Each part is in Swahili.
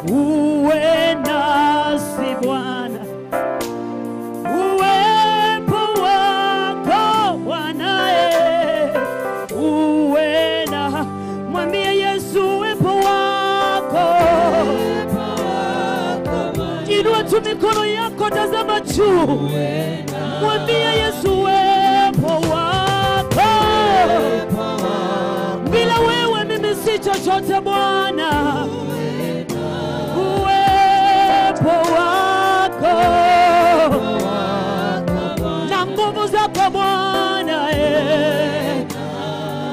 Uwe nasi Bwana, uwepo wako Bwana, uwe na, mwambie Yesu uwepo wako. Inua tu mikono yako, tazama juu, mwambie Yesu uwepo wako. Bila wewe mimi si chochote Bwana. Uwepo wako na nguvu zako Bwana,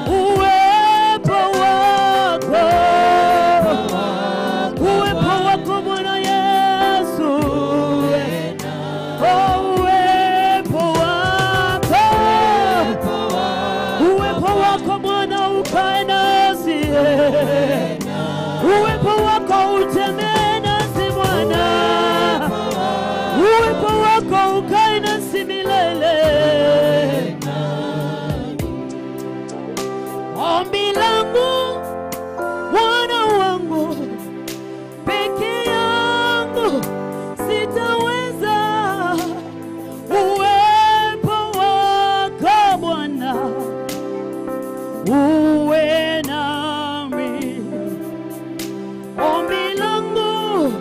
uwepo wako, uwepo wako Bwana Yesu, uwepo wako, uwepo wako Bwana ukae nasi, uwepo wako utembee nasi Bwana, uwepo wako ukae nasi milele. Ombi langu Bwana wangu, peke yangu sitaweza, uwepo wako Bwana uwe nami. Ombi langu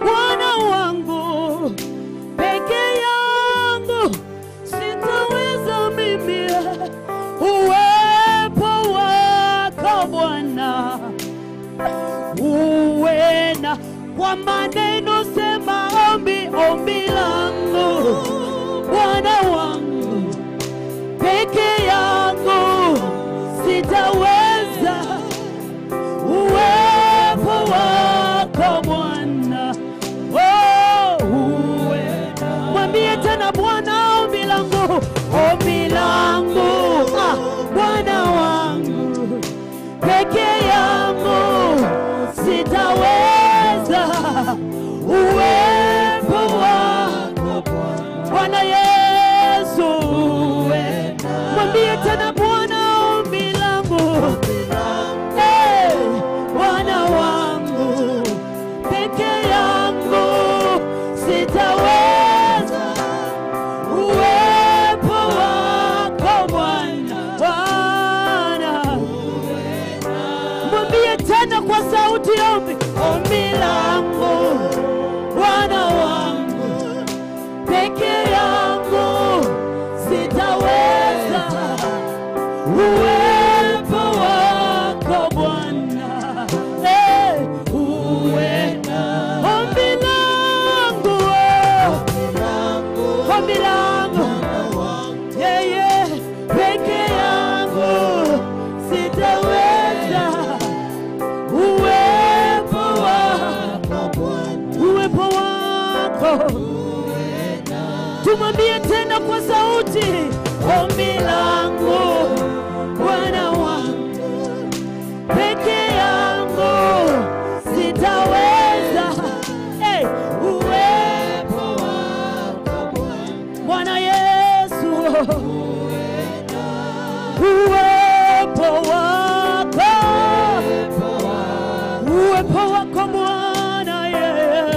Bwana wangu, peke yangu sitaweza mimi, uwepo wako Bwana uwe na. Kwa maneno sema ombi, ombi langu Bwana wangu, peke yangu sitaweza, uwepo wako Bwana, oh, uwe. Mwambie tena Bwana, ombi langu, ombi langu, Bwana wangu, peke yangu sitaweza, uwepo wako Bwana Yesu. Mwambie tena Bwana, ombi langu, hey, Bwana wangu, peke yangu sitaweza, uwepo wako Bwana, Bwana. Mwambie tena kwa sauti ombi, ombi langu Bwana wangu, peke yangu sitaweza, uwepo wako Bwana, hey, uwe. Ombi langu, ombi langu, yeah, peke yangu sitaweza, uwepo wako, uwepo wako. Tumwambie tena kwa sauti, ombi langu Bwana wangu, peke yangu sitaweza, hey, uwepo wako Bwana Yesu, uwepo wako, uwepo wako Bwana, yeah.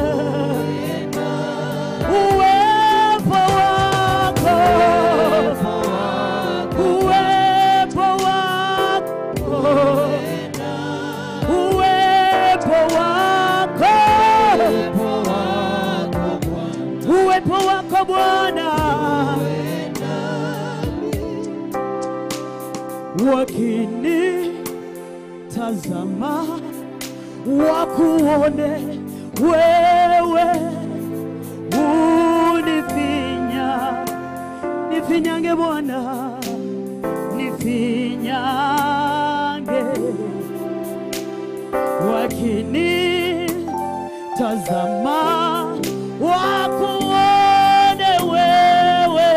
Uwepo wako, uwepo wako, uwepo wako, uwepo wako Bwana. Wakini tazama wakuone wewe, unifinya, nifinyange Bwana, nifinyange. Wakini tazama wakuone wewe,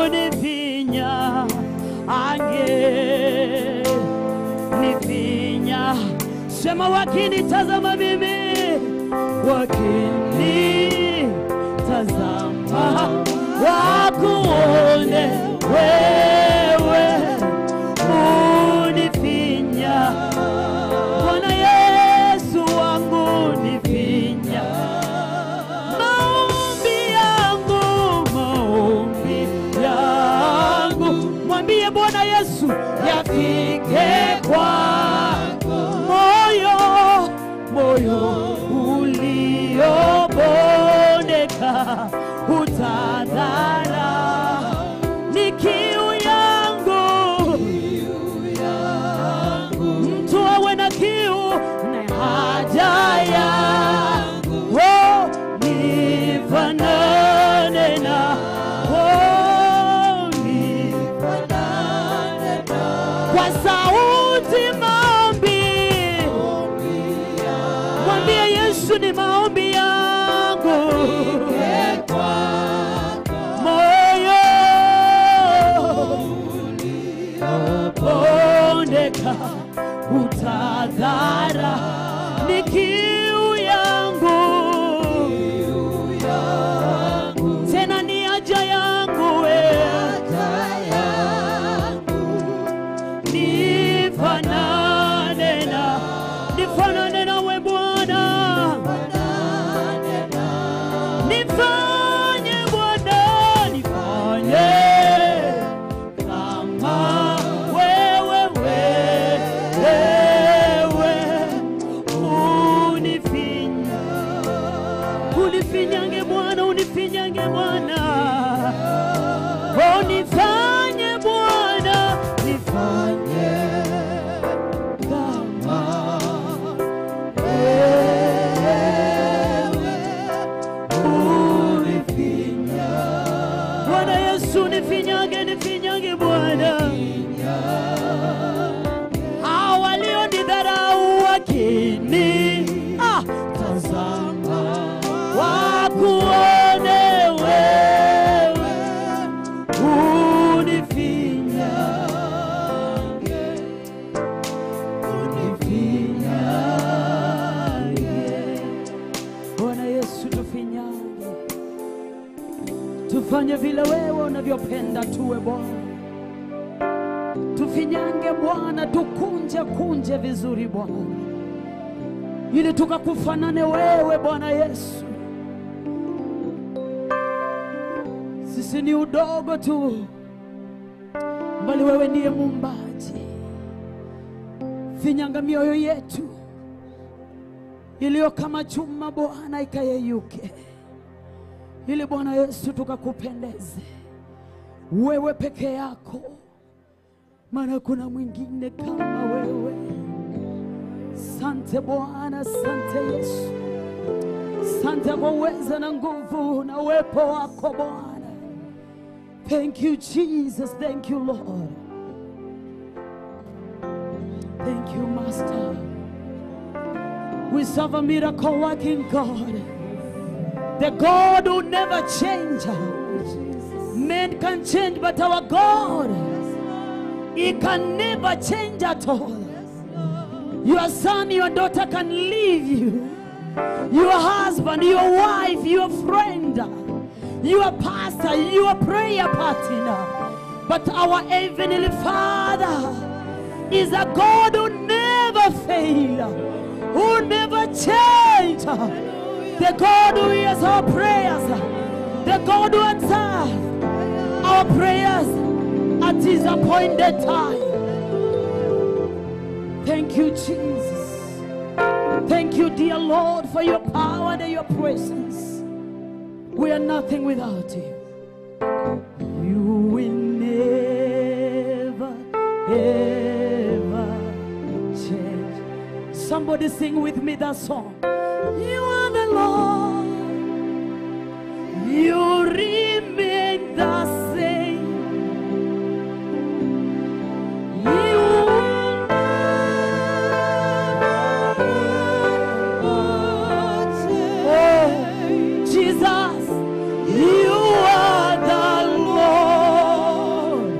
unifinya ange, nifinya. Sema wakini tazama mimi, wakini tazama wakuone wewe, unifinya Bwana Yesu. Moyo uliobondeka utadhara. Ni kiu yangu, mtu awe na kiu na haja yangu, oh, nifanane na, oh, nifanane na. Kwa sauti maombi, mwambie Yesu ni maombi yangu. Moyo uliobondeka utadhara. Ni kiu yangu, tena ni haja yangu, nifanane na, nifanane nawe Bwana, nifanye Bwana, nifanye kama wewe, wewe unifinya, unifinyange Bwana, unifinyange Bwana, oh, nifanye Bwana, nifanye kama wewe unifinya. Bwana Yesu nifinyange, nifinyange Bwana. Hao walionidharau wakini tazama wakuone wewe, unifinyange, unifinyange. Bwana Yesu tufinyange, tufanye vile wewe unavyopenda tuwe Bwana. Tufinyange Bwana, tukunje kunje vizuri Bwana, ili tukakufanane wewe Bwana Yesu. Sisi ni udogo tu, bali wewe ndiye muumbaji. Finyanga mioyo yetu iliyo kama chuma Bwana, ikayeyuke, ili Bwana Yesu tukakupendeze wewe peke yako, maana kuna mwingine kama wewe. Sante Bwana, sante Yesu, sante kwa uweza na nguvu na uwepo wako Bwana. Thank you Jesus, thank you Lord, thank you Master. We serve a miracle working God, the God who never changes. Men can change, but our God, he can never change at all. Your son, your daughter can leave you. Your husband, your wife, your friend, your pastor, your prayer partner. But our heavenly Father is a God who never fails, who never changes. The God who hears our prayers, the God who answers our prayers at his appointed time. Thank you, Jesus. Thank you, dear Lord, for your power and your presence. We are nothing without you. You will never, ever change. Somebody sing with me that song. You are the Lord. You remain the same. You will never change. Oh, Jesus, you are the Lord.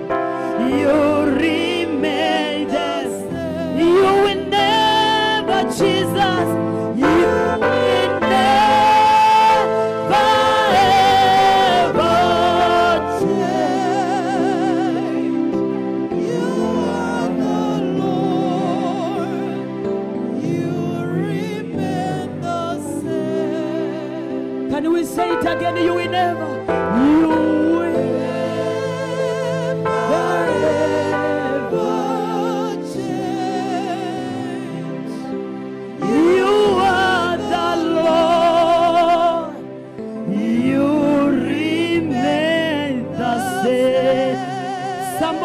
You remain the same. You will never, Jesus, you will never ever change. You are the Lord. You remain the same. Can we say it again? You will never, you will never ever change. You are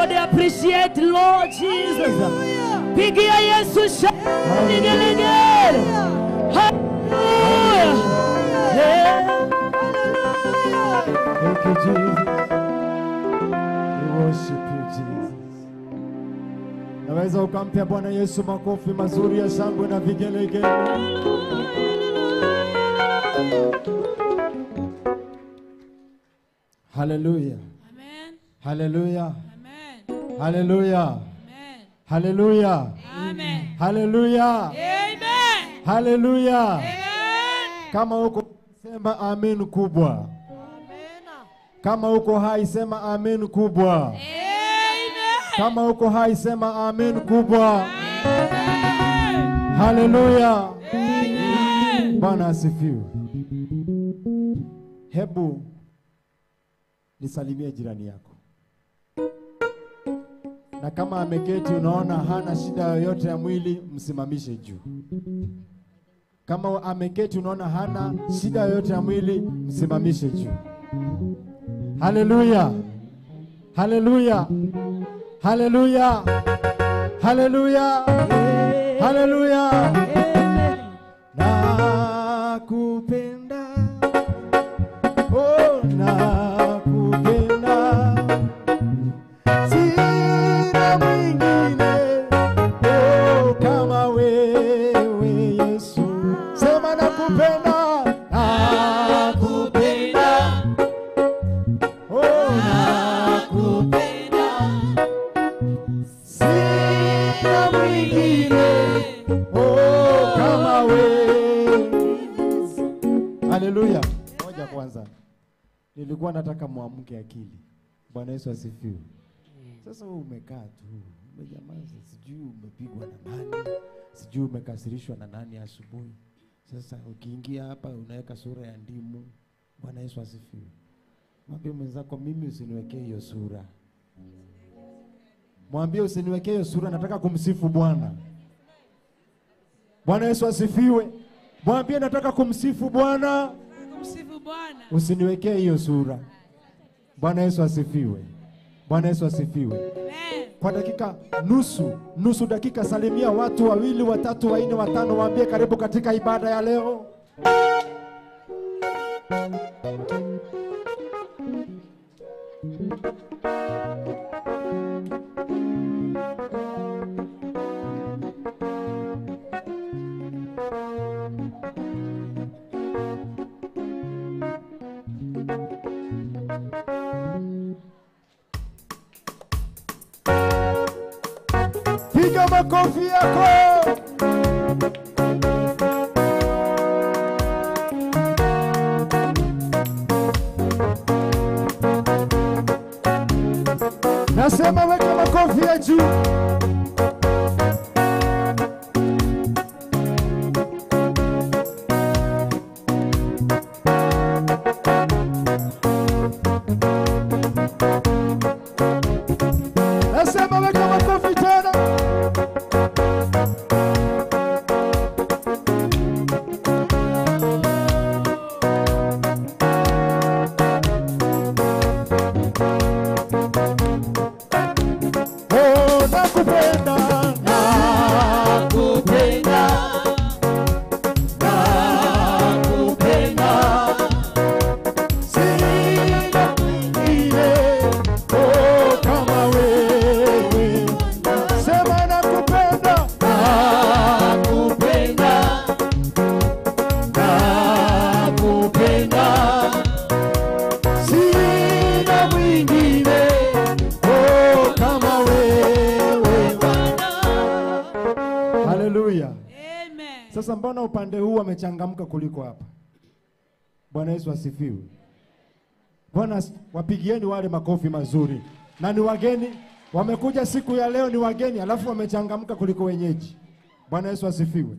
Somebody appreciate Lord Jesus. Pigia Yesu shangwe vigelegele. Hallelujah. Thank you, Jesus. We worship you, Jesus. Naweza ukampia Bwana Yesu makofi mazuri ya shangwe na vigelegele. Hallelujah. Amen. Hallelujah. Amen. Hallelujah. Amen. Hallelujah. Amen. Hallelujah. Amen. Hallelujah. Amen. Kama uko sema amen kubwa. Amen. Kama uko hai sema amen kubwa. Amen. Kama uko hai sema amen kubwa. Amen. Hallelujah. Amen. Bwana asifiwe. Hebu nisalimie jirani yako. Na kama ameketi unaona hana shida yoyote ya mwili, msimamishe juu. Kama ameketi unaona hana shida yoyote ya mwili, msimamishe juu. Hallelujah. Hallelujah. Hallelujah. Hallelujah. Hallelujah. Nakupenda. Oh, nakupenda. Sina mwingine, oh, kama wewe Yesu. Sema nakupenda. Nakupenda. Oh, nakupenda. Sina mwingine, oh, kama wewe. Hallelujah. Moja kwanza. Nilikuwa nataka muamke akili. Bwana Yesu asifiwe. Sasa wewe umekaa tu, umenyamaza, sijui umepigwa na nani, sijui umekasirishwa na nani asubuhi. Sasa ukiingia hapa unaweka sura ya ndimu. Bwana Yesu asifiwe. Mwambie mwenzako, mimi usiniwekee hiyo sura. Mwambie usiniwekee hiyo sura, nataka kumsifu Bwana. Bwana Yesu asifiwe. Mwambie nataka kumsifu Bwana. Kumsifu Bwana. Usiniwekee hiyo sura. Bwana Yesu asifiwe. Bwana Yesu asifiwe. Amen. Kwa dakika nusu dakika, salimia watu wawili, watatu, wanne, watano, waambie karibu katika ibada ya leo. Piga makofi yako. Nasema weka makofi ya juu. Nasema weka makofi tena. Oh, nakupenda, nakupenda, nakupenda. Sina mwingine, oh, kama wewe. Sema nakupenda, nakupenda, nakupenda. Sina mwingine, oh, kama wewe. Hallelujah. Amen. Sasa mbona upande huu wamechangamka kuliko hapa? Bwana Yesu asifiwe. Bwana, wapigieni wale makofi mazuri. Na ni wageni, wamekuja siku ya leo ni wageni, alafu wamechangamka kuliko wenyeji. Bwana Yesu asifiwe.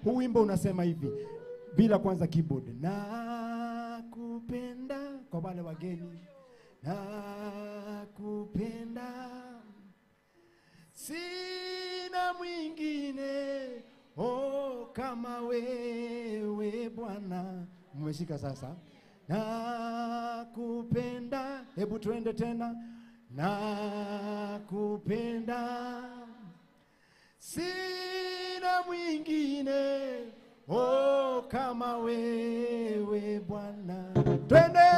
Huu wimbo unasema hivi, bila kwanza keyboard. Nakupenda kwa wale wageni. Nakupenda. Sina mwingine, oh, kama wewe Bwana. Mmeshika sasa. Nakupenda. Hebu tuende tena. Nakupenda, sina mwingine, oh, kama wewe Bwana. Twende.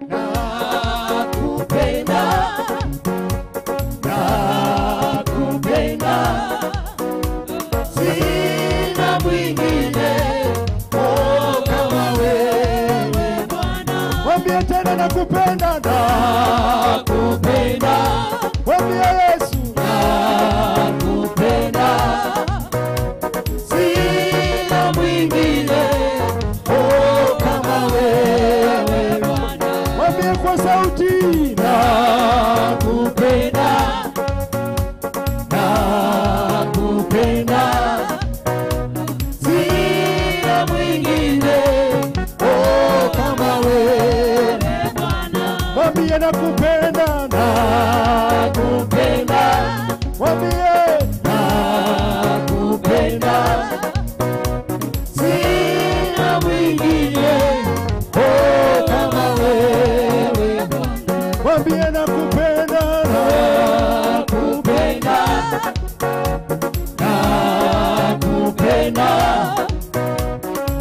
Nakupenda, nakupenda, sina mwingine, oh, kama wewe Bwana. Mwambie tena nakupenda, nakupenda, mwambie Yesu nakupenda, sina mwingine, oh, kama wewe Bwana. Mwambie kwa sauti, nakupenda, nakupenda, sina mwingine, oh, kama wewe Bwana. Mwambie nakupenda, nakupenda, mwambie nakupenda, sina mwingine, oh, kama wewe Bwana. Mwambie nakupenda, nakupenda, nakupenda,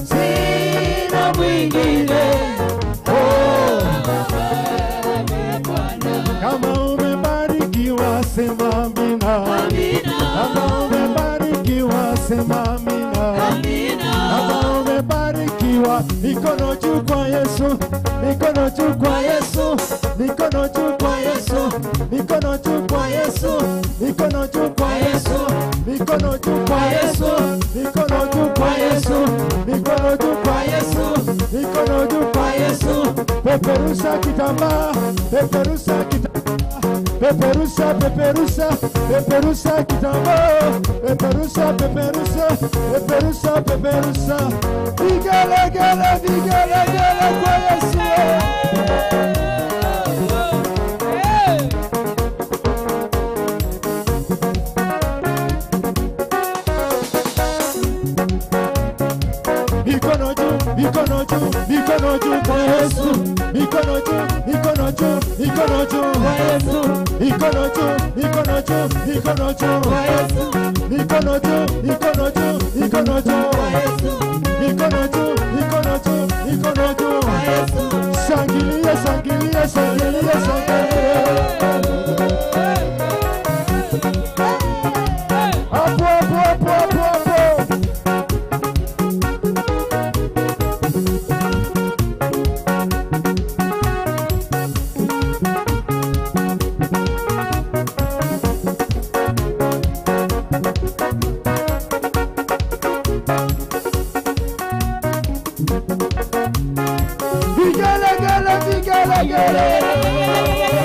sina mwingine, oh, Kama umebarikiwa sema amina. Kama umebarikiwa sema amina. Kama umebarikiwa, mikono juu kwa Yesu, mikono juu kwa Yesu, mikono juu kwa Yesu, mikono juu kwa Yesu, mikono juu kwa Yesu, mikono juu kwa Yesu, mikono juu kwa Yesu, mikono juu kwa Yesu, mikono juu kwa Yesu. Peperusha kitambaa, peperusha kitambaa, peperusha, peperusha, peperusha kitambaa, peperusha, peperusha, peperusha, peperusha. Vigelegele, vigelegele kwa Yesu. Mikono juu, mikono juu, mikono juu kwa Yesu. Mikono juu, mikono juu, mikono juu kwa Yesu. Mikono juu, mikono juu, mikono juu kwa Yesu. Mikono juu, mikono juu, mikono juu kwa Yesu. Mikono juu, mikono juu, mikono juu kwa Yesu. Shangilia, shangilia, shangilia, shangilia. Hapo, hapo, hapo, hapo, hapo. Vigelegele, vigelegele.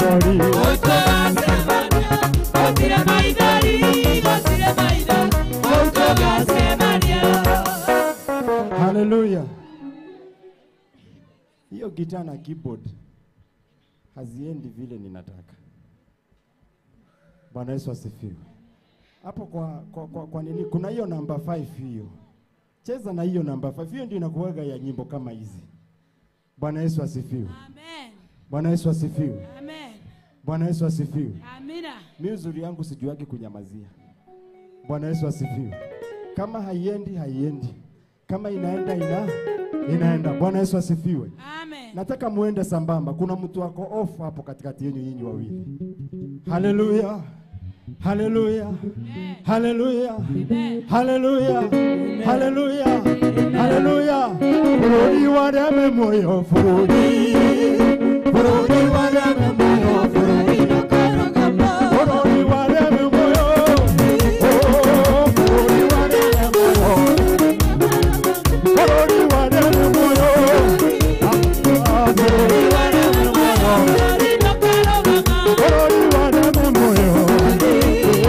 maithori. Hallelujah. Hiyo gitaa na keyboard haziendi vile ninataka. Bwana Yesu asifiwe. Hapo kwa nini kuna hiyo namba 5 hiyo. Cheza na hiyo namba 5. Hiyo ndio inakuwaga ya nyimbo kama hizi. Bwana Yesu asifiwe. Amen. Bwana Yesu asifiwe. Amen. Bwana Yesu asifiwe. Amina. Mimi uzuri yangu sijuagi kunyamazia. Bwana Yesu asifiwe. Kama haiendi haiendi. Kama inaenda inaenda. Bwana Yesu asifiwe. Amen. Nataka muende sambamba. Kuna mtu wako off hapo katikati yenu nyinyi wawili. Hallelujah. Hallelujah. Hallelujah. Hallelujah. Hallelujah. Hallelujah. Furudi wareme moyo furudi. Furudi wareme moyo furudi. Furudi wareme moyo. Oh, furudi wareme moyo. Furudi wareme moyo. Furudi wareme moyo. Furudi wareme moyo.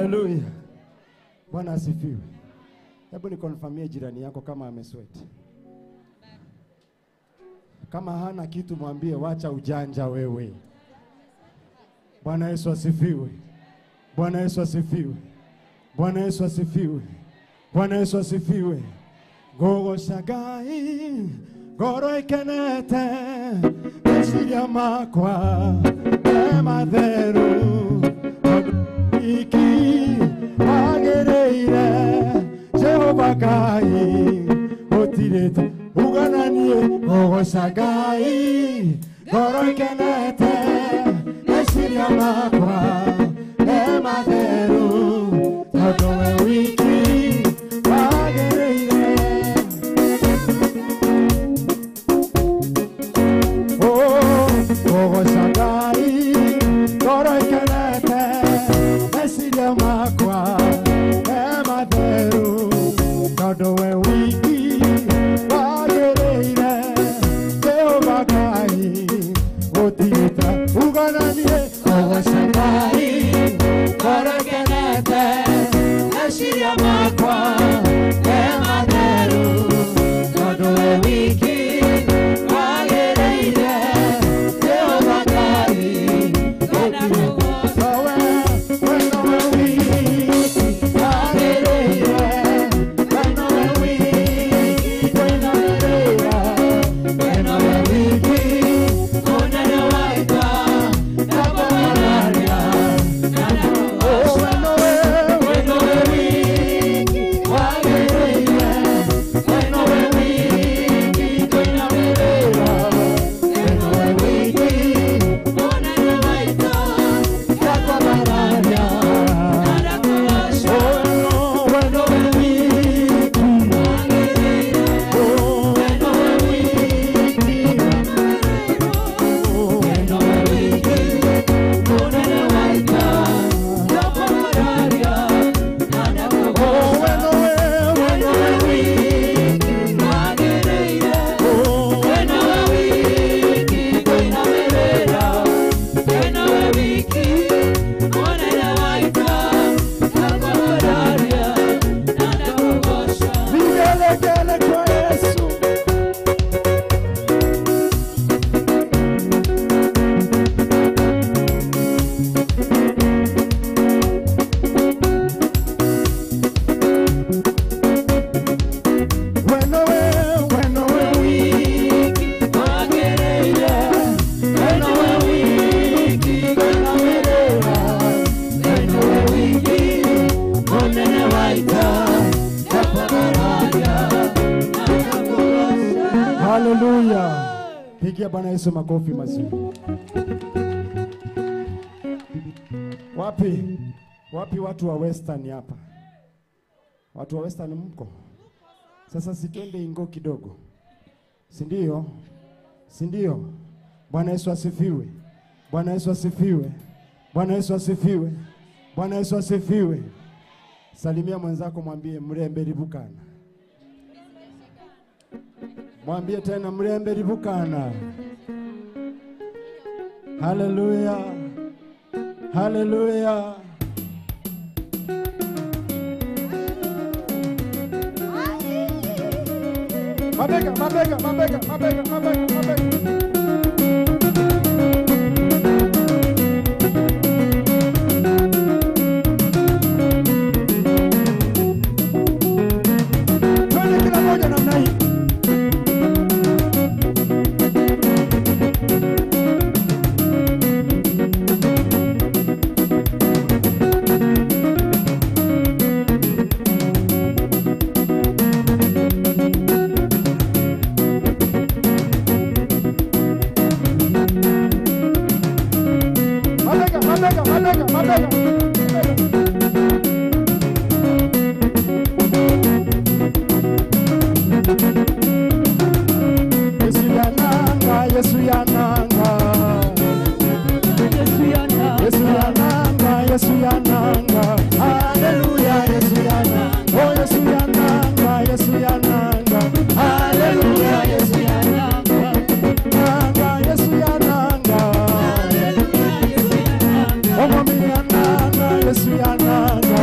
Haleluya. Bwana asifiwe. Hebu nikonfirmie jirani yako kama amesweat. Kama hana kitu mwambie wacha ujanja wewe. Bwana Yesu asifiwe. Bwana Yesu asifiwe. Bwana Yesu asifiwe. Bwana Yesu asifiwe. Gogo shagai goro ikenete meciria makwa me matheru iki wagereire Jehova Ngai gutirite ugananie gogo shagai goro ikenete meciria makwa me matheru tondu we wiki wagereire. Gogo shagai goro ikenete meciria makwa me matheru tondu we wiki wagereire Jehova Ngai gutirite ugananie gogo shagai goro ikenete meciria makwa me matheru tondu we wiki wagereire Jehova Ngai gutirite. Haleluya. Pigia Bwana Yesu makofi mazuri. Wapi? Wapi watu wa Western hapa? Watu wa Western mko? Sasa sitwende ingo kidogo. Si ndio? Si ndio? Bwana Yesu asifiwe. Bwana Yesu asifiwe. Bwana Yesu asifiwe. Bwana Yesu asifiwe. Salimia mwenzako mwambie mrembe ribukana. Mwambie tena mrembe ribukana. Haleluya. Haleluya. Mabega, mabega, mabega, mabega, mabega, mabega. Twende kila moja namna hii. Mabega, mabega, mabega, mabega. Yesu yananga, Yesu yananga. Yesu yananga. Yesu yananga, Yesu yananga. Haleluya, Yesu yananga. Oh, Yesu yananga, Yesu yananga. Haleluya, Yesu yananga. yananga, Yesu yananga. Haleluya, Yesu yananga. Oh, mami yananga, Yesu yananga.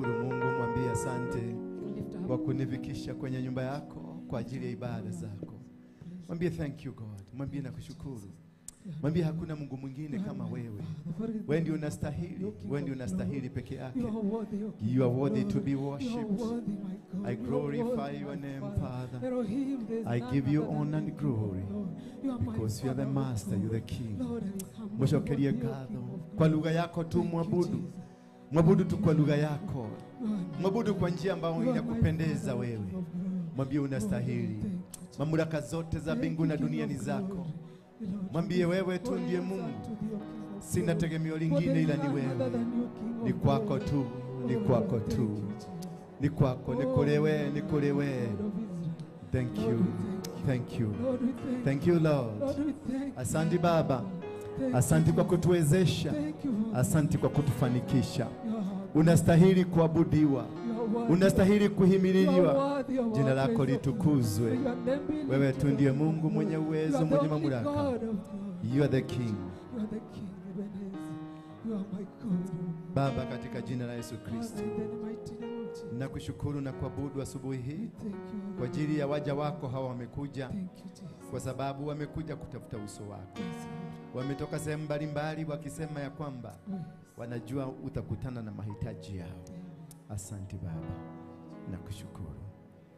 Mshukuru Mungu, mwambie asante kwa kunifikisha kwenye nyumba yako kwa ajili ya ibada zako. Mwambie thank you God. Mwambie nakushukuru. Mwambie hakuna Mungu mwingine kama wewe. Wewe ndiye unastahili. Wewe ndiye unastahili peke yake. You are worthy to be worshipped. I glorify your name, Father. I give you honor and glory because you are the master, you are the king. Mshokelie ngatho kwa lugha yako tu, mwabudu. Mwabudu tu kwa lugha yako. Mwabudu kwa njia ambayo inakupendeza wewe. Mwambie unastahili. Mamlaka zote za mbingu na dunia ni zako. Mwambie wewe tu ndiye Mungu. Sina tegemeo lingine ila ni wewe. Ni kwako tu, ni kwako tu. Ni kwako, nikolewe, nikolewe. Thank you. Thank you. Thank you Lord. Asante Baba. Asante kwa kutuwezesha. Asante kwa kutufanikisha. Unastahili kuabudiwa. Unastahili kuhimiliwa. Jina lako litukuzwe. Wewe tu ndiye Mungu mwenye uwezo, mwenye mamlaka. You are the King. Baba, katika jina la Yesu Kristo, nakushukuru na kuabudu asubuhi hii kwa ajili ya waja wako hawa wamekuja, kwa sababu wamekuja kutafuta uso wako. Wametoka sehemu mbalimbali wakisema ya kwamba wanajua utakutana na mahitaji yao. Asante Baba, nakushukuru.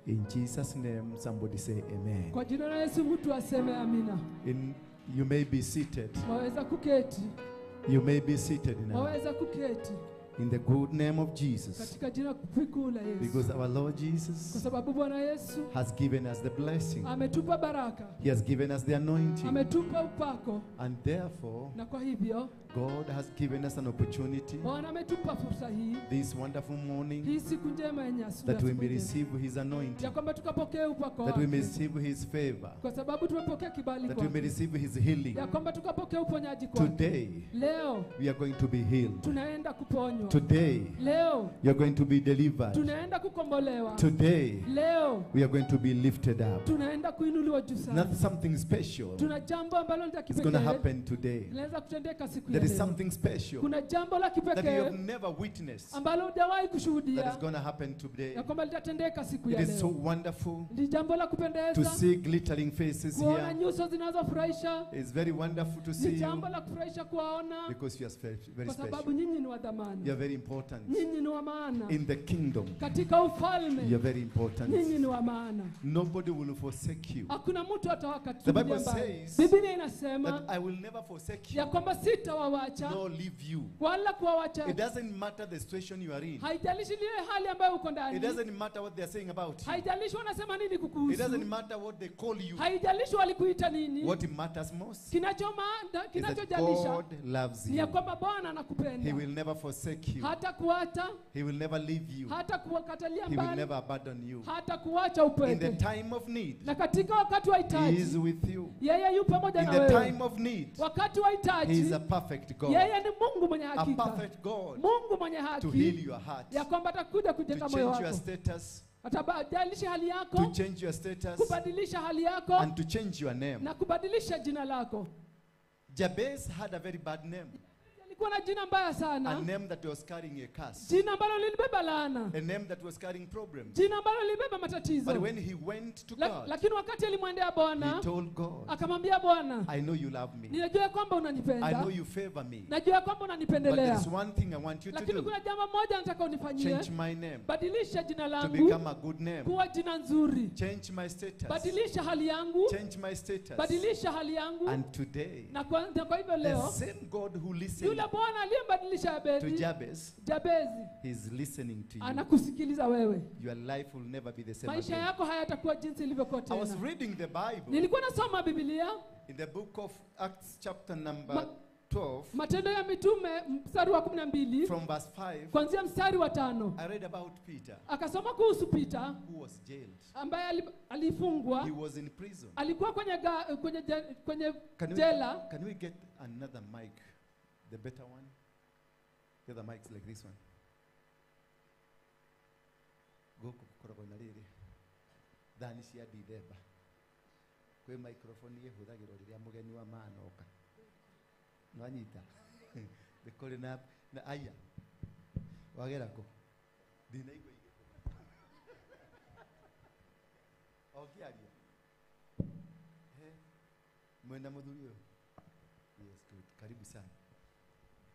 In Jesus name, somebody say amen. Kwa jina la Yesu mtu aseme amina. You may be seated. Waweza kuketi. You may be seated now. Waweza kuketi. In the good name of Jesus. Katika jina kuu la Yesu. Because our Lord Jesus kwa sababu Bwana Yesu has given us the blessing. Ametupa baraka. He has given us the anointing. Ametupa upako. And therefore, na kwa hivyo, God has given us an opportunity. Bwana ametupa fursa hii. This wonderful morning. Hii siku njema yenye asubuhi. That we may receive his anointing. Ya kwamba tukapokea upako That we may wake. receive his favor. Kwa sababu tumepokea kibali That we may kwake. receive his healing. Ya kwamba tukapokea uponyaji kwake. Today, leo, we are going to be healed. Tunaenda kuponywa. Today, leo, you are going to be delivered. Tunaenda kukombolewa. Today, leo, we are going to be lifted up. Tunaenda kuinuliwa juu sana. Not something special. Tuna jambo ambalo ni la It's going to kipekee. happen today. Linaweza kutendeka siku ya There is leo. something special Kuna jambo la that you kipekee have never witnessed ambalo hujawahi that kushuhudia is going to happen today. ya kwamba litatendeka siku It ya is so leo. wonderful Ni jambo la to kupendeza see glittering faces kuona here. nyuso zinazofurahisha. It's very wonderful to Ni see you jambo la kufurahisha kuwaona because you are very kwa sababu special. nyinyi ni wa dhamani. You are very important. Nyinyi ni wa maana. In the kingdom, Katika ufalme you are very important. nyinyi ni wa maana. Nobody will forsake you. Hakuna mtu The atawakatilia Bible mbali. says Biblia inasema that I will never forsake ya you kwamba sitawawacha nor leave you. wala kuwawacha. It doesn't matter the situation you are in. Haijalishi ile hali ambayo uko It ndani. doesn't matter what they are saying about you. Haijalishi wanasema nini It kukuhusu. doesn't matter what they call you. Haijalishi walikuita nini. What matters most is that Kinachojalisha God loves ni ya you. kwamba Bwana He anakupenda. will never forsake you. Hata kuacha, He will never leave you. hata kuwakatalia He will mbali, never abandon you. hata kuacha In the upweke. time of need, Na katika wakati wa He is hitaji, with you. yeye yu pamoja In na the wewe. time of need, Wakati wa He hitaji, is a perfect God. yeye ni Mungu mwenye A hakika. perfect God Mungu mwenye to heal haki your heart, ya kwamba atakuja to kujenga moyo change your wako. status, Atabadilisha hali to yako, change your status, kubadilisha hali yako and to change your name. na kubadilisha jina lako. Jabez had a very bad name, Alikuwa na jina mbaya a sana, name that was carrying a curse, jina ambalo lilibeba laana, a name that was carrying problems. jina ambalo lilibeba matatizo. But when he went to God, Lakini wakati alimwendea he Bwana, told God, akamwambia Bwana, I know you love me. ninajua kwamba I unanipenda, know you favor me. najua kwamba But there unanipendelea, is one thing I want you to lakini do. kuna jambo moja nataka unifanyie. Change my name Badilisha jina to langu become a good name. kuwa jina nzuri, Change my status. badilisha hali yangu, Change my status. badilisha hali yangu. And today, Na kwa hivyo the leo same God who listened yule Bwana aliyembadilisha to Yabezi, Jabez, Jabezi he's listening to you. anakusikiliza wewe. Your life will never be the same Maisha again. yako hayatakuwa jinsi ilivyokuwa I was tena. reading the Bible Nilikuwa nasoma Biblia, in the book of Acts chapter number 12 Matendo ya Mitume mstari wa 12 from verse 5. kuanzia mstari wa 5. I read about Peter Akasoma kuhusu Peter who was jailed. ambaye alifungwa, He was in prison. alikuwa kwenye jela. Can we get another mic? The better one? The other mics like this one. Go kukoragwo na rĩrĩ. Thani cia Dithemba. Kwĩ microphone ĩhũthagĩrwo rĩrĩa mũgeni wa maana oka. Nwanyita. Nĩ kũrĩ na aya. Wagera kũ? Matikĩaria. Mwenda mũthuri ũyũ. Yes, good. Karibu sana.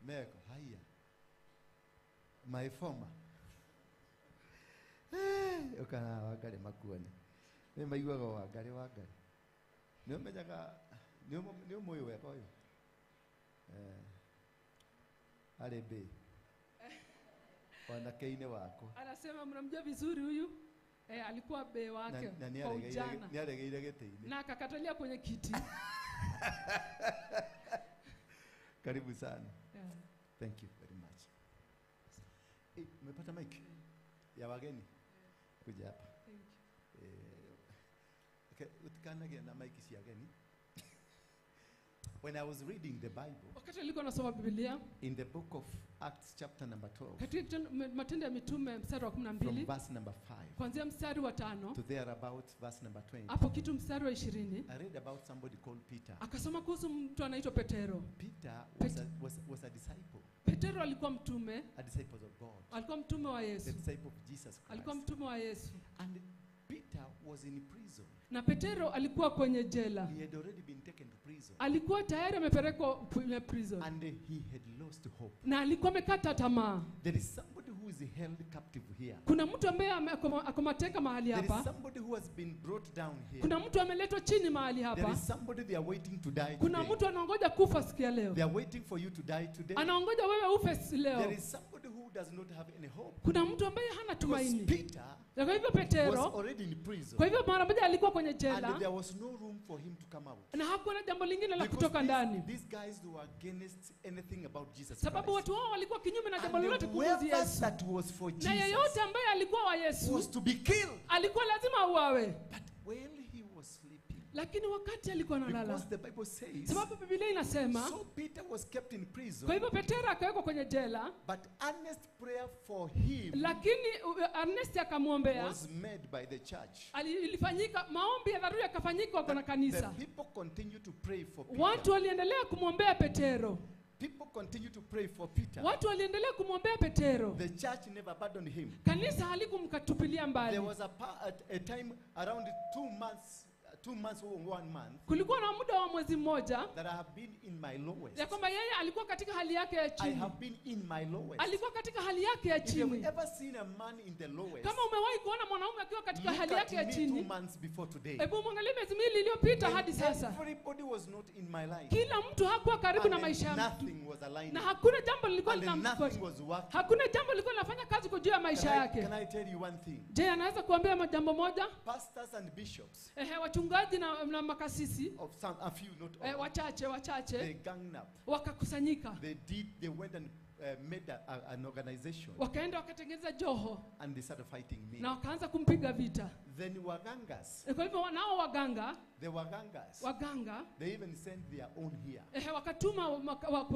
Meko, haya. My former. Ũkana Wangari makuone. Nĩ maiguaga Wangari Wangari. Nĩ ũmenyaga nĩ ũmũĩ wega ũyũ. Arĩ mbĩ. Wanake-inĩ wakwa. Anasema mnamjua vizuri huyu. Alikuwa be wake na kwa ujana. Nĩaregeire gĩtĩ-inĩ. Na akakatalia kwenye kiti. Karibu sana. Yeah. Thank you very much. Umepata mic ya wageni? Kuja hapa. Thank you. Okay, utikanagie na mic cia ageni. When I was reading the Bible, wakati nilikuwa nasoma Biblia, in the book of Acts chapter number 12, katika Matendo ya Mitume mstari wa from 12, verse number 5 kuanzia mstari wa 5 to there about verse number 20, hapo kitu mstari wa 20, I read about somebody called Peter. Akasoma kuhusu mtu anaitwa Petero. Peter was a disciple. Petero alikuwa mtume. A disciple of God. Alikuwa mtume wa Yesu. The disciple of Jesus Christ. Alikuwa mtume wa Yesu. And Peter was in prison. Na Petero alikuwa kwenye jela. He had already been taken to prison. Alikuwa tayari amepelekwa kwenye prison. And he had lost hope. Na alikuwa amekata tamaa. There is somebody who is held captive here. Kuna mtu ambaye ako mateka mahali There is hapa. somebody who has been brought down here. Kuna mtu ameletwa chini mahali There hapa. is somebody they are waiting to die Kuna today. mtu anaongoja kufa siku ya leo. They are waiting for you to die today. Anaongoja wewe ufe leo. There is somebody who does not have any hope. Kuna mtu ambaye hana tumaini. Peter Na kwa hivyo Petero was already in prison. Kwa hivyo mara moja alikuwa kwenye jela. And there was no room for him to come out. Na hakuwa na jambo lingine la kutoka ndani. These guys were against anything about Jesus. Sababu watu wao walikuwa kinyume na jambo lolote kuhusu Yesu. That was for Jesus. Na yeyote ambaye alikuwa wa Yesu was to be killed. Alikuwa lazima auawe. But when he was sleeping, lakini wakati alikuwa analala, because the Bible says, sababu Biblia inasema, so Peter was kept in prison. Kwa hivyo Petero akawekwa kwenye jela. But earnest prayer for him, lakini Ernest akamwombea, was made by the church. Ilifanyika maombi ya dharura yakafanyika kwa kanisa. The people continue to pray for Peter. Watu waliendelea kumwombea Petero. People continue to pray for Peter. Watu waliendelea kumwombea Petero. The church never abandoned him. Kanisa halikumkatupilia mbali. There was a time around 2 months. 2 months or 1 month. Kulikuwa na muda wa mwezi mmoja. That I have been in my lowest. Ya kwamba yeye alikuwa katika hali yake ya chini. I have been in my lowest. Alikuwa katika hali yake ya chini. If you've ever seen a man in the lowest. Kama umewahi kuona mwanaume akiwa katika hali yake ya chini. 2 months before today. Hebu muangalie miezi miwili iliyopita hadi sasa. Everybody was not in my life. Kila mtu hakuwa karibu na maisha yangu. Nothing was aligning. Na hakuna jambo lilikuwa linamfuata. Hakuna jambo lilikuwa linafanya kazi kwa juu ya maisha yake. Can I tell you one thing? Je, anaweza kuambia jambo moja? Pastors and bishops. Wachungaji na makasisi, of some, a few, not all, wachache they ganged up. Wakakusanyika. They went and made an organization. Wakaenda wakatengeneza joho. And they started fighting me. Na wakaanza kumpiga vita. Then wagangas. Kwa hivyo nao waganga. The wagangas. Waganga. They even sent their own here. Wakatuma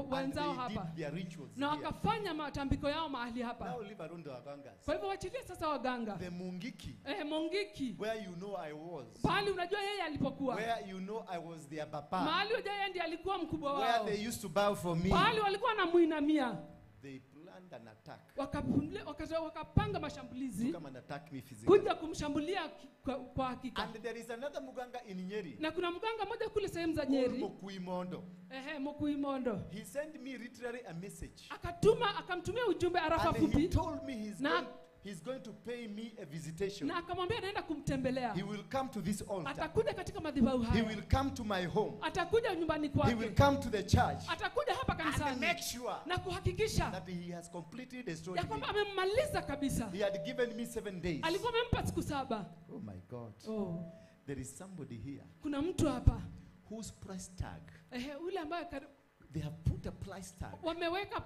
wenzao hapa. And they did their rituals na here. Wakafanya matambiko yao mahali hapa. Now leave alone the wagangas. Kwa hivyo wachilie sasa waganga. The Mungiki. Mungiki. Where you know I was. Pahali unajua yeye alipokuwa. Where you know I was their papa. Mahali unajua yeye ndiye alikuwa mkubwa wao. Where they used to bow for me. Pahali walikuwa wanamuinamia. They planned an attack. Wakapanga mashambulizi. To come and attack me physically. Kuja kumshambulia kwa hakika. And there is another muganga in Nyeri. Na kuna mganga mmoja kule sehemu za Nyeri. Mokuimondo. Mokuimondo. He sent me literally a message. Akamtumia ujumbe arafa fupi. And he told me he's going to pay me a visitation. Na akamwambia anaenda kumtembelea. He will come to this altar. Atakuja katika madhabahu haya. He will come to my home. Atakuja nyumbani kwake. He will come to the church. Atakuja hapa kanisani. And make sure na kuhakikisha that he has completely destroyed ya me. kwamba amemmaliza kabisa. He had given me 7 days. Alikuwa amempa siku 7. Oh my God. Oh. There is somebody here. Kuna mtu hapa. Whose price tag? Yule ambaye they have put a price tag. Wameweka.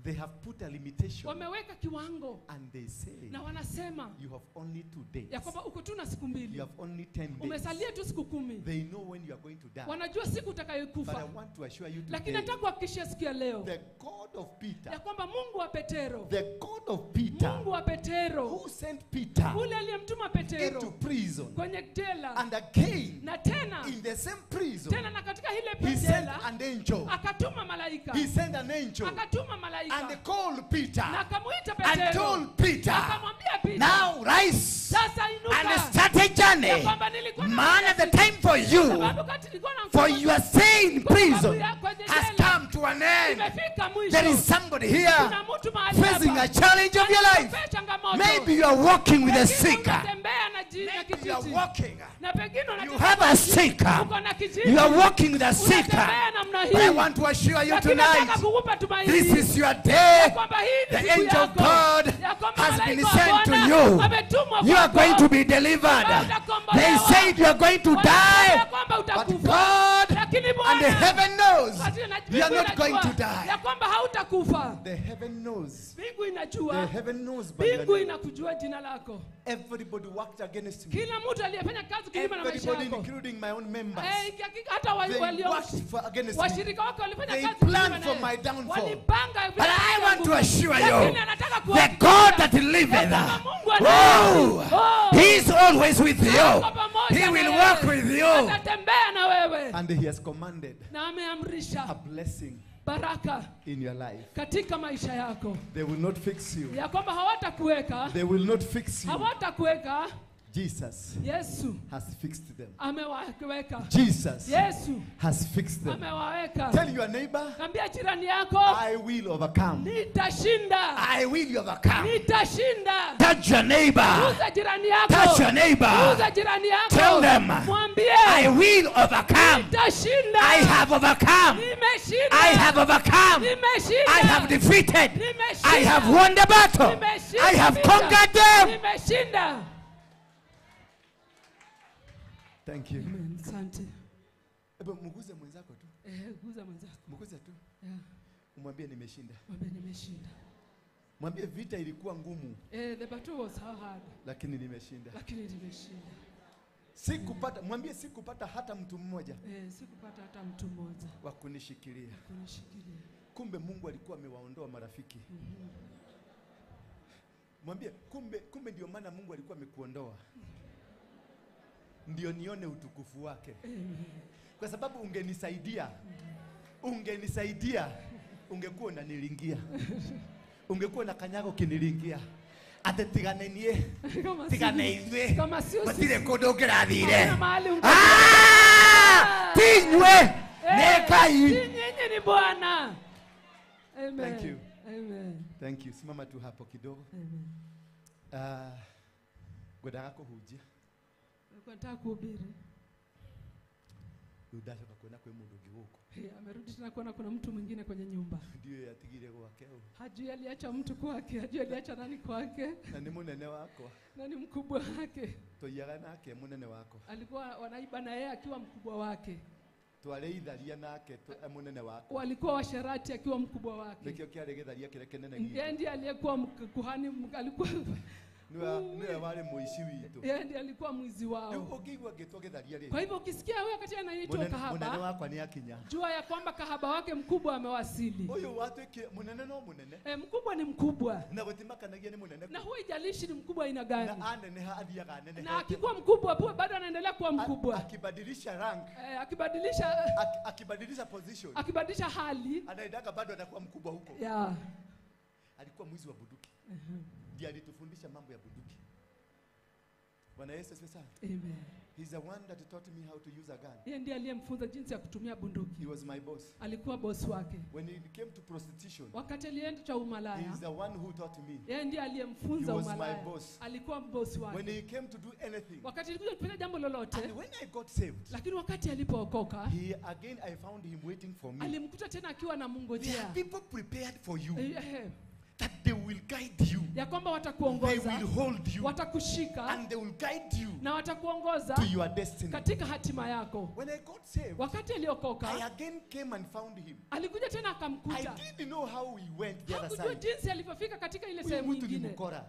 They have put a limitation. Wameweka kiwango. And they say, na wanasema, you have only 2 days. Ya kwamba uko tu na siku 2. You have only 10 days. Umesalia tu siku 10. They know when you are going to die. Wanajua siku utakayokufa. But I want to assure you today, lakini nataka kuhakikishia siku ya leo, the God of Peter, ya kwamba Mungu wa Petero, the God of Peter, Mungu wa Petero, who sent Peter ule aliyemtuma Petero into prison, kwenye jela, and again, na tena in the same prison, tena na katika ile he sent jela, an angel. Akatuma malaika. He sent an angel. Akatuma malaika. And they called Peter. Na akamuita Petero. And told Peter, Akamwambia Peter, now rise sasa inuka and start a journey Kwamba nilikuwa na Maana the time for you, sababu wakati nilikuwa na for your stay in prison kwenye has jela come to an end. imefika mwisho. There is somebody here Kuna mtu mahali facing hapa a challenge of your life. anapea changamoto. Maybe you are walking with a Pengine stick. unatembea na na Maybe you are kijiti. walking. Na pengine You unatembea have a stick. uko na kijiti. You are walking with a stick. Unatembea namna But I hii. want to assure you Lakini nataka tonight, kukupa tumaini this is your day. kwamba hii ni The siku angel of yako. God Ya kwamba has been malaika wa sent to Bwana you. ametumwa You are kwako. going to be delivered. They said you are going to Wanasema die. kwamba But utakufa. God Lakini and the Bwana heaven knows Ati na- you are mbingu not going to inajua die. ya kwamba hautakufa. The heaven knows. Mbingu The inajua, heaven knows by your mbingu name. inakujua jina lako. Everybody worked against me. Kila mtu aliyefanya kazi kinyume na maisha Everybody, yako, including my own members. Hakika hata They walio worked against me. washirika wako walifanya They kazi kinyume planned na for yeye. my downfall. Walipanga But I want to assure you, Lakini anataka the kuhakikisha God that liveth, ya kwamba Mungu anaishi. oh, Oh. He is always with you. Ako pamoja He na will wewe. walk with you. Atatembea na wewe And he has commanded na ameamrisha a blessing baraka in your life. katika maisha yako, They will not fix you. ya kwamba hawatakuweka, They will not fix you. hawatakuweka. Jesus Yesu has fixed them. amewaweka. Jesus Yesu has fixed them. amewaweka. Tell your neighbor, Ambia jirani yako, I will overcome. nitashinda, I will overcome. nitashinda. Touch your neighbor. Guza jirani yako, Touch your neighbor. guza jirani yako, Tell them, mwambie I will overcome. nitashinda. I have overcome. Nimeshinda. I have overcome. Nimeshinda. I have defeated. Nimeshinda. I have won the battle. Nimeshinda I have vita. conquered them. Nimeshinda. Thank you. Amen. Asante. Hebu mguze mwenzako tu. Guza mwenzako. Mguze tu. Yeah. Umwambie nimeshinda. Mwambie nimeshinda. Mwambie vita ilikuwa ngumu The battle was so hard, lakini nimeshinda. lakini nimeshinda. Sikupata, mwambie sikupata hata mtu mmoja Sikupata hata mtu mmoja wa kunishikilia. kunishikilia. Kumbe Mungu alikuwa amewaondoa marafiki. Mwambie kumbe ndio maana Mungu alikuwa amekuondoa. Ndio nione utukufu wake. Kwa sababu ungenisaidia, ungekuwa unanilingia. Ungekuwa na kanyago kinilingia. Ate tiganenie, Kama si- Tiganeiwe. kama sio sisi, Gũtirĩ kũndũ ũngĩrathire. hakuna mahali unge- Ah! Ti inyuĩ, nĩ Ngai. Si nyinyi ni Bwana. Amen. Thank you. Amen. Thank you. Simama tu hapo kidogo. Amen. Ngwendaga kũhunjia. Nilikuwa nataka kuhubiri. Rĩu ndacoka kuona kwĩ mũndũ ũngĩ gũkũ. Amerudi tena kuona kuna mtu mwingine kwenye nyumba. Ndiũĩ atigire gwake ũ. Hajui aliacha mtu kwake, hajui aliacha nani kwake, Na nĩ mũnene wakwa. na ni mkubwa wake. Tũiyaga nake mũnene wakwa. Alikuwa wanaiba na yeye akiwa mkubwa wake. Twarĩ itharia nake mũnene wakwa. Walikuwa washerati akiwa mkubwa wake. Nĩkĩo kĩarĩ gĩtharia kĩrĩa kĩnene gitũ. Yeye ndiye aliyekuwa kuhani, alikuwa Nĩwe warĩ mũici witũ. yeye ndiye alikuwa mwizi Rĩu wao. ũngĩigua ngĩtwo gĩtharia rĩ, Kwa hivyo ukisikia wewe wakati anaitwa mũnene kahaba, wakwa nĩ akinya. jua ya kwamba kahaba wake mkubwa amewasili. Ũyũ watuĩkire mũnene no mũnene. Mkubwa ni mkubwa, Na gũtimakanagia nĩ mũnene na kũ. huwa ijalishi ni mkubwa aina Na gani, aneneha athiaga anenehete. na akikuwa mkubwa pia bado anaendelea kuwa mkubwa. Akibadilisha rank, Akibadilisha akibadilisha position, akibadilisha hali anaendaga bado atakuwa mkubwa huko. yeah. Alikuwa mwizi wa bunduki. Ndiye alitufundisha mambo ya bunduki. Bwana Yesu asifiwe sana. Amen. He's the one that taught me how to use a gun. Yeye ndiye aliyemfunza jinsi ya kutumia bunduki. He was my boss. Alikuwa boss wake. When it came to prostitution, Wakati alienda cha umalaya, he's the one who taught me. yeye ndiye aliyemfunza He was my umalaya. boss. Alikuwa boss When wake. he came to do anything, Wakati alikuja kufanya jambo lolote, and when I got saved, lakini wakati alipookoka, he again I found him waiting for me. alimkuta tena akiwa There are anamngojea. people prepared for you that they will guide you, Ya kwamba they watakuongoza, will hold you, watakushika and they will guide you na watakuongoza to your destiny. katika hatima yako. When I got saved, Wakati aliokoka, I again came and found him. alikuja tena I akamkuta. didn't know how he went the other Hakujua side. jinsi alivyofika katika ile Huyu sehemu mtu ni nyingine. mkora.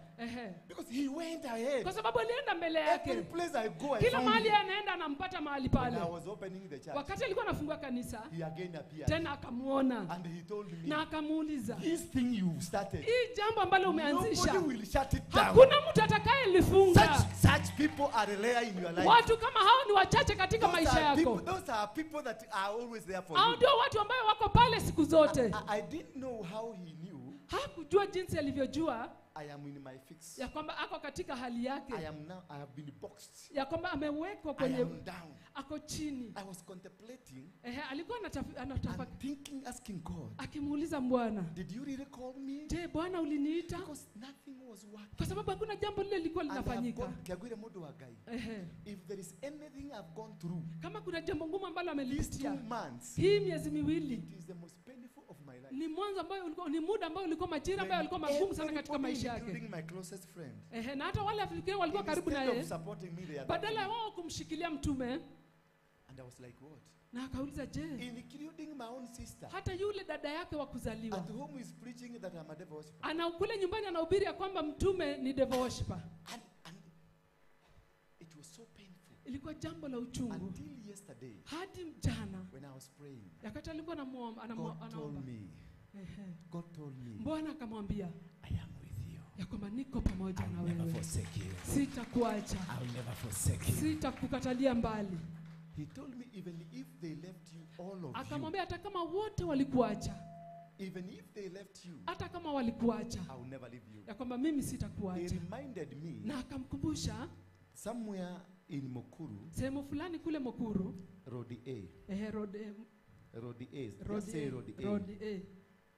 Because he went ahead. Kwa sababu alienda mbele Every yake. place I go, I Kila found mahali him. anaenda anampata mahali When pale. I was opening the church, Wakati alikuwa anafungua kanisa, he again appeared. tena akamuona And he told me, na akamuuliza, this thing you started, hii jambo ambalo umeanzisha, nobody will shut it down. hakuna mtu atakayelifunga. Such people are rare in your life. Watu kama hao ni wachache katika Those maisha are, yako. people, those are people that are always there for Hao you. ndio watu ambao wako pale siku zote. I didn't know how he knew Hakujua jinsi alivyojua I am in my fix. Ya kwamba ako katika hali yake. I am now, I have been boxed. Ya kwamba amewekwa kwenye, I am down. Ako chini. I was contemplating. Alikuwa anatafakari. Thinking, asking God. Akimuuliza Bwana. Did you really call me? Je, Bwana uliniita? Because nothing was working. Kwa sababu hakuna jambo lile lilikuwa linafanyika. If there is anything I've gone through. Kama kuna jambo ngumu ambalo amelipitia. These 2 months. Hii miezi miwili. It is the most painful of my life. Ni mwanzo ambao ulikuwa, ni muda ambao ulikuwa majira ambayo yalikuwa magumu sana katika maisha yake. Including my closest friend. Na hata wale afikiria walikuwa karibu na yeye. Badala ya wao kumshikilia mtume. And I was like, what? Na akauliza, je? Including my own sister. Hata yule dada yake wa kuzaliwa. At home is preaching that I'm a devil worshiper. Ana kule nyumbani anahubiri kwamba mtume ni devil worshiper. And it was so painful. Ilikuwa jambo la uchungu. Until yesterday. Hadi jana. When I was praying. Wakati alikuwa anamuomba. God told me. God told me. Bwana akamwambia, I am with you. Ya kwamba niko pamoja na wewe. I will never forsake you. Sitakuacha. I will never forsake you. Sitakukatalia mbali. He told me even if they left you, all of you. Akamwambia hata kama wote walikuacha. Even if they left you, hata kama walikuacha, I will never leave you. Ya kwamba mimi sitakuacha. He reminded me. Na akamkumbusha somewhere in Mukuru. Sehemu fulani kule Mukuru. Road A. Road A. Road A. Road A. Road A. Road A.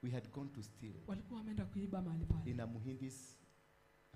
We had gone to steal. Walikuwa wameenda kuiba mahali pale. In a Muhindi's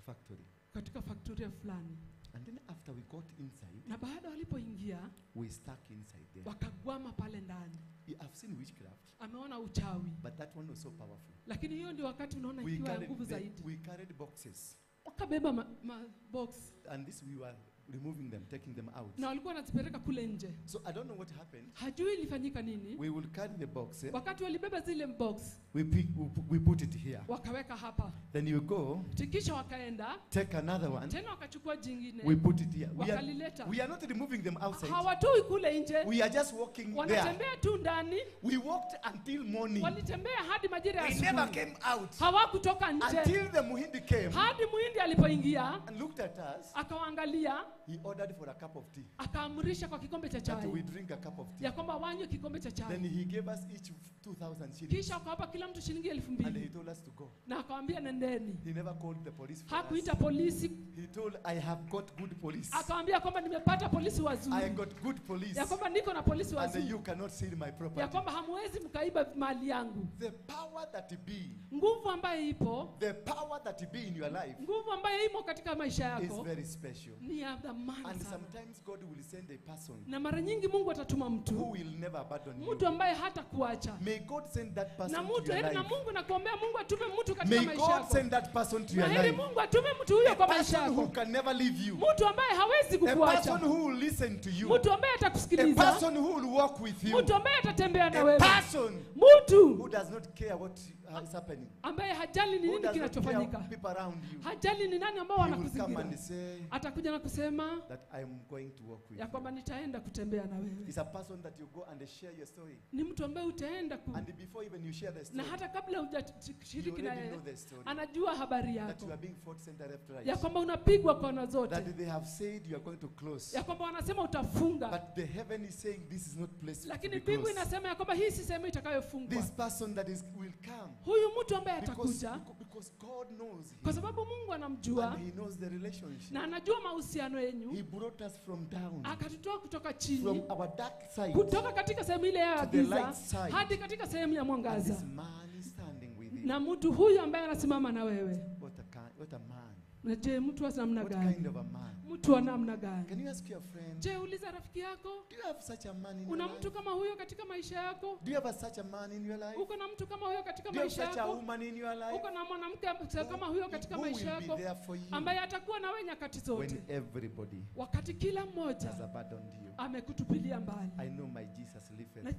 factory. Katika factory fulani. And then after we got inside, na baada walipoingia, we stuck inside there. Wakagwama pale ndani. I've seen witchcraft. Ameona uchawi. But that one was so powerful. Lakini hiyo ndio wakati unaona ikiwa nguvu zaidi. We carried boxes. Wakabeba ma box. And this we were removing them, taking them out. Na walikuwa wanazipeleka kule nje. So I don't know what happened. Hajui ilifanyika nini. We will carry the box. Wakati walibeba zile box. We put it here. Wakaweka hapa. Then you go. Tikisha wakaenda. Take another one. Tena wakachukua jingine. We put it here. Wakalileta. We are not removing them outside. Hawatoi kule nje. We are just walking there. Wanatembea tu ndani. We walked until morning. Walitembea hadi majira ya We asubuhi. never came out. Hawakutoka nje. Until the Muhindi came. Hadi Muhindi alipoingia. And looked at us. Akawaangalia. He ordered for a cup of tea. Akaamrisha kwa kikombe cha chai. That we drink a cup of tea. Ya kwamba wanywe kikombe cha chai. Then he gave us each 2,000 shillings. Kisha akawapa kila mtu shilingi 2,000. And he told us to go. Na akawaambia nendeni. He never called the police for Hakuita us. polisi. He told, I have got good police. Akawaambia kwamba nimepata polisi wazuri. I got good police. Ya kwamba niko na polisi wazuri. And you cannot steal my property. Ya kwamba hamwezi mkaiba mali yangu. The power that be. Nguvu ambayo ipo. The power that be in your life. Nguvu ambayo imo katika maisha yako. Is very special. Ni ya dhamani And sana. sometimes God will send a person. Na mara nyingi Mungu atatuma mtu. Who will never abandon you. Mtu ambaye hatakuacha. May God send that person na to mtu your heri na life. Mungu na kuombea Mungu atume mtu katika May maisha God yako. send that person to your Na heri life. Mungu atume mtu huyo A kwa maisha person who yako. can never leave you. Mtu ambaye hawezi A kukuacha. person who will listen to you. Mtu ambaye A atakusikiliza. person who will walk with you. Mtu ambaye atatembea na A wewe. person Mtu who does not care what is happening. ambaye hajali ni Who nini does not care kinachofanyika. people around you. Hajali ni nani ambao He will come wanakuzingira. and say Atakuja na kusema that I am going to walk with ya you. kwamba nitaenda kutembea na wewe. It's a person that you go and share your story. Ni mtu ambaye utaenda ku And before even you share the story, na hata kabla hujashiriki you na already yeye know the story. anajua habari That yako. you are being fought center left right. Ya kwamba unapigwa kona zote. That they have said you are going to close. Ya kwamba wanasema utafunga. But the heaven is saying this is not place Lakini to be mbingu closed. inasema ya kwamba hii si sehemu itakayofungwa. This person that is will come. Huyu mtu ambaye atakuja Because God knows him. kwa sababu Mungu anamjua. And he knows the relationship. Na anajua mahusiano yenu. He brought us from down. Akatutoa kutoka chini. From our dark side. Kutoka katika sehemu ile ya to the giza light side. hadi katika sehemu ya mwangaza. And this man is standing with you. Na mtu huyu ambaye anasimama na wewe. What a man. Na je, mtu wa namna What gani? kind of a man? Mtu wa namna gani? Can you ask your friend? Je, uliza rafiki yako? Do you have such a man in your Una life? mtu kama huyo katika maisha yako? Do you have such a man in your life? Uko na mtu kama huyo katika Do you have maisha such a yako? woman in your life? Uko na mwanamke kama huyo katika Who maisha will be yako? there for you? Ambaye atakuwa na wewe nyakati zote. When everybody Wakati kila mmoja has abandoned you. amekutupilia mbali. I know my Jesus liveth.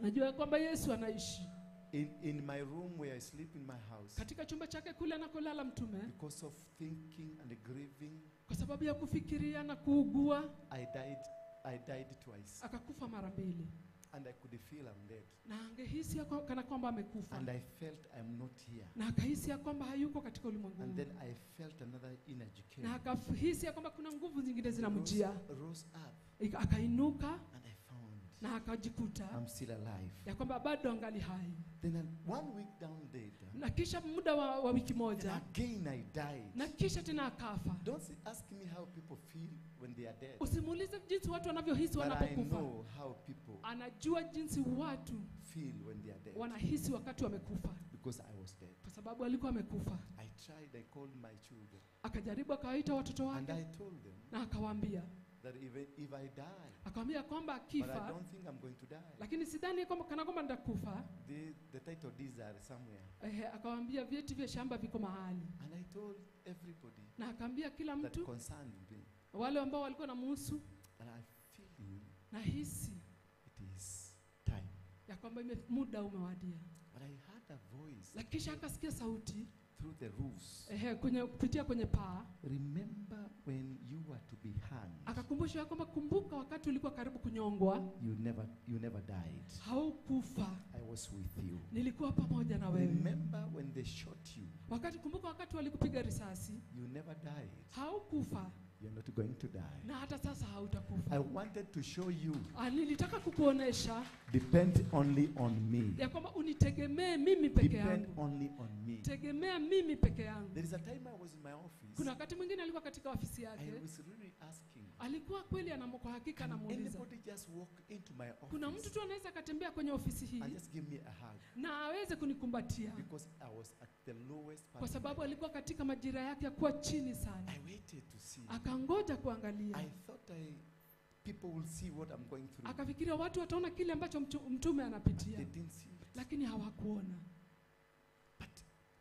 Najua kwamba Yesu anaishi. In my room where I sleep in my house. Katika chumba chake kule anakolala mtume. Because of thinking and grieving. Kwa sababu ya kufikiria na kuugua. I died twice. Akakufa mara mbili. And I could feel I'm dead. Na angehisi kana kwamba amekufa. And I felt I'm not here. Na akahisi kwamba hayuko katika ulimwengu. And then I felt another energy came. Na akahisi kwamba kuna nguvu zingine zinamjia. Rose up. Akainuka. And I found. Na akajikuta I'm still alive. ya kwamba bado angali hai. Then 1 week down later, na kisha muda wa wiki moja, again I died. Na kisha tena akafa. Don't ask me how people feel when they are dead. Usimuulize jinsi watu wanavyohisi wanapokufa. I know how people anajua jinsi watu feel when they are dead. Wanahisi wakati wamekufa. Because I was dead. Kwa sababu alikuwa amekufa. I tried, I called my children. Akajaribu akawaita watoto wake. And I told them na akawaambia that even if I die, akamwambia kwamba akifa, but I don't think I'm going to die. Lakini sidhani kwamba kana kwamba nitakufa. The title deeds are somewhere. Akawaambia vyeti vya shamba viko mahali. And I told everybody na akaambia kila mtu that concerned me, wale ambao walikuwa namuhusu, that I feel nahisi it is time, ya kwamba muda umewadia. But I heard a voice. Lakini kisha akasikia sauti through the roofs. Kwenye kupitia kwenye paa. Remember when you were to be hanged. Akakumbusha kwamba kumbuka wakati ulikuwa karibu kunyongwa. You never died. Haukufa. I was with you. Nilikuwa pamoja na wewe. Remember when they shot you. Kumbuka wakati walikupiga risasi. You never died. Haukufa. You're not going to die. Na hata sasa hautakufa. I wanted to show you. Nilitaka kukuonesha. Depend only on me. Ya kwamba unitegemee mimi peke yangu. Depend only on me. Tegemea mimi peke yangu. There is a time I was in my office. Kuna wakati mwingine alikuwa katika ofisi yake. I was really asking. Alikuwa kweli kwa hakika anamuuliza. Anybody just walk into my office? Kuna mtu tu anaweza akatembea kwenye ofisi hii. And just give me a hug. Na aweze kunikumbatia. Because I was at the lowest part. Kwa sababu alikuwa katika majira yake ya kuwa chini sana. I waited to see. Akangoja kuangalia. I thought people will see what I'm going through. Akafikiria watu wataona kile ambacho mtume anapitia. They didn't see it. Lakini hawakuona. But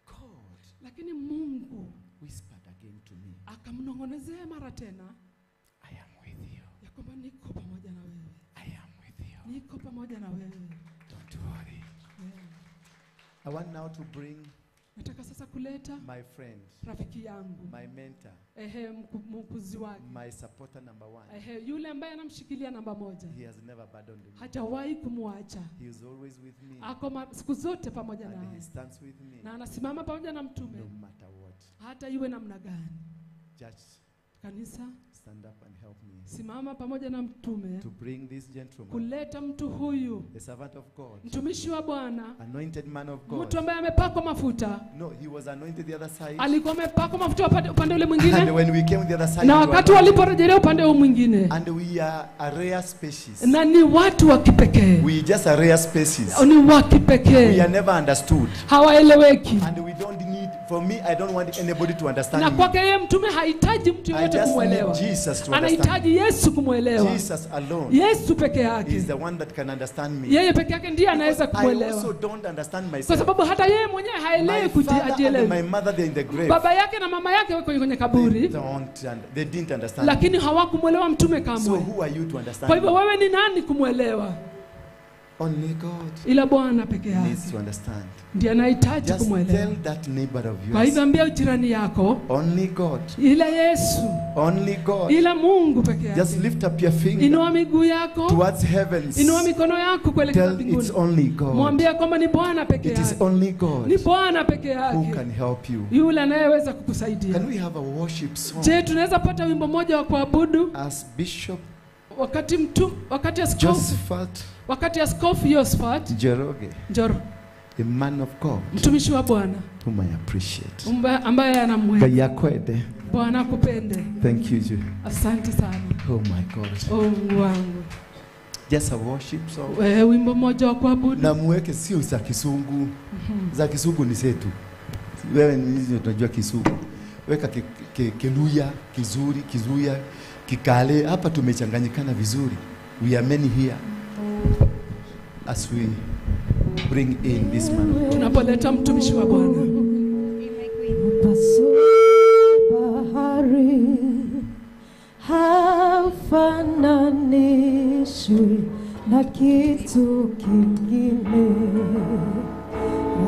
God, lakini Mungu whispered again to me. Akamnong'onezea mara tena. I am with you. Ya kwamba niko pamoja na wewe. I am with you. Niko pamoja na wewe. Don't worry. Yeah. I want now to bring nataka sasa kuleta my friend, rafiki yangu, my mentor, mkuzi wake, my supporter number 1. Yule ambaye anamshikilia namba 1. He has never abandoned me. Hajawahi kumwacha. He is always with me. Ako siku zote pamoja naye. And he stands with me. Na anasimama pamoja na mtume. No matter what. Hata iwe namna gani. Judge, kanisa, stand up and help me. Simama pamoja na mtume. To bring this gentleman, kuleta mtu huyu, the servant of God, mtumishi wa Bwana, anointed man of God, mtu ambaye amepakwa mafuta. No, he was anointed the other side. Alikuwa amepakwa mafuta upande ule mwingine. And when we came the other side, na wakati waliporejelea upande huu mwingine, and we are a rare species. Na ni watu wa kipekee. We just a rare species. Ni wa kipekee. We are never understood. Hawaeleweki. And we don't need, for me, I don't want anybody to understand Na me. kwake yeye mtume hahitaji mtu yeyote kumuelewa. Jesus to Anahitaji Yesu kumuelewa. Jesus alone. Yesu peke yake. Is the one that can understand me. Yeye peke yake ndiye anaweza kumuelewa. I also don't understand myself. Kwa sababu hata yeye mwenyewe haelewi kujielewa. My mother, they're in the grave. Baba yake na mama yake wako kwenye kaburi. They didn't understand. Lakini hawakumuelewa mtume kamwe. So who are you to understand? Kwa hivyo wewe ni nani kumuelewa? Only God. Ila Bwana peke yake needs to understand. Ndiye anahitaji kumuelewa. Just tell that neighbor of yours. Kwa hivyo ambia jirani yako, only God. Ila Yesu. Only God. Ila Mungu peke yake. Just lift up your finger. Inua miguu yako towards heavens. Inua mikono yako kuelekea mbinguni. It's only God. Mwambie kwamba ni Bwana peke yake. It is only God. Ni Bwana peke yake. Who can help you. Yule anayeweza kukusaidia. Can we have a worship song? Je, tunaweza pata wimbo mmoja wa kuabudu? As Bishop Wakati Askofu Josephat Njoroge, the man of God, mtumishi wa Bwana, whom I appreciate, ambaye anamweza. Bwana akupende. Thank you, Jew. Asante sana. Oh my God. Oh Mungu wangu. Just a worship song. Wimbo mmoja wa kuabudu. Na muweke sio za Kisungu. Za Kisungu ni zetu. Wewe ni tunajua Kisungu. Weka Kiluya, Kizuri, Kizuya, Kikale. Hapa tumechanganyikana vizuri. We are many here. As we bring in this man. Tunapoleta mtumishi wa Bwana. Bahari hafananishwi na kitu kingine.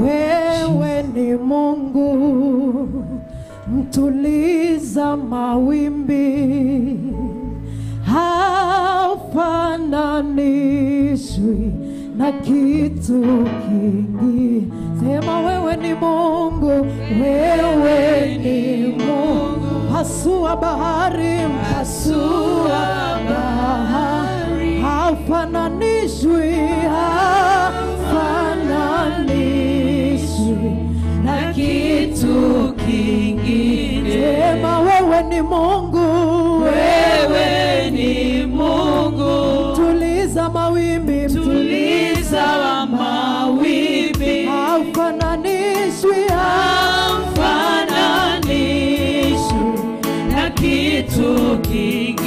Wewe ni Mungu mtuliza mawimbi, hafananishwi na kitu kingi. Sema wewe ni Mungu, wewe ni Mungu. Pasua bahari, pasua bahari, hafananishwi Haufananishwi, haufananishwi na kitu kingine. Sema wewe ni Mungu, wewe ni Mungu. Tuliza mawimbi, tuliza wa mawimbi. Haufananishwi, haufananishwi na kitu kingine.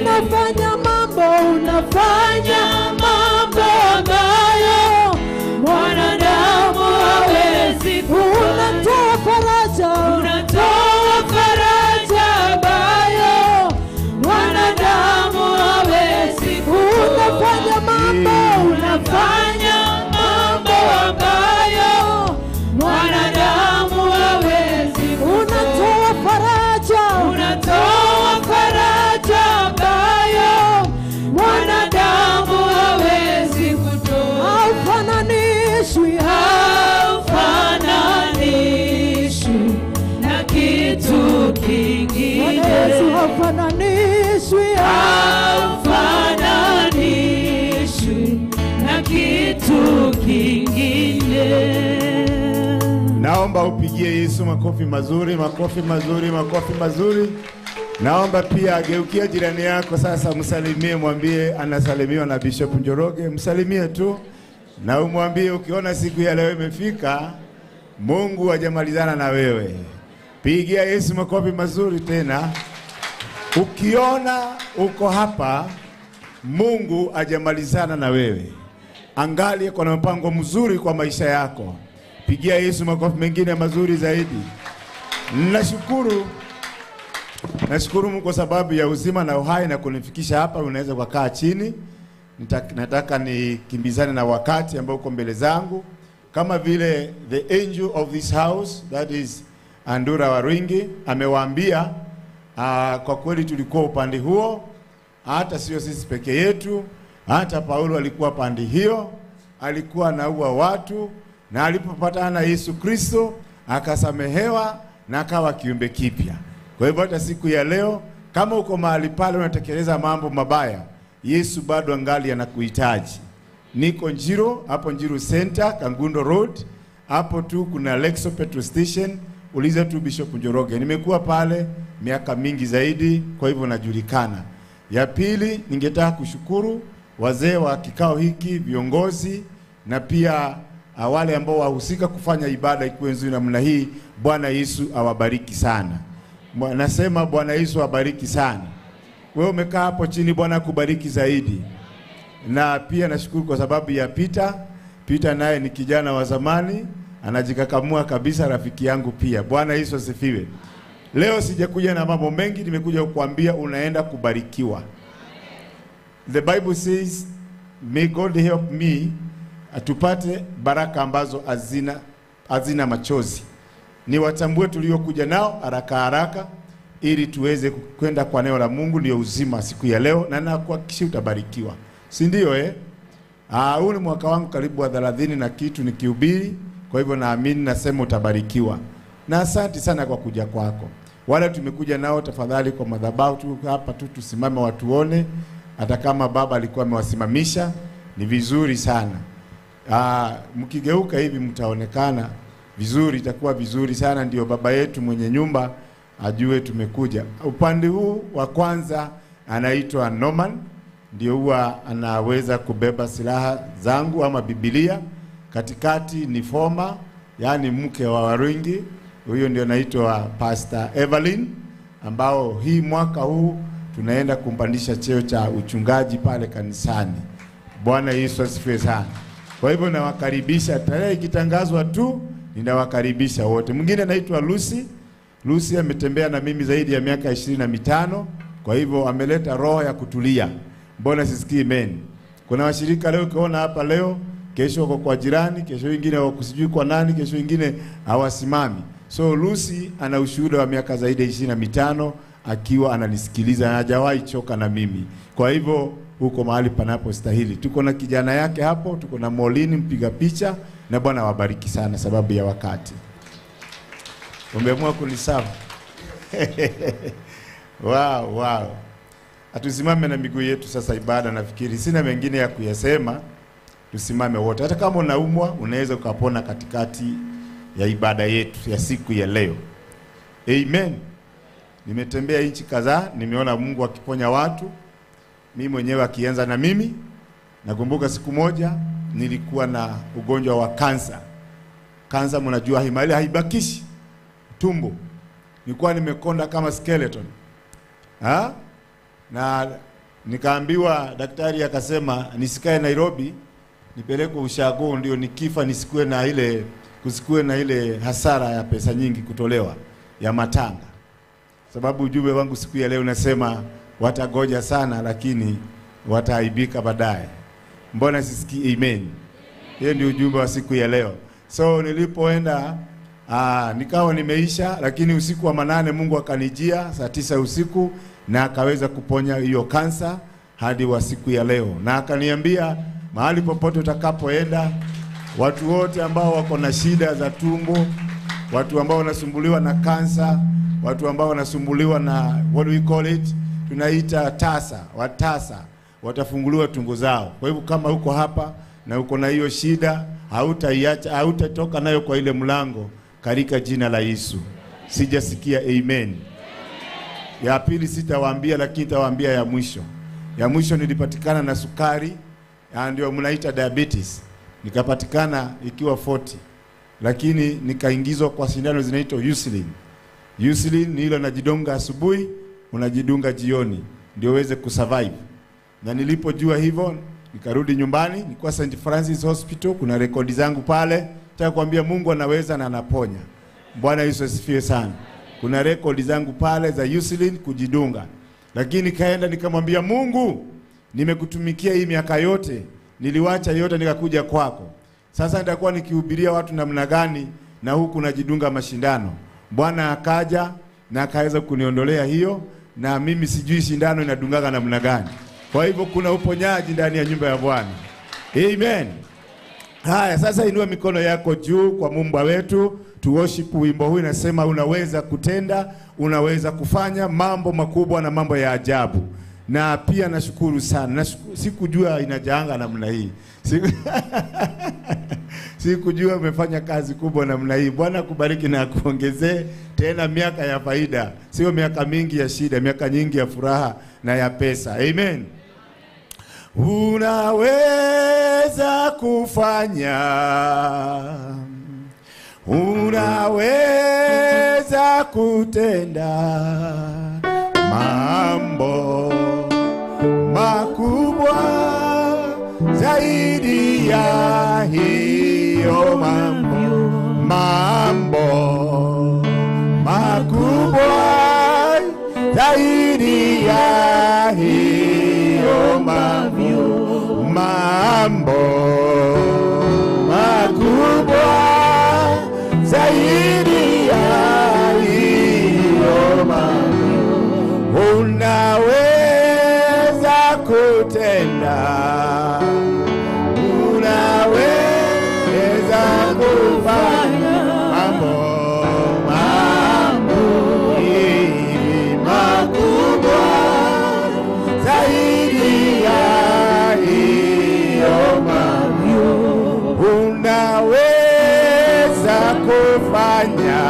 Unafanya mambo, unafanya mambo ambayo mwanadamu hawezi kufanya. Unatoa faraja, unatoa faraja ambayo mwanadamu hawezi kutoa. Unafanya mambo, unafanya mambo ambayo mwanadamu hawezi kutoa. Unatoa faraja, unatoa faraja ambayo mwanadamu hawezi kutoa. Haufananishwi, haufananishwi na kitu kingine. Bwana Yesu haufananishwi, haufananishwi na kitu kingine. Naomba upigie Yesu makofi mazuri, makofi mazuri, makofi mazuri. Naomba pia ageukia jirani yako sasa, msalimie, mwambie anasalimiwa na Bishop Njoroge. Msalimie tu na umwambie ukiona siku ya leo imefika, Mungu hajamalizana na wewe. Pigia Yesu makofi mazuri tena. Ukiona uko hapa, Mungu hajamalizana na wewe. Angalia kuna mpango mzuri kwa maisha yako. Pigia Yesu makofi mengine mazuri zaidi. Nashukuru. Nashukuru Mungu kwa sababu ya uzima na uhai na kunifikisha hapa. Unaweza kukaa chini. Nataka nikimbizane na wakati ambao uko mbele zangu. Kama vile the angel of this house, that is Andura Waruingi, amewaambia kwa kweli tulikuwa upande huo, hata sio sisi peke yetu, hata Paulo alikuwa pande hiyo, alikuwa anaua watu, na alipopatana na Yesu Kristo akasamehewa na akawa kiumbe kipya. Kwa hivyo hata siku ya leo kama uko mahali pale unatekeleza mambo mabaya, Yesu bado angali anakuhitaji. Niko Njiro, hapo Njiro Center, Kangundo Road, hapo tu kuna Lexo Petrol Station, uliza tu Bishop Njoroge. Nimekuwa pale miaka mingi zaidi, kwa hivyo najulikana. Ya pili, ningetaka kushukuru wazee wa kikao hiki, viongozi na pia wale ambao wahusika kufanya ibada ikuwe nzuri namna hii. Bwana Yesu awabariki sana. Nasema Bwana Yesu awabariki sana. Wewe umekaa hapo chini, Bwana akubariki zaidi. Na pia nashukuru kwa sababu ya Peter. Peter naye ni kijana wa zamani, anajikakamua kabisa, rafiki yangu pia. Bwana Yesu asifiwe. Leo sijakuja na mambo mengi, nimekuja kukuambia unaenda kubarikiwa. The Bible says, may God help me tupate baraka ambazo hazina machozi. Ni watambue tuliokuja nao haraka haraka ili tuweze kwenda kwa neno la Mungu ndio uzima siku ya leo, na nakuhakikishia utabarikiwa. Si ndio eh? Huu ni mwaka wangu karibu wa 30 na kitu nikihubiri, kwa hivyo naamini nasema utabarikiwa. Na asante sana kwa kuja kwako. Wale tumekuja nao tafadhali kwa madhabahu tu hapa tu tusimame watuone, hata kama baba alikuwa amewasimamisha ni vizuri sana. Mkigeuka hivi mtaonekana vizuri, itakuwa vizuri sana, ndio baba yetu mwenye nyumba ajue tumekuja. Upande huu wa kwanza anaitwa Norman, ndio huwa anaweza kubeba silaha zangu ama Biblia. Katikati ni Foma, yani mke wa Waruingi, huyo ndio anaitwa Pastor Evelyn, ambao hii mwaka huu tunaenda kumpandisha cheo cha uchungaji pale kanisani. Bwana Yesu asifiwe sana. Kwa hivyo nawakaribisha, tarehe ikitangazwa tu ninawakaribisha wote. Mwingine anaitwa Lucy. Lucy ametembea na mimi zaidi ya miaka 25, kwa hivyo ameleta roho ya kutulia. Mbona sisikii amen? Kuna washirika leo ukiona hapa leo, kesho wako kwa jirani, kesho wengine wako sijui kwa nani, kesho wengine hawasimami. So Lucy ana ushuhuda wa miaka zaidi ya 25 akiwa ananisikiliza na hajawahi choka na mimi. Kwa hivyo huko mahali panapostahili. Tuko na kijana yake hapo, tuko na Molini mpiga picha, na Bwana wabariki sana sababu ya wakati. Umeamua kunisafu. Wow, wow. Atusimame na miguu yetu sasa ibada, nafikiri sina mengine ya kuyasema. Tusimame wote. Hata kama unaumwa unaweza ukapona katikati ya ibada yetu ya siku ya leo. Amen. Nimetembea nchi kadhaa, nimeona Mungu akiponya watu. Mimi mwenyewe akianza na mimi. Nakumbuka siku moja nilikuwa na ugonjwa wa kansa. Kansa mnajua himali haibakishi tumbo. Nilikuwa nimekonda kama skeleton. Ha? Na nikaambiwa, daktari akasema nisikae Nairobi, nipelekwe ushago ndio nikifa nisikuwe na ile, kusikuwe na ile hasara ya pesa nyingi kutolewa ya matanga. Sababu ujumbe wangu siku ya leo unasema watagoja sana lakini wataaibika baadaye. Mbona sisikii amen? Hiyo ndio ujumbe wa siku ya leo. So nilipoenda nikawa nimeisha, lakini usiku wa manane Mungu akanijia saa 9 usiku na akaweza kuponya hiyo kansa hadi wa siku ya leo. Na akaniambia mahali popote utakapoenda, watu wote ambao wako na shida za tumbo, watu ambao wanasumbuliwa na kansa, watu ambao wanasumbuliwa na what do we call it, tunaita tasa, watasa, watafunguliwa tumbo zao. Kwa hivyo kama uko hapa na uko na hiyo shida, hautaiacha, hautatoka nayo kwa ile mlango katika jina la Yesu. Sijasikia amen. Ya pili sitawaambia, lakini nitawaambia ya mwisho. Ya mwisho nilipatikana na sukari, ndio mnaita diabetes. Nikapatikana ikiwa 40. Lakini nikaingizwa kwa sindano zinaitwa insulin. Insulin ni ile unajidunga asubuhi, unajidunga jioni ndio uweze kusurvive. Na nilipojua hivyo nikarudi nyumbani, nilikuwa St. Francis Hospital, kuna rekodi zangu pale. Nataka kuambia Mungu anaweza na anaponya. Bwana Yesu asifiwe sana. Kuna rekodi zangu pale za insulin kujidunga. Lakini nikaenda nikamwambia Mungu, nimekutumikia hii miaka yote, niliwacha yote nikakuja kwako. Sasa nitakuwa nikihubiria watu namna gani na huku najidunga mashindano? Bwana akaja na akaweza kuniondolea hiyo, na mimi sijui shindano inadungaga namna gani. Kwa hivyo kuna uponyaji ndani ya nyumba ya Bwana. Amen. Haya, sasa inua mikono yako juu kwa Muumba wetu. Tu worship wimbo huu inasema unaweza kutenda, unaweza kufanya mambo makubwa na mambo ya ajabu. Na pia nashukuru sana. Sikujua inajaanga namna hii. Sikujua umefanya kazi kubwa namna hii. Bwana kubariki na kuongezee tena miaka ya faida. Sio miaka mingi ya shida, miaka nyingi ya furaha na ya pesa. Amen. Unaweza kufanya, unaweza kutenda mambo makubwa zaidi ya hiyo mambo, mambo makubwa zaidi ya hiyo mambo, mambo makubwa zaidi ya hiyo mambo. Unaweza kutenda, unaweza kufanya mambo, mambo makubwa zaidi ya hiyo mambo. Unaweza kufanya,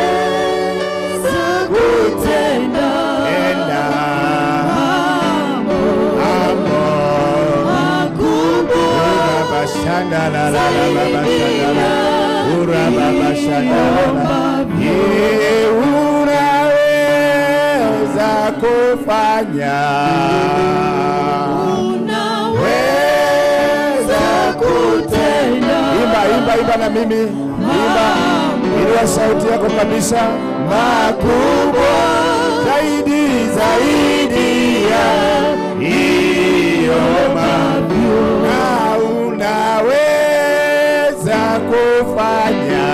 unaweza kutenda mambo makubwa zaidi ya unaweza kufanya, unaweza kutenda. Imba, imba, imba na mimi. Imba, inua sauti yako kabisa. Makubwa zaidi, zaidi ya hiyo mambo. Na unaweza kufanya,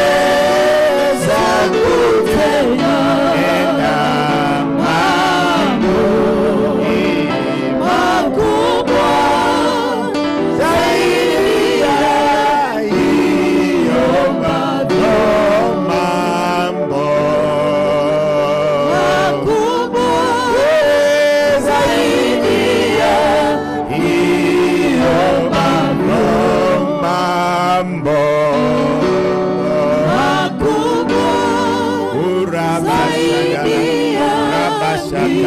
unaweza kutenda mambo makubwa zaidi ya hiyo mambo, mambo In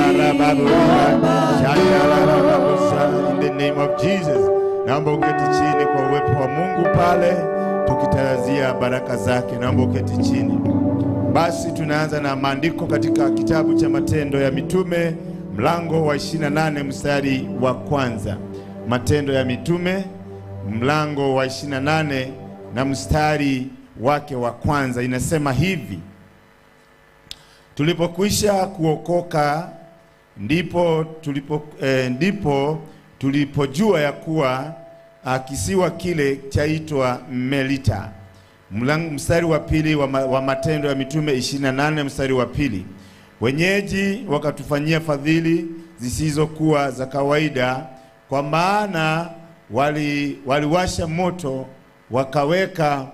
the name of Jesus. Naomba uketi chini kwa uwepo wa Mungu pale, tukitarajia baraka zake. Naomba uketi chini. Basi tunaanza na maandiko katika kitabu cha Matendo ya Mitume mlango wa 28 mstari wa kwanza. Matendo ya Mitume mlango wa 28 na mstari wake wa kwanza inasema hivi: tulipokwisha kuokoka ndipo tulipojua ya kuwa kisiwa kile chaitwa Melita. Mstari wa pili wa Matendo ya Mitume 28 mstari wa pili. Wenyeji wakatufanyia fadhili zisizokuwa za kawaida, kwa maana waliwasha moto wakaweka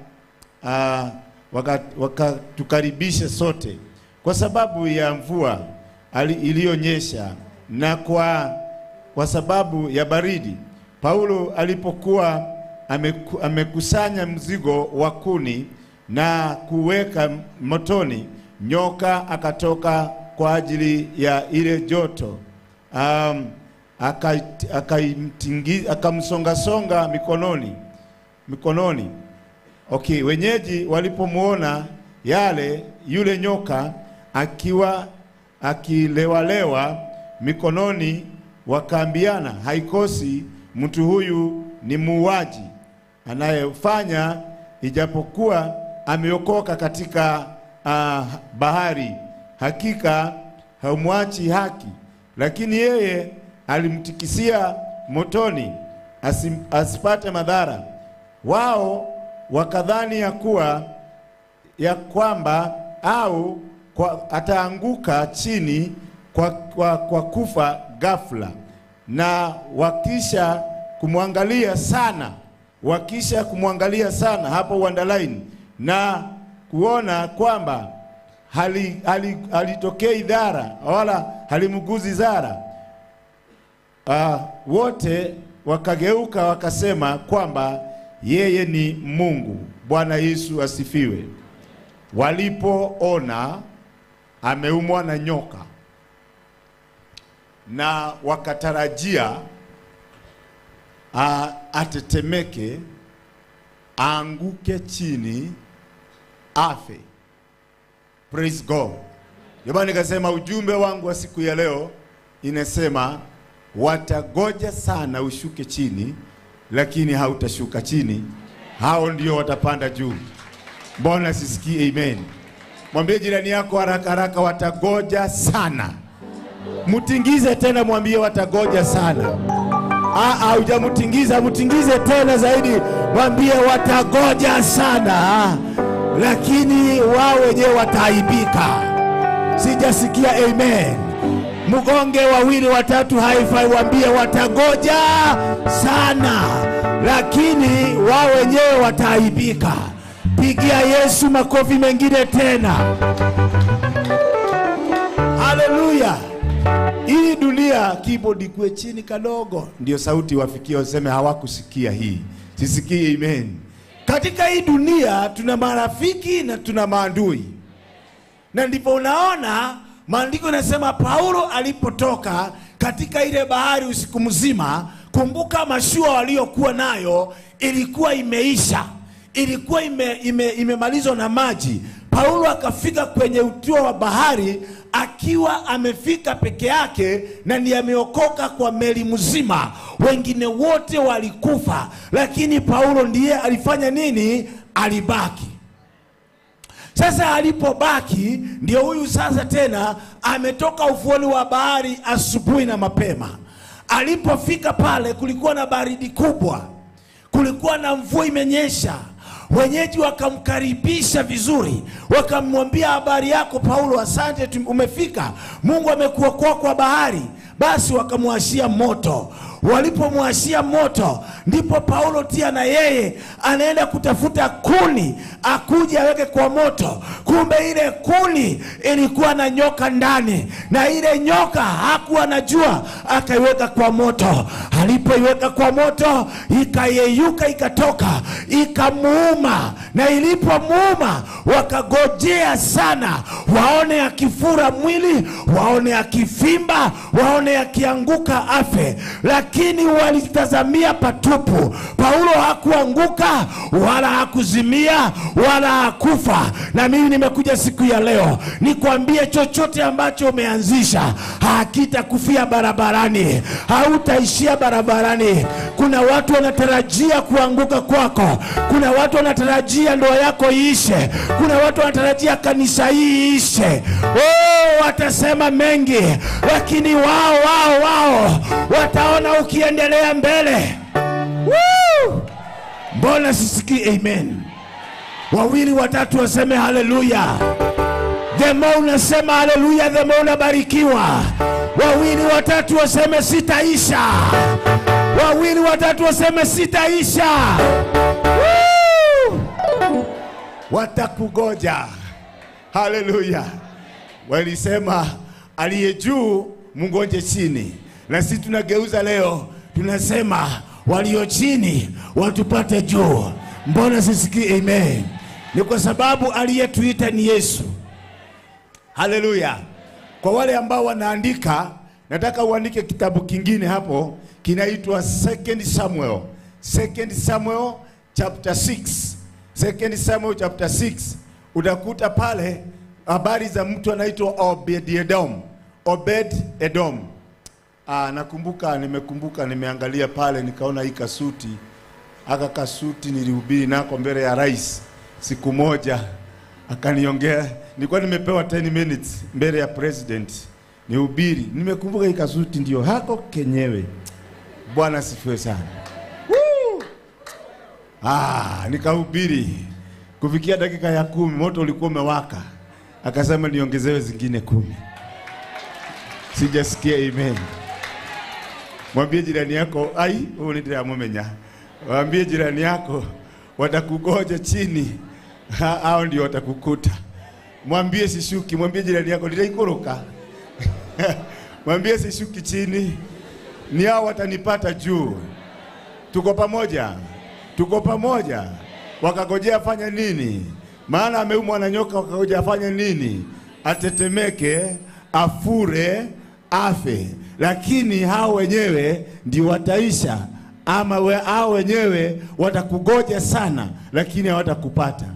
wakatukaribisha sote kwa sababu ya mvua iliyonyesha na kwa sababu ya baridi. Paulo alipokuwa amekusanya mzigo wa kuni na kuweka motoni, nyoka akatoka kwa ajili ya ile joto, akamsonga-songa mikononi. Okay, wenyeji walipomuona yale yule nyoka akiwa akilewalewa mikononi, wakaambiana, haikosi mtu huyu ni muuaji anayefanya, ijapokuwa ameokoka katika bahari, hakika haumwachi haki. Lakini yeye alimtikisia motoni asipate madhara. Wao wakadhani ya kwamba au ataanguka chini kwa kufa ghafla. Na wakisha kumwangalia sana hapo underline, na kuona kwamba halitokei dhara wala halimguzi dhara, wote wakageuka wakasema kwamba yeye ni Mungu. Bwana Yesu asifiwe. Walipoona ameumwa na nyoka na wakatarajia atetemeke, aanguke chini, afe. Praise God. Jamani, nikasema ujumbe wangu wa siku ya leo inasema watagoja sana ushuke chini, lakini hautashuka chini. Hao ndio watapanda juu. Mbona sisikii amen? Mwambie jirani yako haraka haraka, watagoja sana. Mtingize tena, mwambie watagoja sana. Hujamtingiza, mtingize tena zaidi, mwambie watagoja sana, lakini wao wenyewe wataaibika. Sijasikia amen. Mgonge wawili watatu haifai, waambie watagoja sana, lakini wao wenyewe wataaibika. Pigia Yesu makofi mengine tena. Haleluya. Hii dunia keyboard ikuwe chini kadogo, ndio sauti wafikie waseme hawakusikia hii. Sisikii amen. Katika hii dunia tuna marafiki na tuna maadui. Na ndipo unaona maandiko yanasema Paulo alipotoka katika ile bahari usiku mzima, kumbuka mashua waliokuwa nayo ilikuwa imeisha, ilikuwa imemalizwa na maji. Paulo akafika kwenye utuo wa bahari akiwa amefika peke yake, na ndiye ameokoka kwa meli mzima. Wengine wote walikufa, lakini Paulo ndiye alifanya nini? Alibaki. Sasa alipobaki, ndio huyu sasa tena ametoka ufuoni wa bahari asubuhi na mapema. Alipofika pale kulikuwa na baridi kubwa, kulikuwa na mvua imenyesha. Wenyeji wakamkaribisha vizuri, wakamwambia habari yako Paulo, asante umefika, Mungu amekuokoa kwa bahari. Basi wakamwashia moto. Walipomwashia moto, ndipo Paulo tia na yeye anaenda kutafuta kuni akuje aweke kwa moto. Kumbe ile kuni ilikuwa na nyoka ndani, na ile nyoka hakuwa anajua, akaiweka kwa moto. Alipoiweka kwa moto ikayeyuka, ikatoka, ikamuuma. Na ilipomuuma wakagojea sana waone akifura mwili, waone akifimba, waone akianguka afe, lakini walitazamia patupu. Paulo hakuanguka wala hakuzimia wala hakufa. Na mimi nimekuja siku ya leo nikwambie, chochote ambacho umeanzisha hakitakufia barabarani, hautaishia barabarani. Kuna watu wanatarajia kuanguka kwako, kuna watu wanatarajia ndoa yako iishe, kuna watu wanatarajia kanisa hii iishe. Oh, watasema mengi, lakini wao wataona ukiendelea mbele. Woo! Mbona sisikii amen? Wawili watatu waseme haleluya. The more unasema haleluya, the more unabarikiwa. Wawili watatu waseme sitaisha. Wawili watatu waseme sitaisha. Woo! Watakugoja. Haleluya. Walisema aliye juu mungoje chini, na sisi tunageuza leo, tunasema walio chini watupate juu. Mbona sisikii amen? Ni kwa sababu aliyetuita ni Yesu. Haleluya. Kwa wale ambao wanaandika, nataka uandike kitabu kingine hapo kinaitwa 2 Samuel. 2 Samuel chapter 6. 2 Samuel chapter 6. Utakuta pale habari za mtu anaitwa Obed-Edom. Obed-Edom. Nakumbuka, nimekumbuka, nimeangalia pale nikaona hii kasuti. Aka kasuti nilihubiri nako mbele ya rais siku moja. Akaniongea, nilikuwa nimepewa 10 minutes mbele ya president nihubiri. Nimekumbuka hii kasuti ndio hako kenyewe. Bwana asifiwe sana. Woo! Nikahubiri. Kufikia dakika ya 10 moto ulikuwa umewaka. Akasema niongezewe zingine 10. Sijasikia amen. Mwambie jirani yako, ai, huyu ni mumenya. Mwambie jirani yako watakugoja chini, hao ndio watakukuta. Mwambie sishuki, mwambie jirani yako nitaikoroka. Mwambie sishuki chini, ni hao watanipata juu. Tuko pamoja. Tuko pamoja. Wakagojea afanye nini? Maana ameumwa na nyoka, wakagojea afanye nini? Atetemeke, afure, afe. Lakini hao wenyewe ndio wataisha, ama hao wenyewe watakugoja sana, lakini hawatakupata.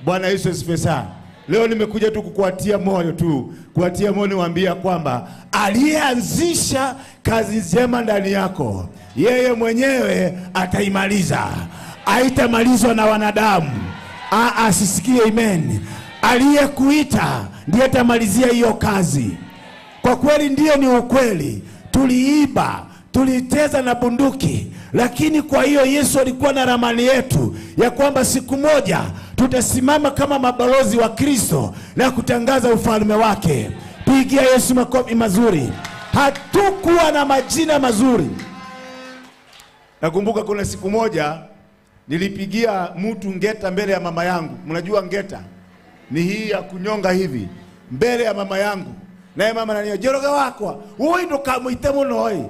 Bwana Yesu asifiwe sana. Leo nimekuja tu kukuatia moyo tu, kuatia moyo, niwaambia kwamba aliyeanzisha kazi njema ndani yako, yeye mwenyewe ataimaliza. Haitamalizwa na wanadamu. Asisikie amen. Aliyekuita ndiye atamalizia hiyo kazi. Kwa kweli ndiyo, ni ukweli. Tuliiba, tuliteza na bunduki, lakini kwa hiyo Yesu alikuwa na ramani yetu ya kwamba siku moja tutasimama kama mabalozi wa Kristo na kutangaza ufalme wake. Pigia Yesu makofi mazuri. Hatukuwa na majina mazuri. Nakumbuka kuna siku moja nilipigia mtu ngeta mbele ya mama yangu. Mnajua ngeta ni hii ya kunyonga hivi, mbele ya mama yangu. Naye mama ananiambia, "Joroga wakwa, wewe ndo kamuite muno oi."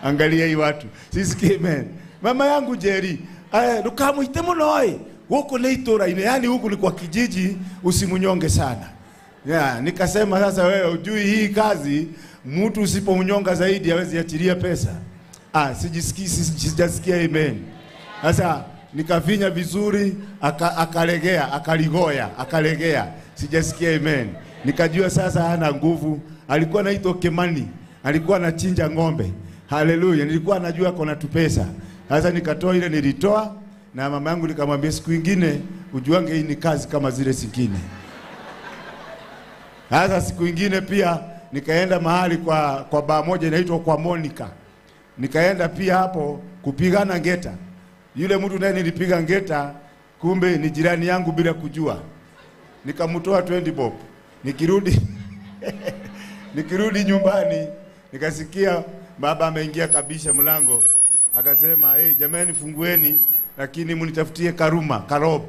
Angalia hii watu. Sisi amen. Mama yangu Jerry, ndo kamuite muno oi. Huko ni itora ile, yani huku ni kwa kijiji, usimunyonge sana. Yeah, nikasema sasa wewe ujui hii kazi, mtu usipomnyonga zaidi hawezi achilia pesa. Sijisikii, sijasikia amen. Sasa nikavinya vizuri, akalegea, akaligoya, akalegea. Sijasikia amen. Nikajua sasa hana nguvu. Alikuwa anaitwa Kemani, alikuwa anachinja ng'ombe. Haleluya, nilikuwa najua kuna tupesa. Sasa nikatoa ile nilitoa, na mama yangu nikamwambia siku nyingine ujuange hii ni kazi kama zile zingine. Sasa siku nyingine pia nikaenda mahali kwa baa moja inaitwa kwa Monica. Nikaenda pia hapo kupigana ngeta. Yule mtu naye nilipiga ngeta, kumbe ni jirani yangu bila kujua. Nikamtoa 20 bob. Nikirudi nikirudi nyumbani nikasikia baba ameingia kabisa mlango. Akasema, "Hey, jamani fungueni, lakini mnitafutie karuma, karob."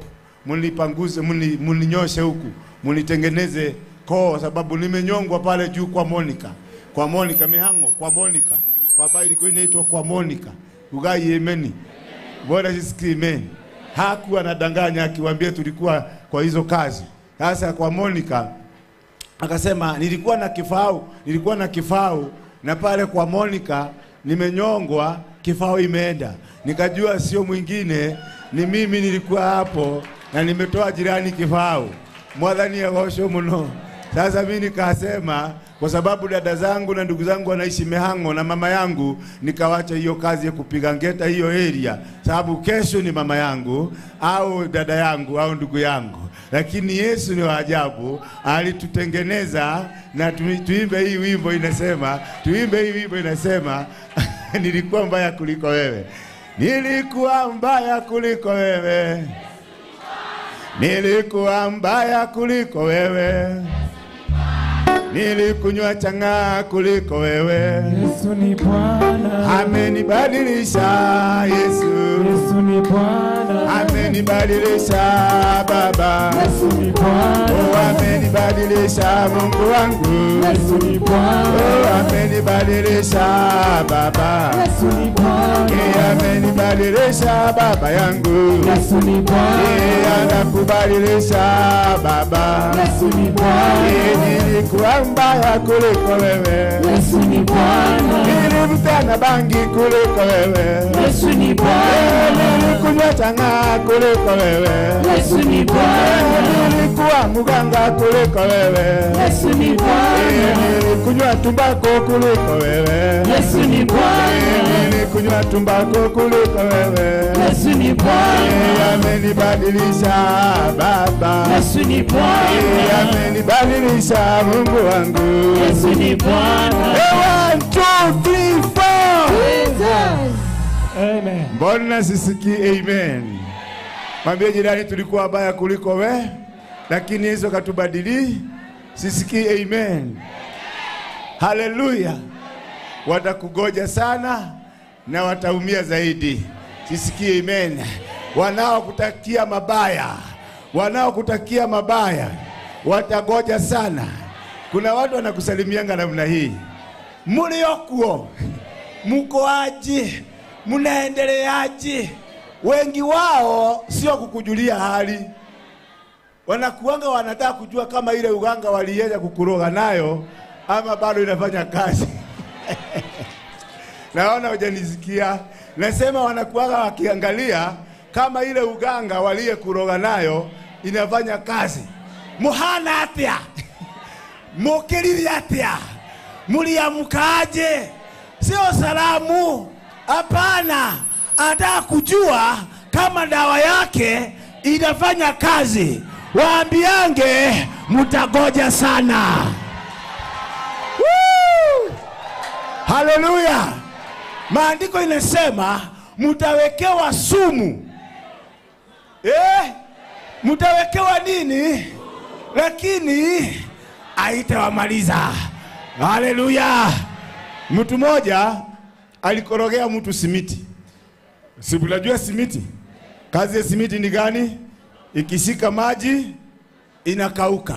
Mnipanguze, mninyoshe huku, mnitengeneze koo, sababu nimenyongwa pale juu kwa Monica. Kwa Monica Mihango, kwa Monica. Kwa bai ilikuwa inaitwa kwa Monica. Ugai amen. Bora sisi amen. Hakuwa anadanganya akiwaambia tulikuwa kwa hizo kazi. Sasa kwa Monica akasema nilikuwa na kifau na pale kwa Monica nimenyongwa, kifau imeenda. Nikajua sio mwingine ni mimi, nilikuwa hapo na nimetoa jirani kifau. Mwathani agocwo muno. Sasa mimi nikasema kwa sababu dada zangu na ndugu zangu wanaishi Mihango na mama yangu, nikawacha hiyo kazi ya kupiga ngeta hiyo area, sababu kesho ni mama yangu au dada yangu au ndugu yangu. Lakini Yesu ni wa ajabu, alitutengeneza. Na tuimbe hii wimbo inasema, nilikuwa mbaya kuliko wewe. Nilikuwa mbaya kuliko wewe. Nilikuwa mbaya kuliko wewe. Nilikunywa chang'aa kuliko wewe. Yesu ni Bwana. Amenibadilisha Yesu. Yesu ni Bwana. Amenibadilisha Baba. Yesu ni Bwana. Oh, amenibadilisha Mungu wangu. Yesu ni Bwana. Oh, amenibadilisha Baba. Yesu ni Bwana. Yeye amenibadilisha Baba yangu. Yesu ni Bwana. Yeye anakubadilisha Baba. Yesu ni Bwana. Yeye nilikuwa mbaya kuliko wewe. Yesu ni Bwana. Nilimtana bangi kuliko wewe. Yesu ni Bwana. Nilikunywa chang'aa kuliko wewe. Yesu ni Bwana. Nilikuwa muganga kuliko wewe. Yesu ni Bwana. Nilikunywa tumbako kuliko wewe. Yesu ni Bwana. Nilikunywa tumbako kuliko wewe. Yesu ni Bwana. Amenibadilisha Baba. Yesu ni Bwana. Amenibadilisha Mungu wangu. Yesu ni Bwana. 1 2 3 4. Jesus. Amen. Mbona sisikii amen? Mwambie jirani tulikuwa wabaya kuliko we, lakini Yesu katubadili. Sisikii amen. Haleluya. Watakugoja sana na wataumia zaidi. Sisikii amen. Wanaokutakia mabaya, wanaokutakia mabaya watagoja sana. Kuna watu wanakusalimianga namna hii. Mliokuo, mko aje? Mnaendeleaje? Wengi wao sio kukujulia hali. Wanakuanga wanataka kujua kama ile uganga waliweza kukuroga nayo ama bado inafanya kazi. Naona hujanisikia. Nasema wanakuanga wakiangalia kama ile uganga waliyekuroga nayo inafanya kazi. Muhana atia? Mukiriri atia? Muliamkaje? Sio salamu. Hapana. Anataka kujua kama dawa yake inafanya kazi. Waambiange mtagoja sana. Woo! Haleluya. Maandiko inasema mtawekewa sumu. Mtawekewa nini? Lakini haitawamaliza. Haleluya. Mtu mmoja alikorogea mtu simiti. Si unajua simiti? Kazi ya simiti ni gani? Ikishika maji inakauka.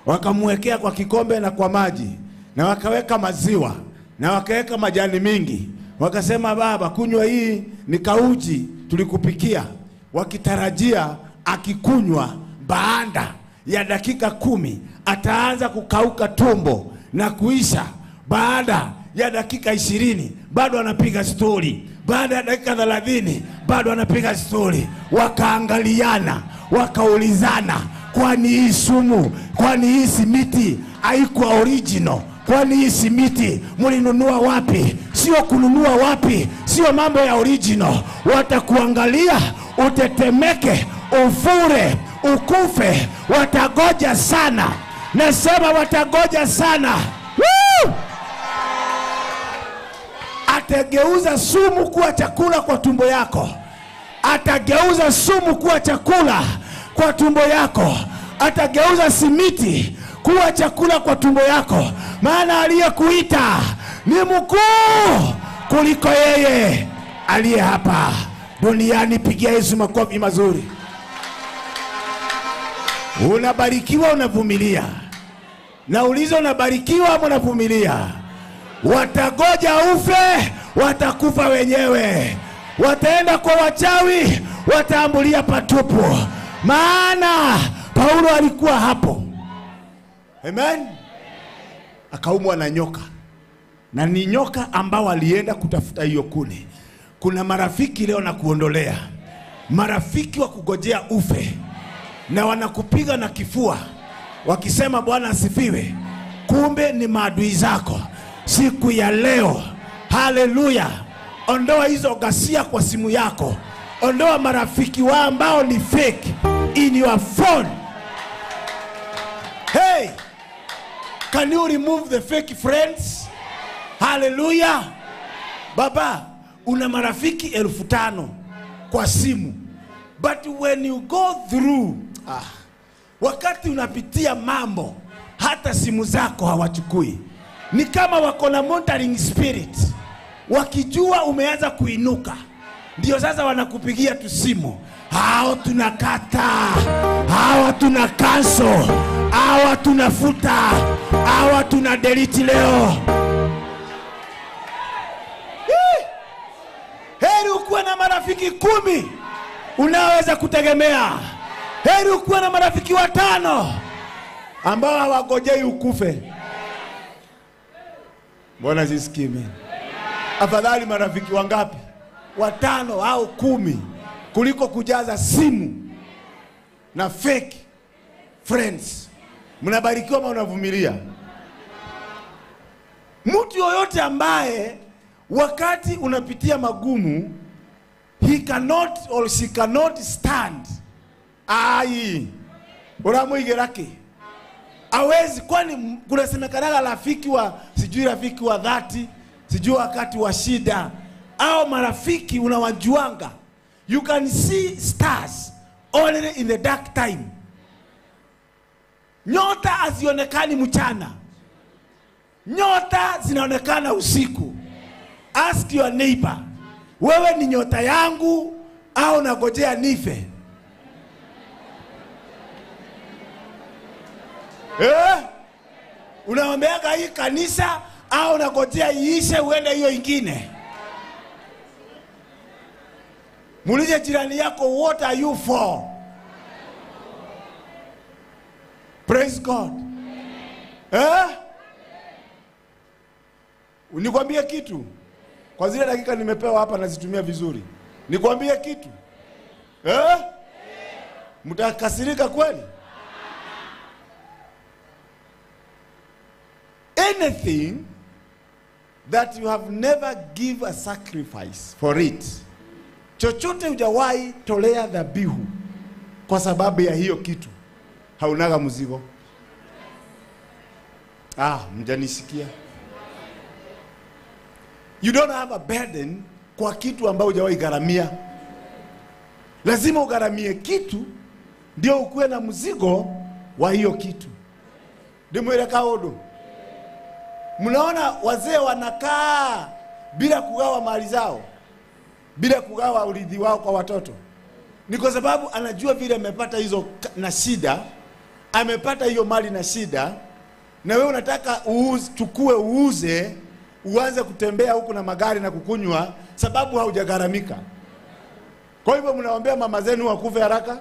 Wakamwekea kwa kikombe na kwa maji, na wakaweka maziwa, na wakaweka majani mingi. Wakasema baba, kunywa hii ni kauji tulikupikia. Wakitarajia akikunywa baada ya dakika 10 ataanza kukauka tumbo na kuisha. Baada ya dakika 20 bado anapiga stori. Baada ya dakika 30 bado anapiga stori. Wakaangaliana, wakaulizana, kwani hii sumu, kwani hii simiti haikuwa original? Kwani hii simiti mlinunua wapi? Sio kununua wapi, sio mambo ya original. Watakuangalia utetemeke, ufure, ukufe. Watagoja sana. Nasema watagoja sana. Woo! Atageuza sumu kuwa chakula kwa tumbo yako. Atageuza sumu kuwa chakula kwa tumbo yako. Atageuza simiti kuwa chakula kwa tumbo yako. Maana aliyekuita ni mkuu kuliko yeye aliye hapa duniani. Pigia Yesu makofi mazuri. Unabarikiwa, unavumilia. Nauliza, unabarikiwa ama unavumilia? Watagoja ufe, watakufa wenyewe. Wataenda kwa wachawi, wataambulia patupu. Maana Paulo alikuwa hapo. Amen. Akaumwa na nyoka. Na ni nyoka ambao alienda kutafuta hiyo kuni. Kuna marafiki leo na kuondolea. Marafiki wa kugojea ufe. Na wanakupiga na kifua wakisema Bwana asifiwe. Kumbe ni maadui zako. Siku ya leo, haleluya, ondoa hizo ghasia kwa simu yako. Ondoa marafiki wa ambao ni fake in your phone. Hey, can you remove the fake friends? Haleluya. Baba, una marafiki 5,000 kwa simu. But when you go through, wakati unapitia mambo, hata simu zako hawachukui. Ni kama wako na monitoring spirit. Wakijua umeanza kuinuka, ndio sasa wanakupigia tu simu. Hao tunakata, hawa tuna cancel, hawa tunafuta, hawa tuna delete leo. Heri ukuwe na marafiki 10 unaweza kutegemea. Heri ukuwe na marafiki 5 ambao hawagojei ukufe. Mbona sisikii mimi? Afadhali marafiki wangapi? 5 au 10 kuliko kujaza simu na fake friends. Mnabarikiwa ama unavumilia? Mtu yoyote ambaye wakati unapitia magumu, he cannot or she cannot stand. Ai, uramuigeraki. Hawezi, kwani kunasemekanaga rafiki wa sijui rafiki wa dhati, sijui wakati wa shida, au marafiki unawajuanga. You can see stars only in the dark time. Nyota hazionekani mchana. Nyota zinaonekana usiku. Ask your neighbor, wewe ni nyota yangu au nagojea nife? Unaombeaga hii kanisa au unagojea iishe uende hiyo ingine? Muulize jirani yako, what are you for? Praise God. Nikwambie kitu. Kwa zile dakika nimepewa hapa nazitumia vizuri. Nikwambie kitu. Mtakasirika kweli? Anything that you have never give a sacrifice for it. Chochote hujawahi tolea dhabihu kwa sababu ya hiyo kitu, haunaga mzigo. Mjanisikia? You don't have a burden kwa kitu ambayo hujawahi gharamia. Lazima ugharamie kitu ndio ukuwe na mzigo wa hiyo kitu. Ndimwele kaodo. Mnaona wazee wanakaa bila kugawa mali zao, bila kugawa urithi wao kwa watoto. Ni kwa sababu anajua vile amepata hizo na shida, amepata hiyo mali na shida, na wewe unataka uchukue uuze, uanze kutembea huku na magari na kukunywa, sababu haujagharamika. Kwa hivyo mnaombea mama zenu wakufe haraka,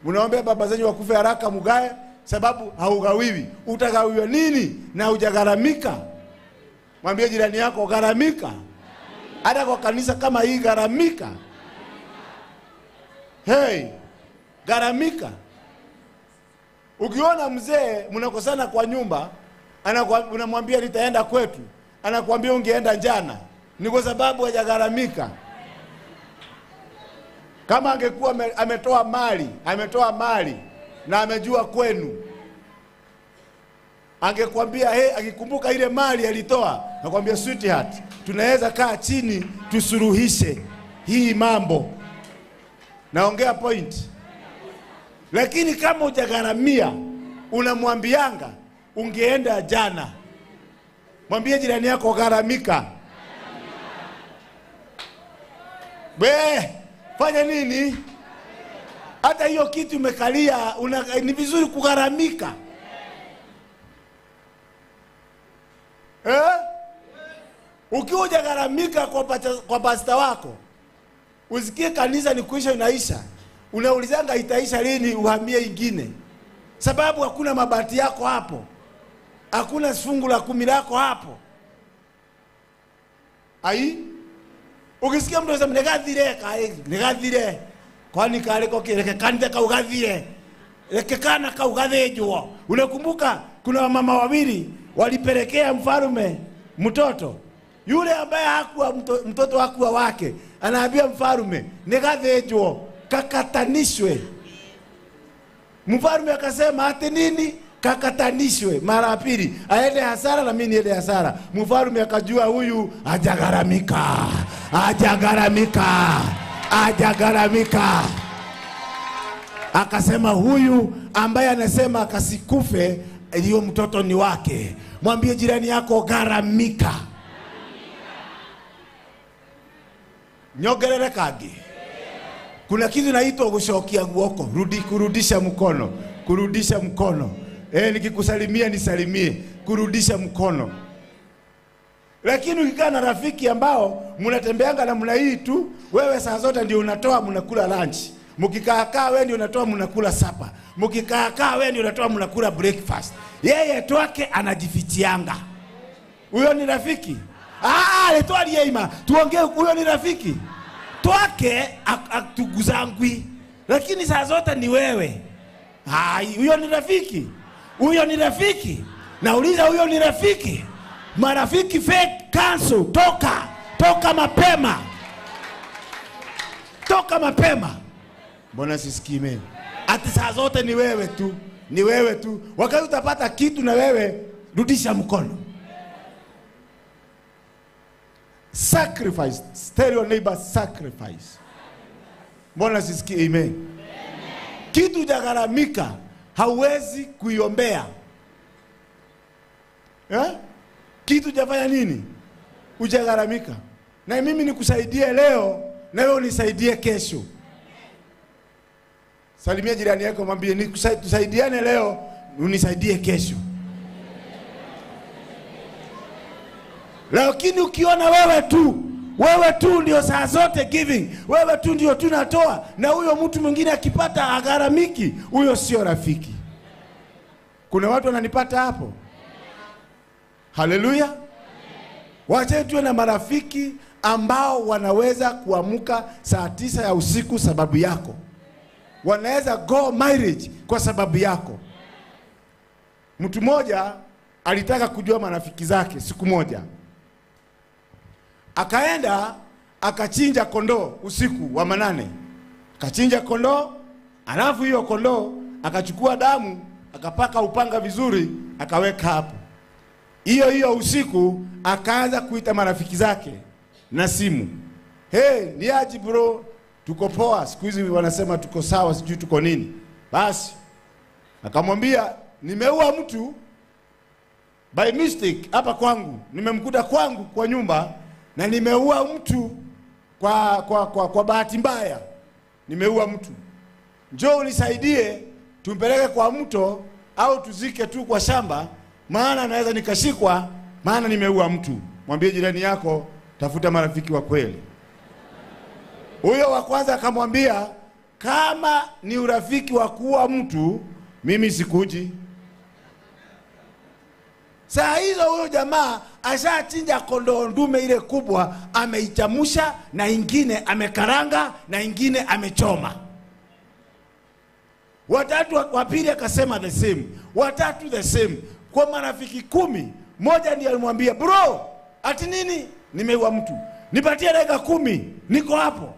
mnaombea baba zenu wakufe haraka mugae, sababu haugawiwi. Utagawiwa nini na hujagharamika? Mwambie jirani yako, gharamika. Hata kwa kanisa kama hii, gharamika. Hey, gharamika. Ukiona mzee mnakosana kwa nyumba, unamwambia nitaenda kwetu, anakuambia ungeenda jana. Ni kwa sababu hajagharamika. Kama angekuwa ametoa mali na amejua kwenu, angekwambia hey, akikumbuka ile mali alitoa, nakwambia sweetheart, tunaweza kaa chini tusuluhishe hii mambo. Naongea point. Lakini kama hujagharamia, unamwambianga ungeenda jana. Mwambie jirani yako, gharamika. Be, fanya nini? Hata hiyo kitu umekalia ni vizuri kugharamika. Eh? Ukiwa hujagharamika kwa pasta wako, usikie kanisa ni kuisha inaisha, unaulizanga itaisha lini uhamie ingine. Sababu hakuna mabati yako hapo. Hakuna fungu la 10 lako hapo. Ai? Ukisikia mtu anasema negathire kai, negathire. Kwani kale ko kireke kanitha kaugathire. Reke kana kaugathejwo. Unakumbuka kuna mama wawili walipelekea mfalme mtoto. Yule ambaye hakuwa mtoto hakuwa wake, anaambia mfalme negathejwo, kakatanishwe. Mfalme akasema ati nini? Kakatanishwe mara pili, aende hasara na mimi niende hasara. Mfalme akajua huyu hajagharamika. Hajagharamika. Hajagharamika. Akasema huyu ambaye anasema akasikufe, hiyo mtoto ni wake. Mwambie jirani yako gharamika. Nyogerere kagi. Kuna kitu inaitwa gushokia guoko, kurudisha mkono, kurudisha mkono. Nikikusalimia nisalimie, kurudisha mkono. Lakini ukikaa na rafiki ambao mnatembeanga na mna hii tu, wewe saa zote ndio unatoa mnakula lunch. Mkikaa kaa wewe ndio unatoa mnakula supper. Mkikaa kaa wewe ndio unatoa mnakula breakfast. Yeye twake anajifichianga. Huyo ni rafiki? Letwa yeima. Tuongee, huyo ni rafiki? Twake atuguzangwi. Lakini saa zote ni wewe. Hai, huyo ni rafiki? Huyo ni rafiki? Nauliza, huyo ni rafiki? Marafiki fake cancel, toka. Toka mapema. Toka mapema. Mbona sisikii mimi? Ati saa zote ni wewe tu. Ni wewe tu. Wakati utapata kitu na wewe, rudisha mkono. Sacrifice. Tell your neighbor sacrifice. Mbona sisikii amen? Kitu hujagharamika hauwezi kuiombea. Kitu hujafanya nini? Hujagharamika. Na mimi nikusaidie leo na wewe unisaidie kesho. Salimia jirani yako, mwambie tusaidiane leo, unisaidie kesho. Lakini ukiona wewe tu ndio saa zote giving, wewe tu ndio tunatoa, na huyo mtu mwingine akipata agharamiki, huyo sio rafiki. Kuna watu wananipata hapo? Haleluya. Wacha tuwe na marafiki ambao wanaweza kuamka saa 9 ya usiku sababu yako. Wanaweza go marriage kwa sababu yako. Mtu mmoja alitaka kujua marafiki zake siku moja. Akaenda akachinja kondoo usiku wa manane. Akachinja kondoo, alafu hiyo kondoo akachukua damu, akapaka upanga vizuri, akaweka hapo. Hiyo hiyo usiku akaanza kuita marafiki zake na simu. Hey, ni aje bro? Tuko poa, siku hizi wanasema tuko sawa, sijui tuko nini. Basi akamwambia nimeua mtu by mistake hapa kwangu. Nimemkuta kwangu kwa nyumba na nimeua mtu kwa bahati mbaya. Nimeua mtu. Njoo unisaidie tumpeleke kwa mto au tuzike tu kwa shamba, maana naweza nikashikwa, maana nimeua mtu. Mwambie jirani yako tafuta marafiki wa kweli. Huyo wa kwanza akamwambia kama ni urafiki wa kuua mtu mimi sikuji. Saa hizo huyo jamaa ashachinja kondoo ndume ile kubwa, ameichamusha na ingine amekaranga na ingine amechoma. Watatu wa pili akasema the same, watatu the same. Kwa marafiki 10, moja ndiye alimwambia bro, ati nini? Nimeua mtu. Nipatie dakika 10, niko hapo.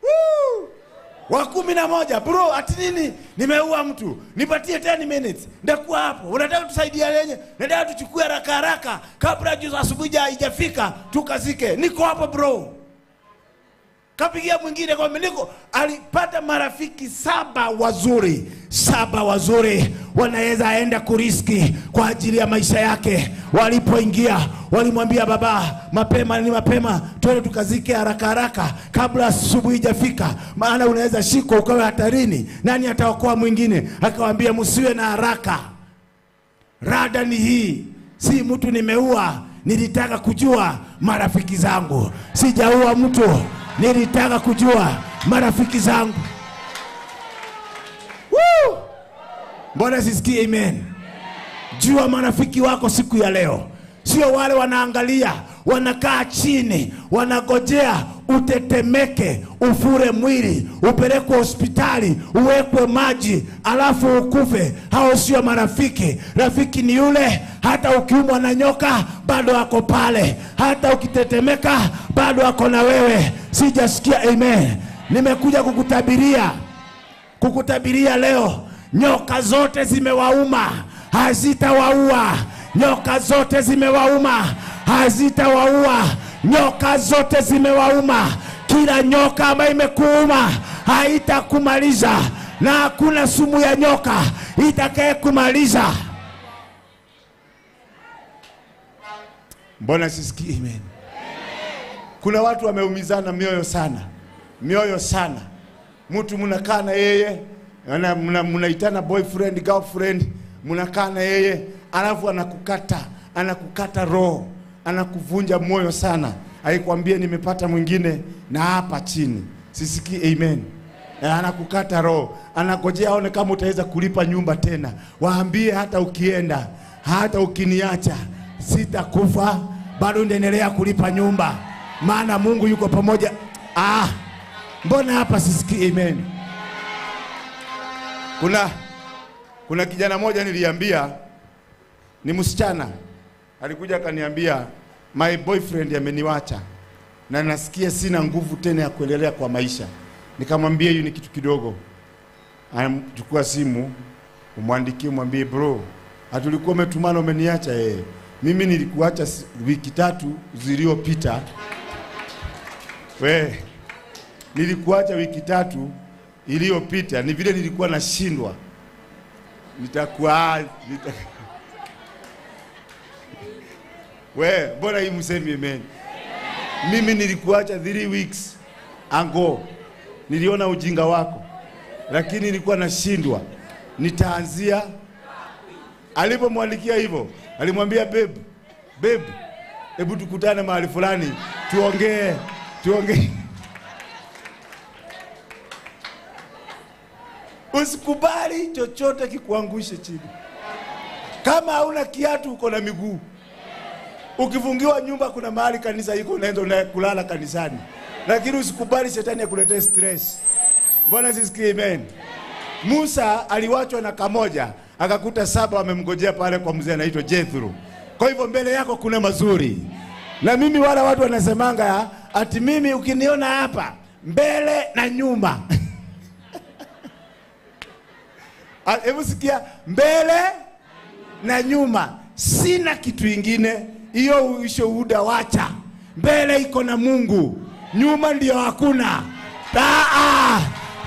Woo! Wa 11, bro, ati nini? Nimeua mtu. Nipatie 10 minutes. Ndakuwa hapo. Unataka tusaidia lenye? Nataka tuchukue haraka haraka kabla jua asubuhi haijafika tukazike. Niko hapo bro. Kapigia mwingine kwa niko. Alipata marafiki 7 wazuri. 7 wazuri wanaweza enda kuriski kwa ajili ya maisha yake. Walipoingia walimwambia baba, mapema ni mapema, twende tukazike haraka haraka kabla asubuhi haijafika, maana unaweza shikwa ukawe hatarini, nani ataokoa mwingine? Akawaambia msiwe na haraka, rada ni hii, si mtu nimeua, nilitaka kujua marafiki zangu, sijaua mtu, nilitaka kujua marafiki zangu. Woo! Mbona sisikie amen? Jua marafiki wako siku ya leo. Sio wale wanaangalia, wanakaa chini, wanagojea utetemeke, ufure mwili, upelekwe hospitali, uwekwe maji, alafu ukufe. Hao sio marafiki. Rafiki ni yule hata ukiumwa na nyoka bado ako pale, hata ukitetemeka bado ako na wewe. Sijasikia amen. Nimekuja kukutabiria leo, nyoka zote zimewauma, hazitawaua. Nyoka zote zimewauma, hazitawaua. Nyoka zote zimewauma. Kila nyoka ambayo imekuuma haitakumaliza, na hakuna sumu ya nyoka itakayekumaliza. Mbona sisikii amen? Kuna watu wameumizana mioyo sana, mioyo sana. Mtu mnakaa na yeye, mnaitana boyfriend, girlfriend, mnakaa na yeye, alafu anakukata roho, anakuvunja moyo sana. Aikwambie nimepata mwingine na hapa chini. Sisikii amen. Anakukata roho, anagojea aone kama utaweza kulipa nyumba tena. Waambie hata ukienda, hata ukiniacha, sitakufa, bado ndaendelea kulipa nyumba, maana Mungu yuko pamoja. Ah, mbona hapa sisikii amen? Kuna kijana moja niliambia, ni msichana, alikuja akaniambia my boyfriend ameniacha na nasikia sina nguvu tena ya kuendelea kwa maisha. Nikamwambia hiyo ni kitu kidogo. Anachukua simu, umwandikie, mwambie bro, atulikuwa umetumana umeniacha yeye. Mimi nilikuacha wiki 3 zilizopita. We, nilikuacha wiki 3 iliyopita, ni vile nilikuwa nashindwa. We, mbona hii msemi amen? Mimi nilikuacha 3 weeks ago. Niliona ujinga wako, lakini nilikuwa nashindwa. Nitaanzia. Alipomwandikia hivyo, alimwambia babe, babe, hebu tukutane mahali fulani, tuongee, tuongee. Usikubali chochote kikuangushe chini. Kama hauna kiatu uko na miguu. Ukifungiwa nyumba kuna mahali kanisa iko, unaenda kulala kanisani. Lakini usikubali shetani akuletee stress. Mbona sisikie amen? Musa aliwachwa na kamoja, akakuta 7 wamemngojea pale kwa mzee anaitwa Jethro. Kwa hivyo mbele yako kuna mazuri. Na mimi wala watu wanasemanga ati mimi ukiniona hapa mbele na nyuma. Hebu sikia, mbele na nyuma, sina kitu ingine. Hiyo ushuhuda wacha. Mbele iko na Mungu, nyuma ndio hakuna.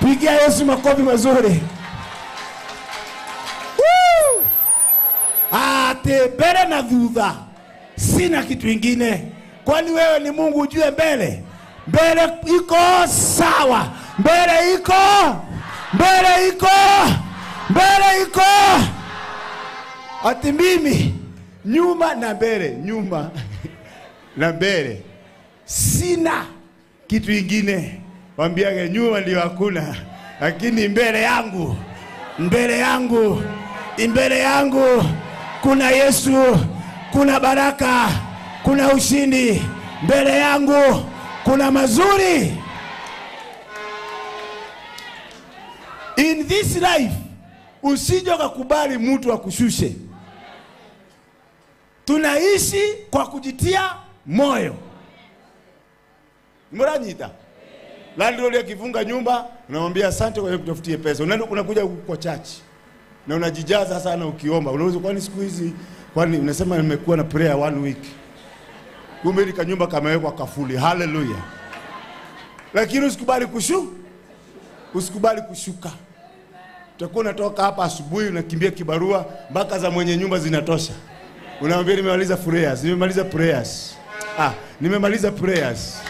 Pigia Yesu makofi mazuri. Woo! Ate mbele na thutha, sina kitu ingine. Kwani wewe ni Mungu ujue mbele? Mbele iko sawa. Mbele iko, mbele iko, mbele iko. Ati mimi nyuma na mbele, nyuma na mbele, sina kitu ingine. Waambiage nyuma ndio hakuna, lakini mbele yangu, mbele yangu, mbele yangu kuna Yesu, kuna baraka, kuna ushindi. Mbele yangu kuna mazuri. In this life, usije ukakubali mtu akushushe. Tunaishi kwa kujitia moyo. Mranyita. Landlord akifunga nyumba, unamwambia asante kwa kutafutie pesa. Unaenda unakuja huku kwa church. Na unajijaza sana ukiomba. Unaweza kwani siku hizi kwani unasema nimekuwa na prayer 1 week. Kumbe ile nyumba kamewekwa kafuli. Hallelujah. Lakini usikubali usikubali kushuka. Utakuwa unatoka hapa asubuhi unakimbia kibarua mpaka za mwenye nyumba zinatosha. Unaambia nimemaliza prayers, nimemaliza prayers. Nimemaliza prayers.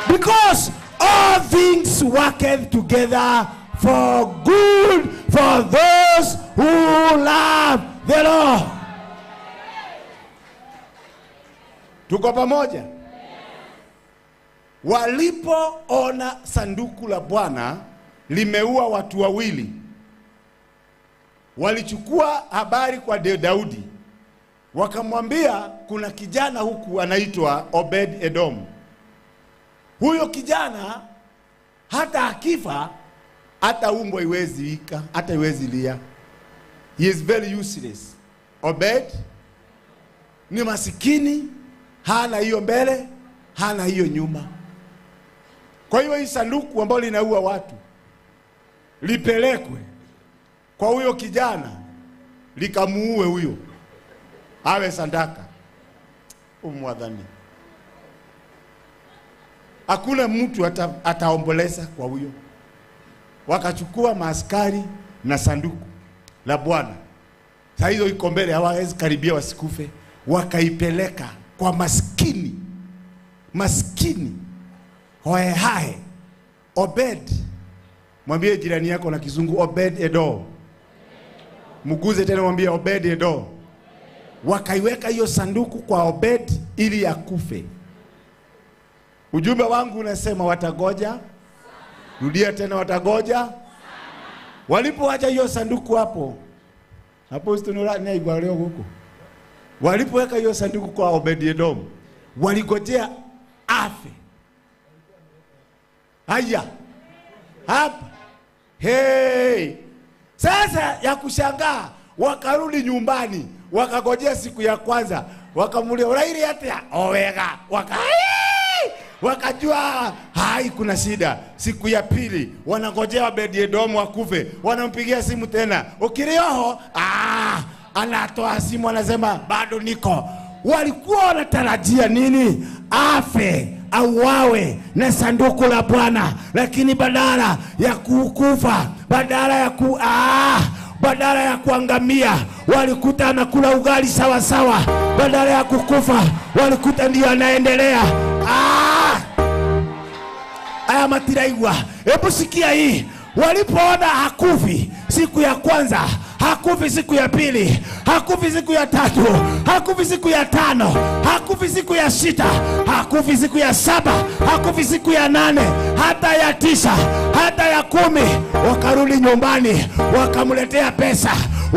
Because all things work together for good for those who love the Lord. Tuko pamoja? Walipoona sanduku la Bwana limeua watu wawili, walichukua habari kwa Daudi. Wakamwambia kuna kijana huku anaitwa Obed Edom. Huyo kijana hata akifa hata umbo iwezi ika, hata iwezi lia. He is very useless. Obed ni masikini, hana hiyo mbele, hana hiyo nyuma. Kwa hiyo hii sanduku ambalo linaua watu lipelekwe kwa huyo kijana, likamuue huyo, awe sandaka. Umwadhani. Hakuna mtu ataomboleza kwa huyo. Wakachukua maaskari na sanduku la Bwana. Saa hizo iko mbele, hawawezi karibia wasikufe. Wakaipeleka kwa maskini. Maskini. Hoehae. Obed. Mwambie jirani yako na kizungu Obed Edom. Mguze tena mwambie Obed Edom. Wakaiweka hiyo sanduku kwa Obed ili akufe. Ujumbe wangu unasema watagoja. Rudia tena, watagoja. Walipoacha hiyo sanduku hapo. Hapo leo huko. Walipoweka hiyo sanduku kwa Obed Edom, waligojea afe. Haya. Hapa. Hey. Sasa ya kushangaa, wakarudi nyumbani, wakagojea siku ya kwanza, wakamulia urairi atia owega, wakajua hai kuna shida. Siku ya pili wanangojea Obed Edom akufe, wanampigia simu tena. Ukirioho, anatoa simu anasema bado niko. Walikuwa wanatarajia nini? Afe, auawe na sanduku la Bwana. Lakini badala ya kukufa, badala ya badala ya kuangamia, walikuta anakula ugali sawa sawa. Badala ya kukufa, walikuta ndio anaendelea. Aya matiraigwa. Hebu sikia hii. Walipoona hakufi siku ya kwanza, hakufi siku ya pili, hakufi siku ya tatu, hakufi siku ya tano, hakufi siku ya sita, hakufi siku ya saba, hakufi siku ya nane, hata ya tisa, hata ya 10, wakarudi nyumbani, wakamletea pesa,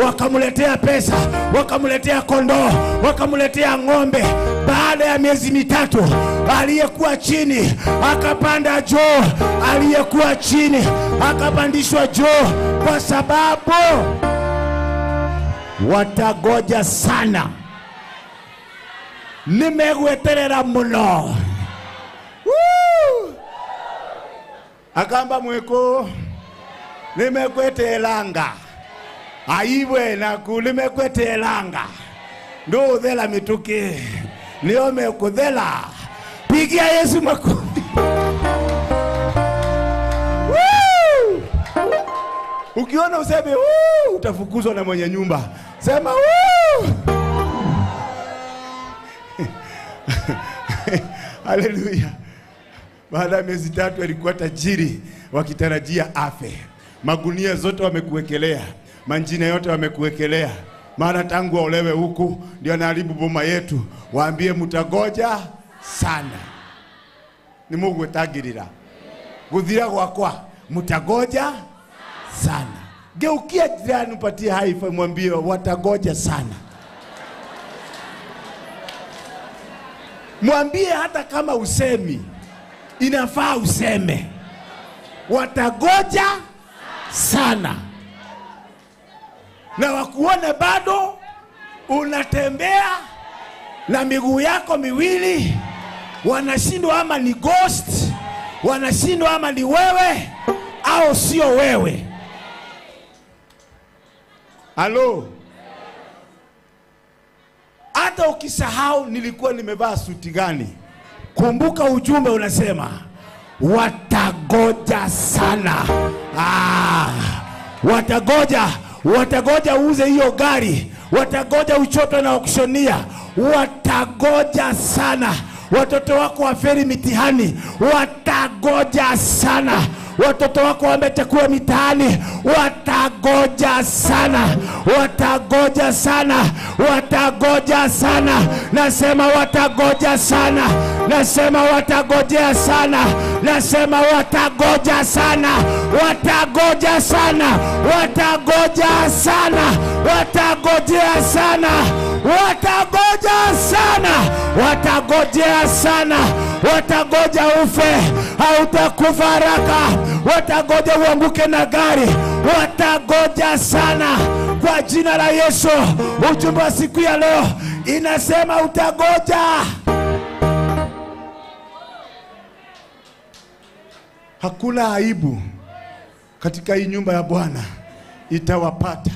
wakamletea pesa, wakamletea kondoo, wakamletea ng'ombe. Baada ya miezi 3, aliyekuwa chini akapanda juu, aliyekuwa chini akapandishwa juu, kwa sababu watagoja sana. Nimegweterera muno. Akamba mweko nimegwetelanga. Aiwe na kulimegwetelanga. Ndo dhela mituki. Niome kudhela. Pigia Yesu makofi. Ukiona useme woo, utafukuzwa na mwenye nyumba. Sema woo. Haleluya. Baada ya miezi 3 alikuwa tajiri, wakitarajia afe. Magunia zote wamekuwekelea, manjina yote wamekuwekelea. Maana tangu waolewe huku ndio anaharibu boma yetu. Waambie mtagoja sana. Ni Mungu etagirira. Guthira gwakwa mtagoja sana. Geukia jirani upatie haifa, mwambie watagoja sana. Mwambie hata kama usemi, inafaa useme. Watagoja sana. Na wakuone bado unatembea na miguu yako miwili, wanashindwa ama ni ghost, wanashindwa ama ni wewe au sio wewe. Halo. Hata ukisahau nilikuwa nimevaa suti gani, Kumbuka ujumbe unasema watagoja sana. Watagoja, watagoja uuze hiyo gari, watagoja uchoto na auctionia, watagoja sana. Watoto wako waferi mitihani, watagoja sana. Watoto wako wamechakua mitaani, watagoja sana, watagoja sana, watagoja sana. Nasema watagoja sana, nasema watagojea sana, nasema watagoja sana, watagoja sana, watagoja sana, watagojea sana, watagoja sana, watagojea sana, watagoja ufe, hautakufa haraka, watagoja uanguke na gari, watagoja sana. Kwa jina la Yesu, ujumbe wa siku ya leo inasema utagoja. Hakuna aibu katika hii nyumba ya Bwana itawapata.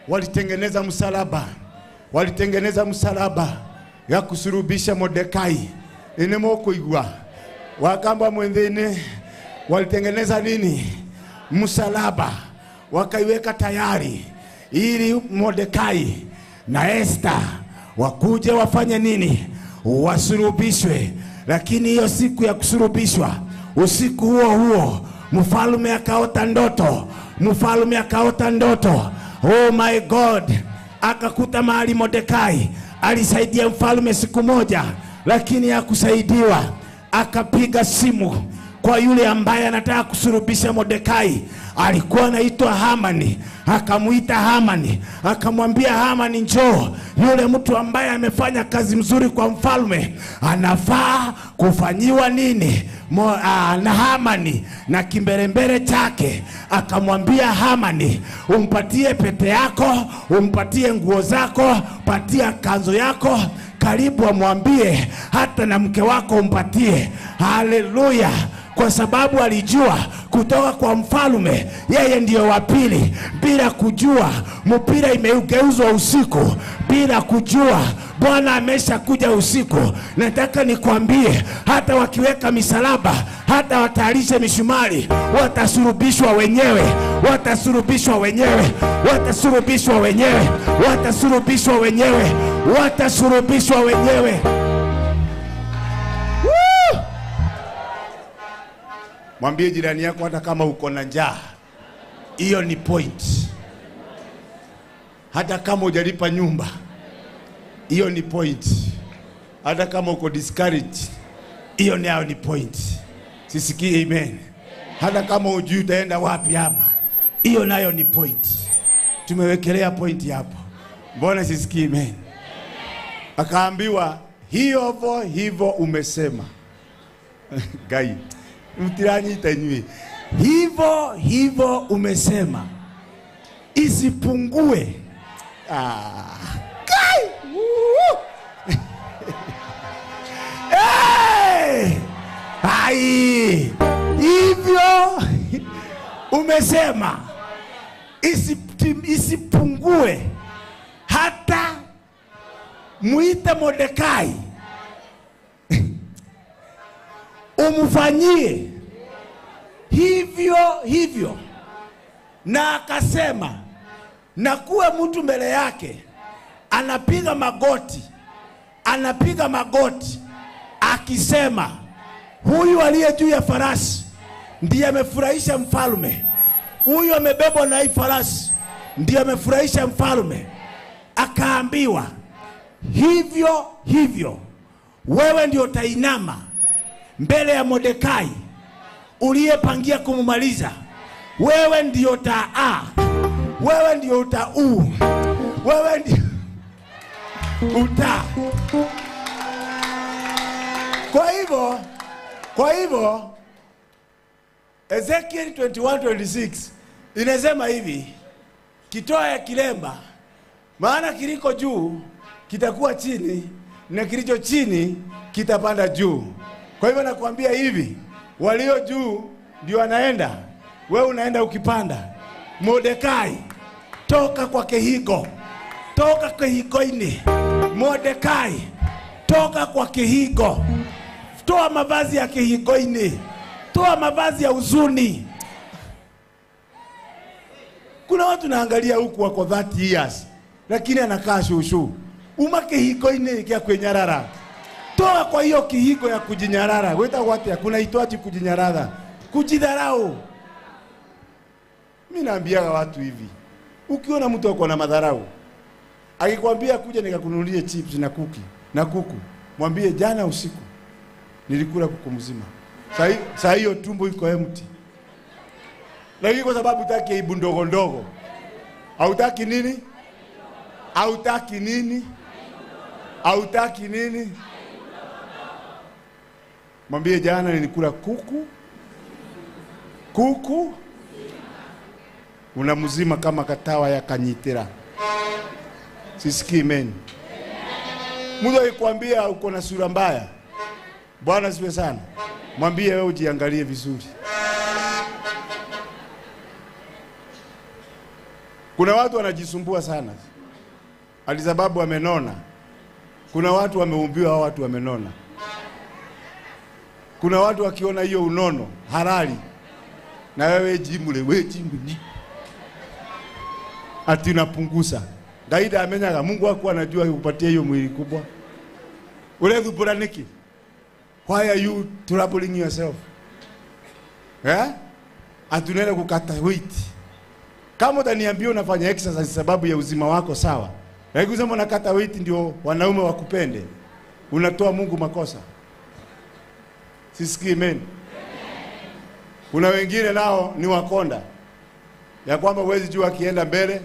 Walitengeneza msalaba, walitengeneza msalaba ya kusurubisha Mordekai. Inemo kuigua wakamba mwendene, walitengeneza nini? Msalaba, wakaiweka tayari ili Mordekai na Esther wakuje wafanye nini? Wasurubishwe. Lakini hiyo siku ya kusurubishwa, usiku huo huo mfalme akaota ndoto, mfalme akaota ndoto. Oh my God, akakuta mahali Mordekai alisaidia mfalme siku moja, lakini hakusaidiwa. Akapiga simu kwa yule ambaye anataka kusurubisha Mordekai, alikuwa anaitwa Hamani. Akamuita Hamani, akamwambia Hamani, njoo, yule mtu ambaye amefanya kazi mzuri kwa mfalme anafaa kufanyiwa nini? Na Hamani na kimbelembele chake akamwambia Hamani, umpatie pete yako, umpatie nguo zako, patia kanzo yako, karibu amwambie hata na mke wako umpatie. Haleluya. Kwa sababu alijua kutoka kwa mfalme yeye ndiyo wa pili. Bila kujua mpira imegeuzwa usiku, bila kujua Bwana ameshakuja usiku. Nataka nikwambie, hata wakiweka misalaba, hata watayarishe mishumari, watasurubishwa wenyewe, watasurubishwa wenyewe, watasurubishwa wenyewe, watasurubishwa wenyewe, watasurubishwa wenyewe. Mwambie jirani yako, hata kama uko na njaa, hiyo ni point. Hata kama hujalipa nyumba, hiyo ni point. Hata kama uko discouraged, hiyo nayo ni point. Sisikii amen. Hata kama hujui utaenda wapi hapa, hiyo nayo ni point. Tumewekelea point hapo. Mbona sisikii amen? Akaambiwa hiyo hivyo umesema. Gai, mtiranyita nywi. Hivyo hivyo umesema, isipungue. Kai! Hey! Ai! Hivyo umesema, isipungue hata muite Mordekai umfanyie hivyo hivyo. Na akasema, na kuwe mtu mbele yake anapiga magoti, anapiga magoti akisema, huyu aliye juu ya farasi ndiye amefurahisha mfalme, huyu amebebwa na hii farasi ndiye amefurahisha mfalme. Akaambiwa, hivyo hivyo wewe ndio utainama mbele ya Mordekai uliyepangia kumumaliza. Wewe ndio uta a, wewe ndio uta u, wewe ndio uta. Kwa hivyo Ezekiel 21:26 inasema hivi, kitoa ya kilemba, maana kiliko juu kitakuwa chini na kilicho chini kitapanda juu. Kwa hivyo nakwambia hivi, walio juu ndio wanaenda, wewe unaenda ukipanda. Mordekai, toka kwa kihigo, toka kihigoini. Mordekai, toka kwa kihigo, Toa mavazi ya kihingoini. Toa mavazi ya huzuni. Kuna watu naangalia huku wako 30 years, lakini anakaa shushu. Uma kihingoini kia kwenyarara. Toa kwa hiyo kihingo ya kujinyarara. Weta watia kuna itwaji kujinyarara. Kujidharau. Mimi naambia watu hivi. Ukiona mtu ako na madharau, akikwambia kuja nikakununulie chips na kuki na kuku, mwambie jana usiku nilikula kuku mzima. Saa hiyo tumbo iko empty. Lakini kwa sababu hutaki aibu ndogo ndogo. Hautaki nini? Hautaki nini? Hautaki nini? Mwambie jana nilikula kuku. Kuku unamzima kama katawa ya kanyitira. Sisikii meni. Mtu akikwambia uko na sura mbaya, Bwana siwe sana, mwambie wewe ujiangalie vizuri. Kuna watu wanajisumbua sana alisababu wamenona. Kuna watu wameumbiwa, hao watu wamenona. Kuna watu wakiona hiyo unono halali, na wewe jimule, wewe jimule, ati unapunguza. Daida amenyaga, Mungu wako anajua kukupatia hiyo mwili kubwa. Ule dhubura niki. Why are you troubling yourself? Eh? Ati kukata weight. Kama utaniambia unafanya exercise sababu ya uzima wako sawa. Lakini kusema unakata weight ndio wanaume wakupende, unatoa Mungu makosa. Sisikii amen. Kuna wengine nao ni wakonda, ya kwamba huwezi jua akienda mbele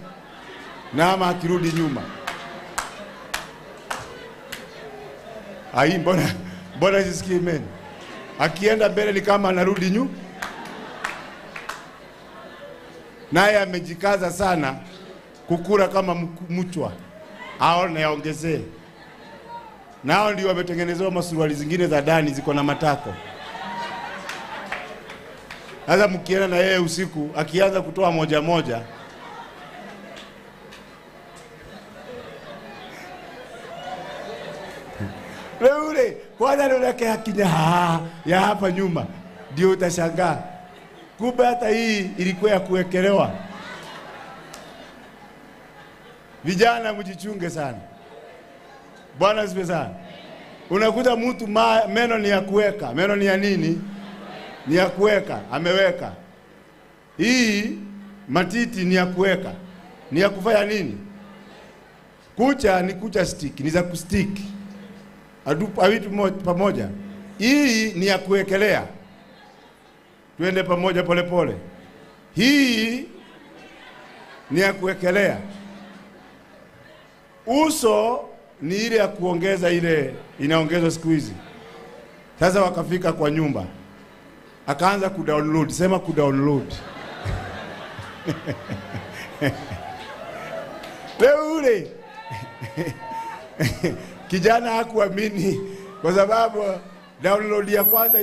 na ama akirudi nyuma. Ai, mbona sisikii amen? Akienda mbele ni kama anarudi nyuma. Naye amejikaza sana kukura kama mchwa. Aone aongezee. Nao ndio wametengenezewa masuruali zingine za ndani ziko na matako. Sasa mkienda na yeye usiku akianza kutoa moja moja, leo kwanza leo hakinya ya hapa nyuma ndio utashangaa. Kumbe hata hii ilikuwa ya kuwekelewa. Vijana mjichunge sana. Bwana asifiwe sana. Unakuta mtu meno ni ya kuweka, meno ni ya nini? Ni ya kuweka, ameweka. Hii matiti ni ya kuweka. Ni ya kufanya nini? Kucha ni kucha stick, ni za kustick. Awitu pamoja. Hii ni ya kuwekelea. Tuende pamoja pole pole. Hii ni ya kuwekelea. Uso ni ile ya kuongeza, ile inaongezwa siku hizi. Sasa wakafika kwa nyumba, akaanza kudownload. Sema kudownload. Leo ule kijana hakuamini, kwa sababu download ya kwanza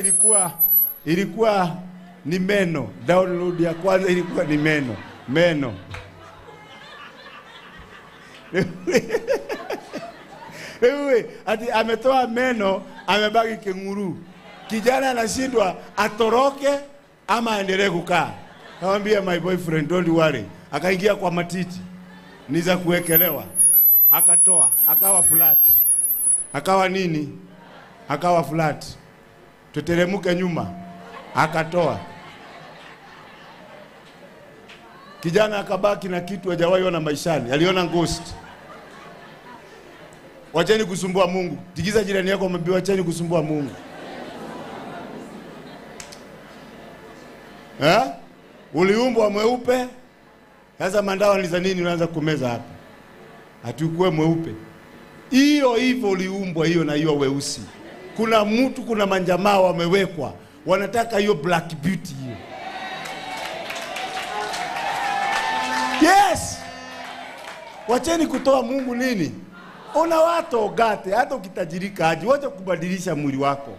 ilikuwa ni meno. Download ya kwanza ilikuwa ni meno. Meno. Wewe ati ametoa meno, amebaki kenguru. Kijana anashindwa atoroke ama aendelee kukaa. Akamwambia my boyfriend don't worry. Akaingia kwa matiti. Ni za kuwekelewa. Akatoa, akawa flat. Akawa nini? Akawa flat. Tuteremuke nyuma. Akatoa. Kijana akabaki na kitu hajawahi ona maishani. Aliona ghost. Wacheni kusumbua Mungu. Tigiza jirani yako mwambie wacheni kusumbua Mungu. Eh? Uliumbwa mweupe. Sasa mandawa ni za nini unaanza kumeza hapa? Atukue mweupe. Hiyo hivyo uliumbwa hiyo na hiyo weusi. Kuna mtu, kuna manjamaa wamewekwa. Wanataka hiyo black beauty hiyo. Yes. Wacheni kutoa Mungu nini? Ona watu ogate, hata ukitajirika aje, wacha kubadilisha mwili wako.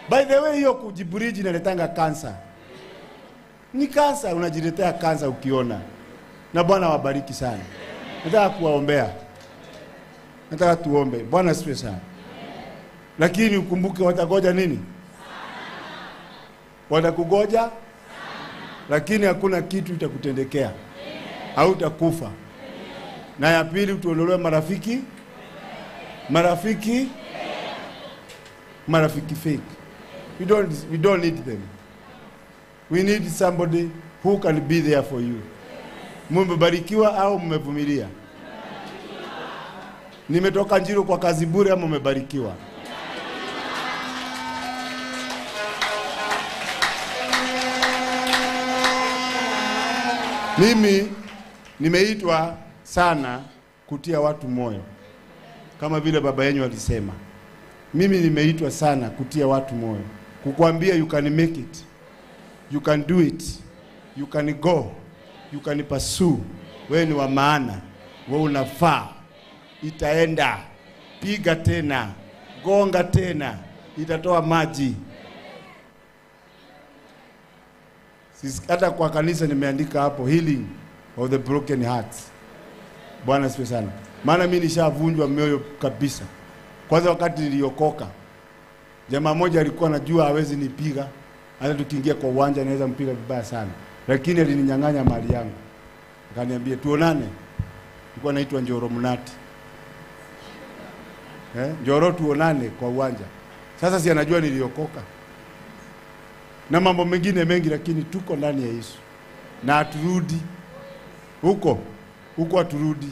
By the way, hiyo kujiburiji inaletanga kansa. Ni kansa, unajiletea kansa ukiona. Na Bwana wabariki sana. Nataka kuwaombea. Nataka tuombe. Bwana asifiwe sana. Lakini ukumbuke watagoja nini? Watakugoja, lakini hakuna kitu itakutendekea. Hautakufa. Na ya pili, utuondolewe marafiki. Marafiki. Marafiki fake. We don't need them. We need somebody who can be there for you. Mmebarikiwa au mmevumilia? Nimetoka Njiru kwa kazi bure ama mmebarikiwa? Mimi nimeitwa sana kutia watu moyo. Kama vile baba yenu alisema. Mimi nimeitwa sana kutia watu moyo. Kukuambia you can make it. You can do it. You can go. You can pursue. Wewe ni wa maana. Wewe unafaa. Itaenda. Piga tena. Gonga tena. Itatoa maji. Hata kwa kanisa nimeandika hapo, healing of the broken hearts. Bwana asifiwe sana. Maana mimi nishavunjwa mioyo kabisa. Kwanza wakati niliokoka, jamaa mmoja alikuwa anajua hawezi nipiga. Hata tukiingia kwa uwanja naweza mpiga vibaya sana. Lakini alininyang'anya mali yangu. Akaniambia tuonane. Nilikuwa naitwa Njoro Mnati. Njoro tuonane kwa uwanja. Sasa si anajua niliokoka. Na mambo mengine mengi, lakini tuko ndani ya Yesu. Na haturudi. Huko haturudi.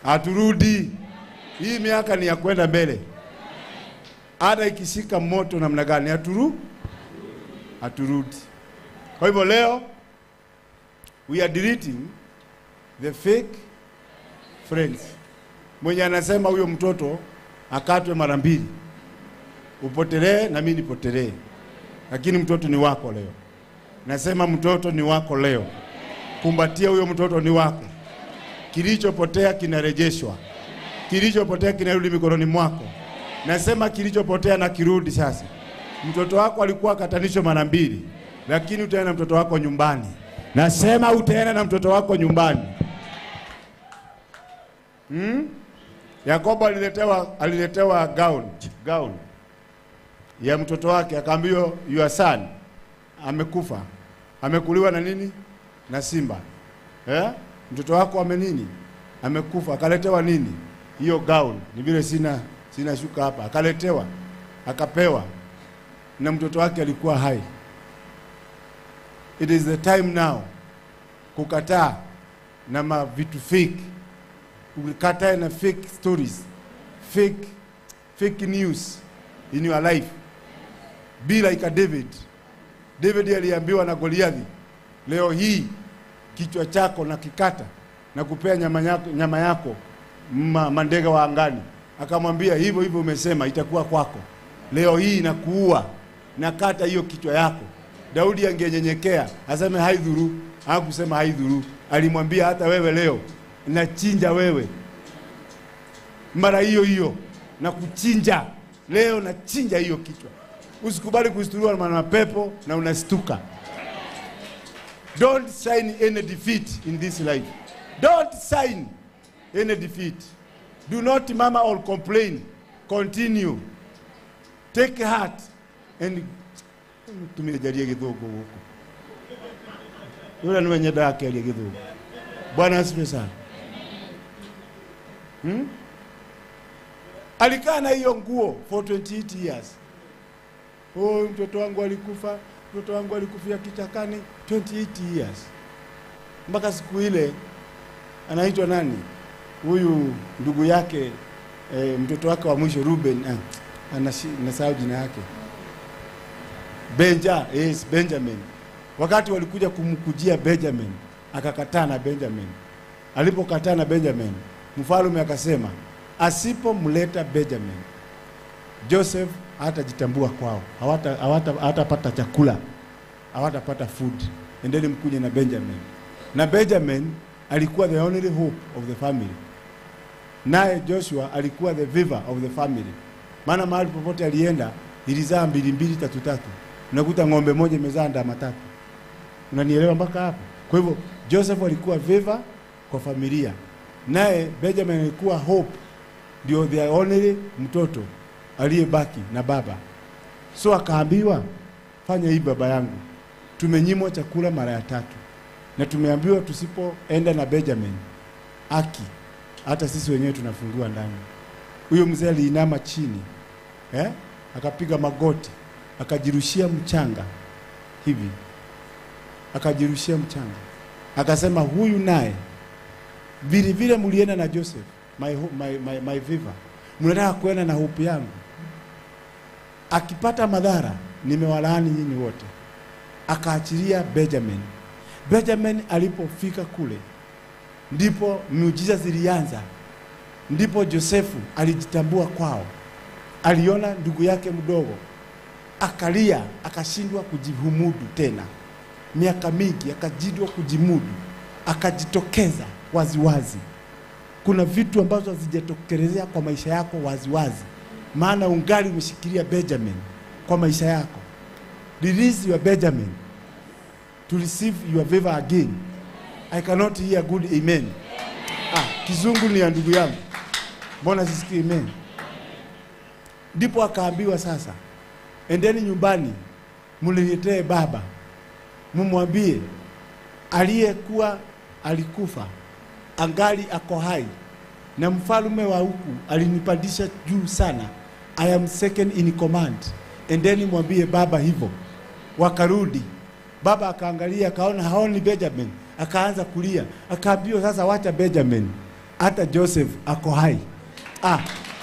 Haturudi. Hii miaka ni ya kwenda mbele. Hata ikishika moto namna gani haturudi. Kwa hivyo leo we are deleting the fake friends. Mwenye anasema huyo mtoto akatwe mara mbili. Upotelee na mimi nipotelee. Lakini mtoto ni wako leo. Nasema mtoto ni wako leo. Kumbatia huyo mtoto ni wako. Kilichopotea kinarejeshwa. Kilichopotea kinarudi mikononi mwako. Nasema kilichopotea na kirudi sasa. Mtoto wako alikuwa akatanishwa mara mbili, lakini utaenda na mtoto wako nyumbani. Nasema utaenda na mtoto wako nyumbani. Yakobo aliletewa gown ya mtoto wake, akaambiwa your son amekufa. Amekuliwa na nini? Na simba. Mtoto wako ame nini? Amekufa. Akaletewa nini? Hiyo gown. Ni vile sina shuka hapa. Akaletewa, akapewa. Na mtoto wake alikuwa hai. It is the time now kukataa na vitu fake. Ukikataa na fake stories, fake news in your life. Be like a David. David aliambiwa na Goliathi, leo hii kichwa chako na kikata na kupea nyama yako mandege wa angani. Akamwambia hivyo hivyo umesema itakuwa kwako. Leo hii nakuua, nakata hiyo kichwa yako. Daudi angenyenyekea aseme haidhuru. Hakusema haidhuru. Alimwambia hata wewe leo nachinja wewe. Mara hiyo hiyo na kuchinja. Leo nachinja hiyo kichwa. Usikubali kustuliwa na mapepo na unastuka. Don't sign any defeat in this life. Don't sign any defeat. Do not murmur or complain. Continue. Take heart and tumejalia githugu huko. Yule ni mwenye dake aliye githugu. Bwana asifiwe sana. Alikaa na hiyo nguo for 28 years. Oh, mtoto wangu alikufa, mtoto wangu alikufia kichakani 28 years. Mpaka siku ile anaitwa nani? Huyu ndugu yake, mtoto wake wa mwisho Ruben, anasahau jina yake. Benjamin. Wakati walikuja kumkujia Benjamin, akakataa na Benjamin. Alipokataa na Benjamin, mfalme akasema asipomleta Benjamin, Joseph hatajitambua kwao. Hawatapata chakula. Hawatapata food. Endeni mkuje na Benjamin. Na Benjamin alikuwa the only hope of the family. Naye Joshua alikuwa the viva of the family. Maana mahali popote alienda ilizaa 2 2 3 3. Unakuta ng'ombe moja imezaa ndama 3. Unanielewa mpaka hapo? Kwa hivyo Joseph alikuwa viva kwa familia. Naye Benjamin alikuwa hope, ndio the only mtoto aliyebaki na baba. So akaambiwa fanya hii baba yangu, tumenyimwa chakula mara ya tatu na tumeambiwa tusipoenda na Benjamin aki hata sisi wenyewe tunafungiwa ndani. Huyo mzee aliinama chini, akapiga magoti, akajirushia mchanga hivi, akajirushia mchanga, akasema huyu naye vile vile mlienda na Joseph my viva, mnataka kuenda na hope yangu, akipata madhara nimewalaani nyinyi wote. Akaachilia Benjamin. Benjamin alipofika kule ndipo miujiza zilianza. Ndipo Josefu alijitambua kwao. Aliona ndugu yake mdogo, akalia, akashindwa kujihumudu tena. Miaka mingi akajidwa kujimudu, akajitokeza waziwazi. Kuna vitu ambazo hazijatokelezea kwa maisha yako waziwazi, maana ungali umeshikilia Benjamin kwa maisha yako. Release your Benjamin to receive your favor again. I cannot hear good amen. Kizungu ni ya ndugu yangu, mbona sisikii amen? Ndipo akaambiwa sasa, endeni nyumbani mniletee baba, mumwambie aliyekuwa alikufa angali ako hai, na mfalme wa huku alinipandisha juu sana, I am second in command. Endeni mwambie baba hivyo. Wakarudi. Baba akaangalia akaona haoni Benjamin, akaanza kulia. Akaambiwa sasa wacha Benjamin, hata Joseph ako hai.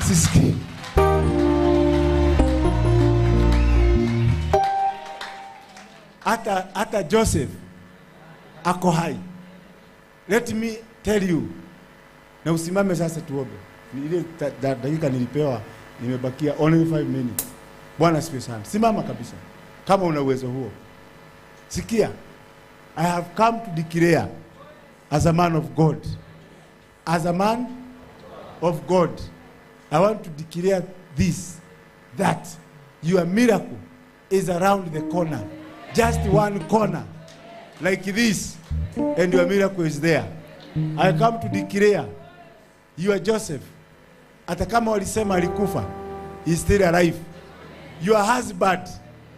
Sisikii. Hata Joseph ako hai. Let me tell you. Na usimame sasa tuombe. Ile dakika nilipewa nimebakia only 5 minutes. Bwana asifiwe sana. Simama kabisa kama una uwezo huo. Sikia, I have come to declare as a man of God. As a man of God, I want to declare this, that your miracle is around the corner. Just one corner, like this, and your miracle is there. I come to declare you are Joseph. Hata kama walisema alikufa, he is still alive. Your husband,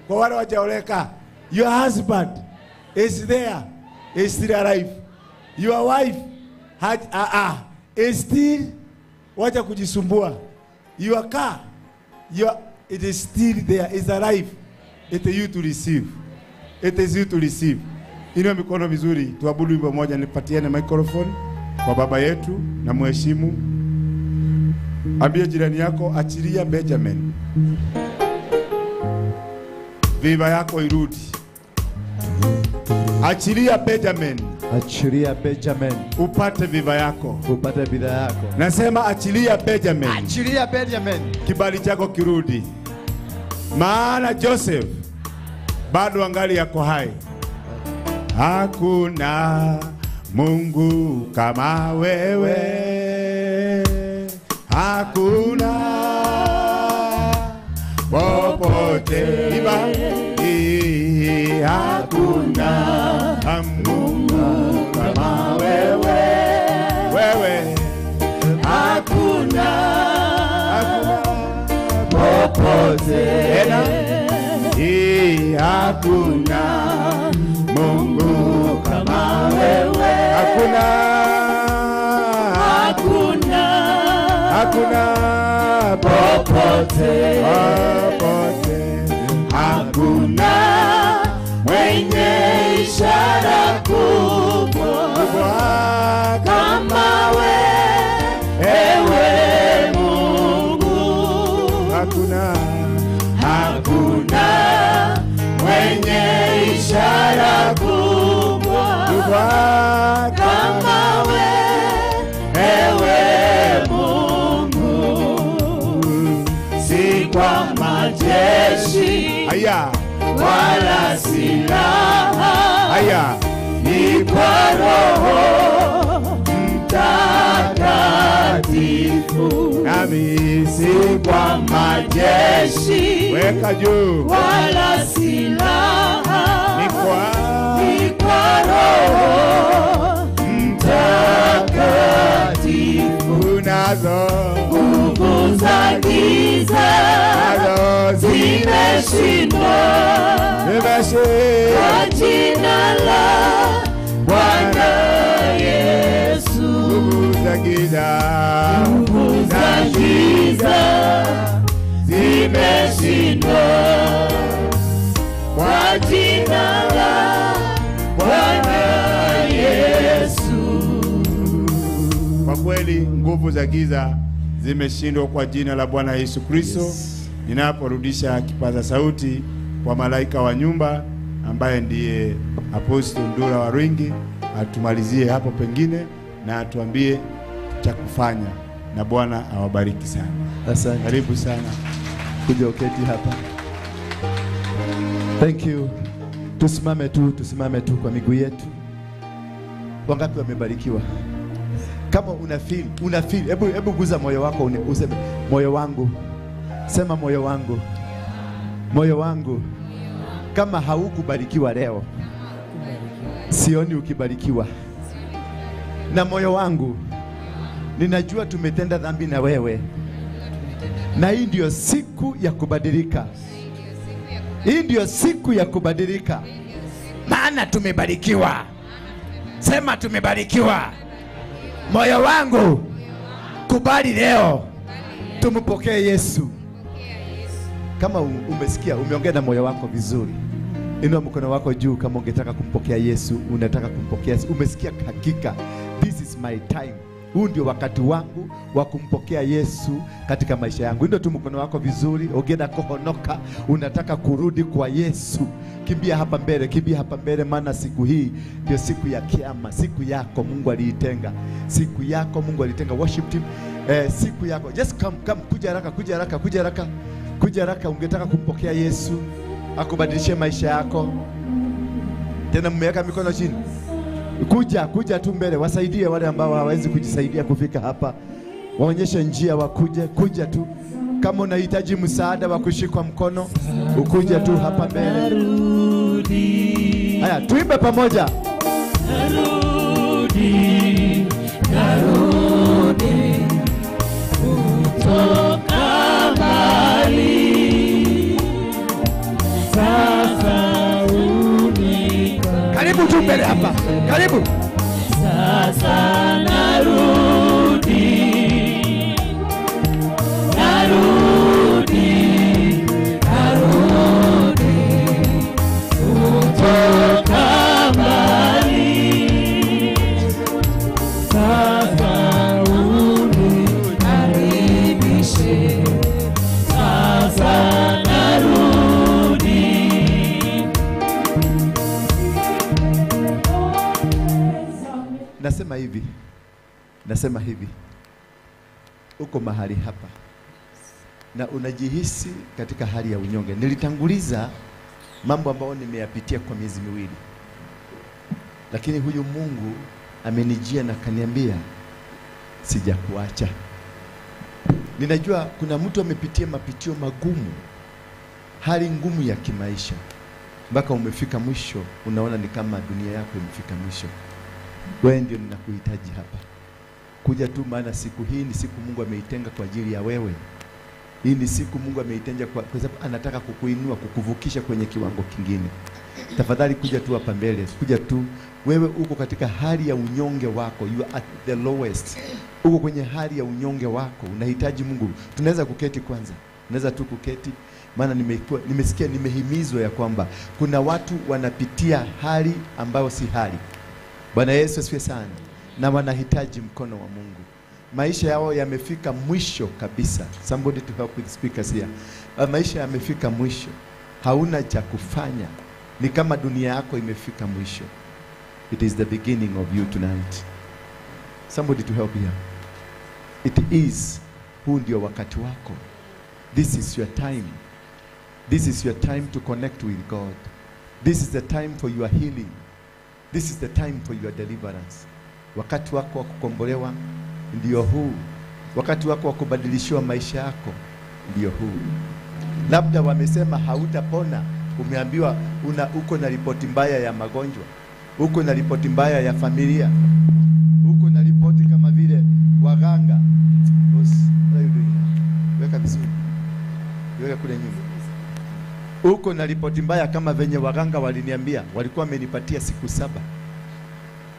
kwa wale wajaoleka, your husband is there, is still alive. Your wife is still, wacha kujisumbua. Your car, it is still there, is alive. It is you to receive. It is you to receive. Inua mikono vizuri, tuabudu wimbo moja. Nipatiane microphone kwa baba yetu na mheshimu. Ambie jirani yako, achilia Benjamin, viva yako irudi. Achilia Benjamin. Achilia Benjamin, upate viva yako. Upate bidhaa yako. Nasema achilia Benjamin. Achilia Benjamin, kibali chako kirudi. Maana Joseph bado angali yako hai. Hakuna Mungu kama wewe, hakuna popote, hakuna Mungu kama wewe, wewe hakuna popote, hakuna Mungu kama wewe, hakuna, hakuna, hakuna popote, popote, hakuna mwenye ishara kubwa kama wewe Mungu, hakuna, hakuna mwenye ishara kubwa kama wewe Mungu, si kwa majeshi haya wala silaha, haya ni kwa Roho Mtakatifu, nami si kwa majeshi weka juu wala silaha, ni kwa Roho Mtakatifu. Unazo nguvu za giza, nazo zimeshindwa, kwa jina la Bwana Yesu. Nguvu za giza, nguvu za giza zimeshindwa, kwa jina la Bwana Yesu. Kwa kweli nguvu za giza zimeshindwa kwa jina la Bwana Yesu Kristo. Yes. Ninaporudisha kipaza sauti kwa malaika wa nyumba ambaye ndiye Apostle Ndura Waruingi, atumalizie hapo pengine na atuambie cha kufanya, na Bwana awabariki sana. Asante. Karibu sana. Kuja uketi hapa. Thank you. Tusimame tu, tusimame tu kwa miguu yetu. Wangapi wamebarikiwa? Kama una feel, una feel, hebu guza moyo wako useme moyo wangu. Sema moyo wangu. Moyo wangu. Kama haukubarikiwa leo, sioni ukibarikiwa. Na moyo wangu, ninajua tumetenda dhambi na wewe. Na hii ndio siku ya kubadilika. Hii ndio siku ya kubadilika. Maana tumebarikiwa. Sema tumebarikiwa. Moyo wangu, kubali leo tumpokee Yesu. Kama umesikia, umeongea na moyo wako vizuri, inua mkono wako juu kama ungetaka kumpokea Yesu, unataka kumpokea Yesu. Umesikia hakika, this is my time. Huu ndio wakati wangu wa kumpokea Yesu katika maisha yangu. Ndio tu mkono wako vizuri, ongea kuhonoka, unataka kurudi kwa Yesu. Kimbia hapa mbele, kimbia hapa mbele, maana siku hii ndio siku ya kiama, siku yako Mungu aliitenga. Siku yako Mungu alitenga. Worship team, siku yako. Just come, come, kuja haraka, kuja haraka, kuja haraka. Kuja haraka, ungetaka kumpokea Yesu akubadilishie maisha yako. Tena mmeweka mikono chini. Kuja, kuja tu mbele, wasaidie wale ambao hawawezi kujisaidia kufika hapa. Waonyeshe njia wakuje, kuja tu. Kama unahitaji msaada wa kushikwa mkono, ukuje tu hapa mbele. Haya, tuimbe pamoja. Narudi, narudi kutoka mbali. Sasa unika. Karibu tu mbele hapa. Karibu. Sasa narudi, narudi, narudi kutoka mbali. Sasa unikaribishe. Sasa narudi. Nasema hivi, nasema hivi, uko mahali hapa na unajihisi katika hali ya unyonge. Nilitanguliza mambo ambayo nimeyapitia kwa miezi miwili, lakini huyu Mungu amenijia na kaniambia sijakuacha. Ninajua kuna mtu amepitia mapitio magumu, hali ngumu ya kimaisha, mpaka umefika mwisho, unaona ni kama dunia yako imefika mwisho. Wewe ndio ninakuhitaji hapa. Kuja tu, maana siku hii ni siku Mungu ameitenga kwa ajili ya wewe. Hii ni siku Mungu ameitenga kwa sababu anataka kukuinua, kukuvukisha kwenye kiwango kingine. Tafadhali kuja tu hapa mbele, kuja tu. Wewe uko katika hali ya unyonge wako, you are at the lowest. Uko kwenye hali ya unyonge wako, unahitaji Mungu. Tunaweza kuketi kwanza. Tunaweza tu kuketi, maana nimesikia, nimehimizwa ya kwamba kuna watu wanapitia hali ambayo si hali. Bwana Yesu asifiwe sana. Na wanahitaji mkono wa Mungu. Maisha yao yamefika mwisho kabisa. Somebody to help with speakers here. Maisha yamefika mwisho. Hauna cha kufanya. Ni kama dunia yako imefika mwisho. It is the beginning of you tonight. Somebody to help here. It is. Huu ndio wakati wako. This is your time. This is your time to connect with God. This is the time for your healing. This is the time for your deliverance. Wakati wako wa kukombolewa ndio huu. Wakati wako wa kubadilishiwa maisha yako ndio huu. Labda wamesema hautapona, umeambiwa uko na ripoti mbaya ya magonjwa, uko na ripoti mbaya ya familia, uko na ripoti kama vile waganga. Boss, what are you doing now? Weka vizuri. Weka kule nyuma. Uko na ripoti mbaya kama venye waganga waliniambia, walikuwa wamenipatia siku 7.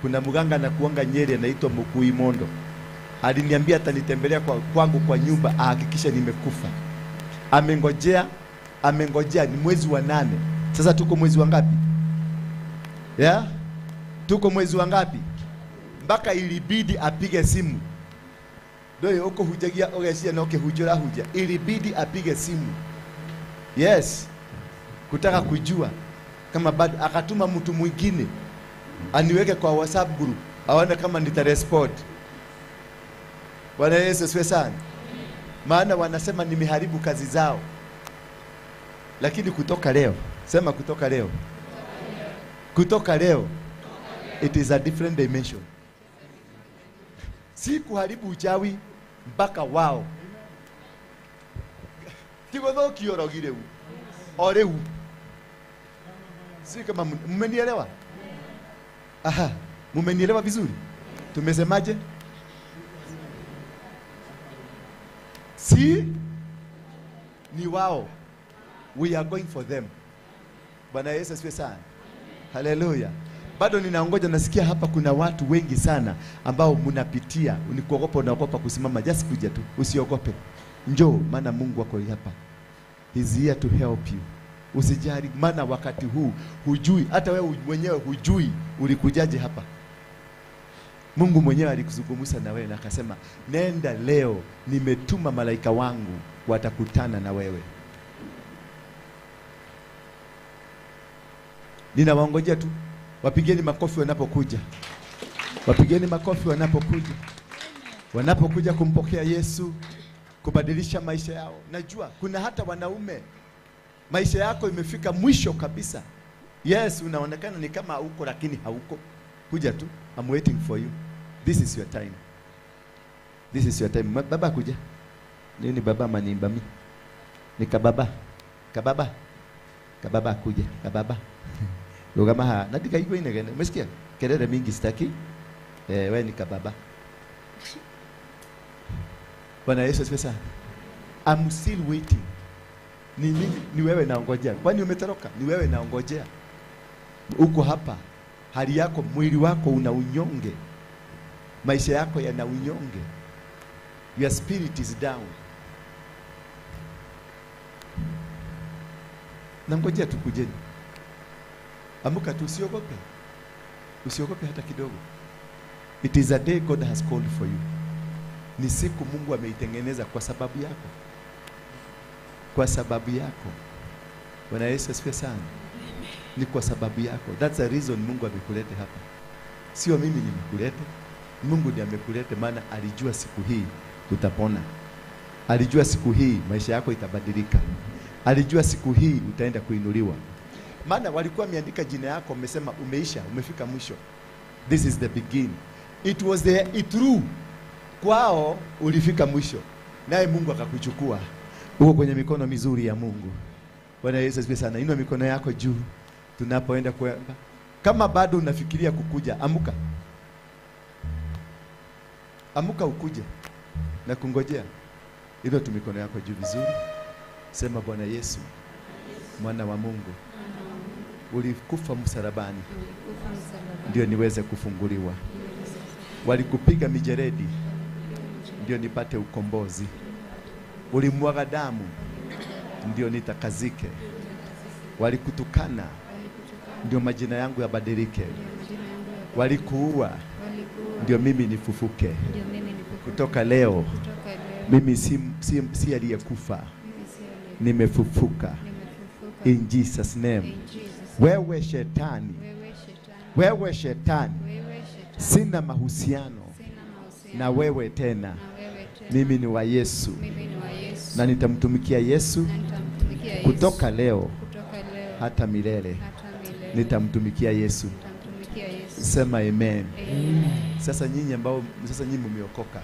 Kuna mganga na kuanga Nyeri anaitwa Mukui Mondo. Aliniambia atanitembelea kwangu kwa nyumba ahakikishe nimekufa. Amengojea ni mwezi wa 8. Sasa tuko mwezi wa ngapi? Yeah? Tuko mwezi wa ngapi? Mpaka ilibidi apige simu. Ndio uko hujagia ogeshia na ukihujura huja. Ilibidi apige simu. Yes. Kutaka kujua kama bado, akatuma mtu mwingine aniweke kwa WhatsApp group aone kama nitarespond. Bwana Yesu asifiwe sana. Maana wanasema nimeharibu kazi zao. Lakini kutoka leo, sema kutoka leo. Kutoka leo, it is a different dimension. Si kuharibu uchawi mpaka wao. Tigothoki orogire u. Oreu. Si kama mmenielewa? Aha, mmenielewa vizuri? Tumesemaje? Si ni wao. We are going for them. Bwana Yesu asifiwe sana. Hallelujah. Bado ninaongoja, nasikia hapa kuna watu wengi sana ambao mnapitia, unikuogopa, unaogopa kusimama. Just kuja tu, usiogope. Njoo, maana Mungu wako hapa. He's here to help you. Usijali, maana wakati huu hujui, hata wewe mwenyewe hujui ulikujaje hapa. Mungu mwenyewe alikuzungumza na wewe na akasema, nenda leo, nimetuma malaika wangu watakutana na wewe. Ninawaongojea tu. Wapigeni makofi wanapokuja. Wapigeni makofi wanapokuja. Wanapokuja kumpokea Yesu, kubadilisha maisha yao. Najua kuna hata wanaume maisha yako imefika mwisho kabisa. Yes, unaonekana ni kama hauko lakini hauko. Kuja tu, I'm waiting for you. This is your time. This is your time. Baba kuja. Nini baba manimba mi? Ni kababa. Kababa. Kababa kuja. Kababa. Lugama natika iko inegene. Umesikia? Kelele mingi sitaki. Wewe ni kababa. Bwana Yesu asifiwe sana. I'm still waiting. Ni mimi, ni wewe naongojea. Kwani umetoroka? Ni wewe naongojea. Uko hapa. Hali yako, mwili wako una unyonge. Maisha yako yana unyonge. Your spirit is down. Nangojea tukujeni. Amuka tu, usiogope. Usiogope hata kidogo. It is a day God has called for you. Ni siku Mungu ameitengeneza kwa sababu yako. Kwa sababu yako. Bwana Yesu asifiwe sana. Ni kwa sababu yako. That's the reason Mungu amekuleta hapa. Sio mimi nimekuleta. Mungu ndiye amekuleta, maana alijua siku hii utapona. Alijua siku hii maisha yako itabadilika. Alijua siku hii utaenda kuinuliwa. Maana walikuwa wameandika jina yako, wamesema umeisha, umefika mwisho. This is the beginning. It was the it true. Kwao ulifika mwisho. Naye Mungu akakuchukua. Uko kwenye mikono mizuri ya Mungu. Bwana Yesu asifiwe sana. Inua mikono yako juu tunapoenda kuomba. Kama bado unafikiria kukuja, amuka. Amuka ukuje na kungojea. Inua tu mikono yako juu vizuri. Sema, Bwana Yesu, mwana wa Mungu, ulikufa msalabani ndio niweze kufunguliwa. Walikupiga mijeredi ndio nipate ukombozi. Ulimwaga damu ndio nitakazike. Walikutukana ndio majina yangu yabadilike. Walikuua ndio mimi nifufuke. Kutoka leo mimi si aliyekufa, nimefufuka. In Jesus name. Wewe shetani, wewe shetani, sina mahusiano na wewe tena. Mimi ni wa Yesu na nitamtumikia Yesu kutoka leo hata milele. Nitamtumikia Yesu. Sema amen. Sasa nyinyi ambao sasa nyinyi mmeokoka,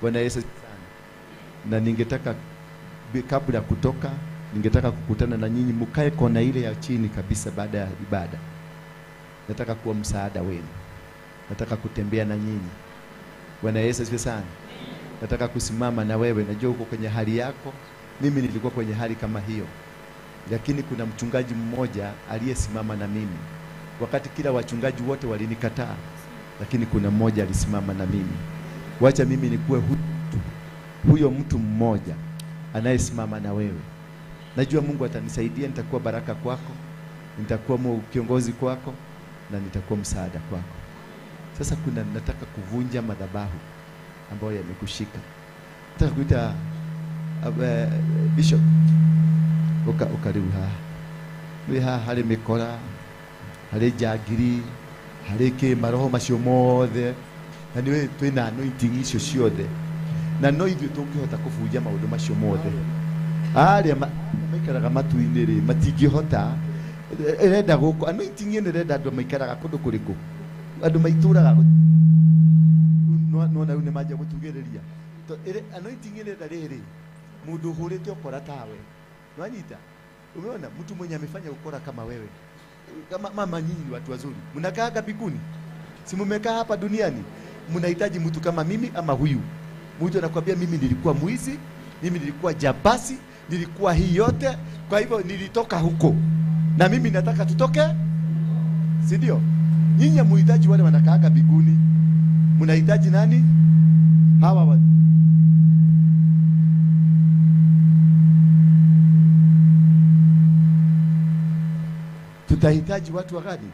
Bwana Yesu sana. Na ningetaka kabla kutoka, ningetaka kukutana na nyinyi, mkae kona ile ya chini kabisa baada ya ibada. Nataka kuwa msaada wenu. Nataka kutembea na nyinyi. Bwana Yesu asifiwe sana. Nataka kusimama na wewe. Najua uko kwenye hali yako. Mimi nilikuwa kwenye hali kama hiyo. Lakini kuna mchungaji mmoja aliyesimama na mimi wakati kila wachungaji wote walinikataa, lakini kuna mmoja alisimama na mimi. Wacha mimi nikuwe huyo mtu mmoja anayesimama na wewe. Najua Mungu atanisaidia, nitakuwa baraka kwako, nitakuwa kiongozi kwako, na nitakuwa msaada kwako. Sasa kuna nataka kuvunja madhabahu ambayo yamekushika. Nataka kuita Bishop ukaribu haha. Nĩ haha harĩ mĩkora, harĩ njangiri, harĩ kĩ maroho macio mothe, na nĩ twĩna anointing icio ciothe, na no ithuĩ tũngĩhota kũbunja maũndũ macio mothe. Arĩa maikaraga matu-inĩ rĩ matingĩhota. Ĩrenda gũkũ anointing ĩno ĩrenda andũ maikaraga kũndũ kũrĩkũ, andũ maitũraga nona rĩu nĩ manjia gũtugĩrĩria. Anointing ĩrenda rĩrĩ mũndũ ũhũrĩte ũkora tawe. Unanyita? Umeona mtu mwenye amefanya ukora kama wewe. Kama mama, nyinyi ni watu wazuri. Mnakaa mbinguni? Si mmekaa hapa duniani? Mnahitaji mtu kama mimi ama huyu. Mtu anakuambia mimi nilikuwa mwizi, mimi nilikuwa jabasi, nilikuwa hii yote, kwa hivyo nilitoka huko. Na mimi nataka tutoke? Si ndio? Nyinyi hamhitaji wale wanakaaga mbinguni. Mnahitaji nani? Hawa wa tutahitaji watu wa gani?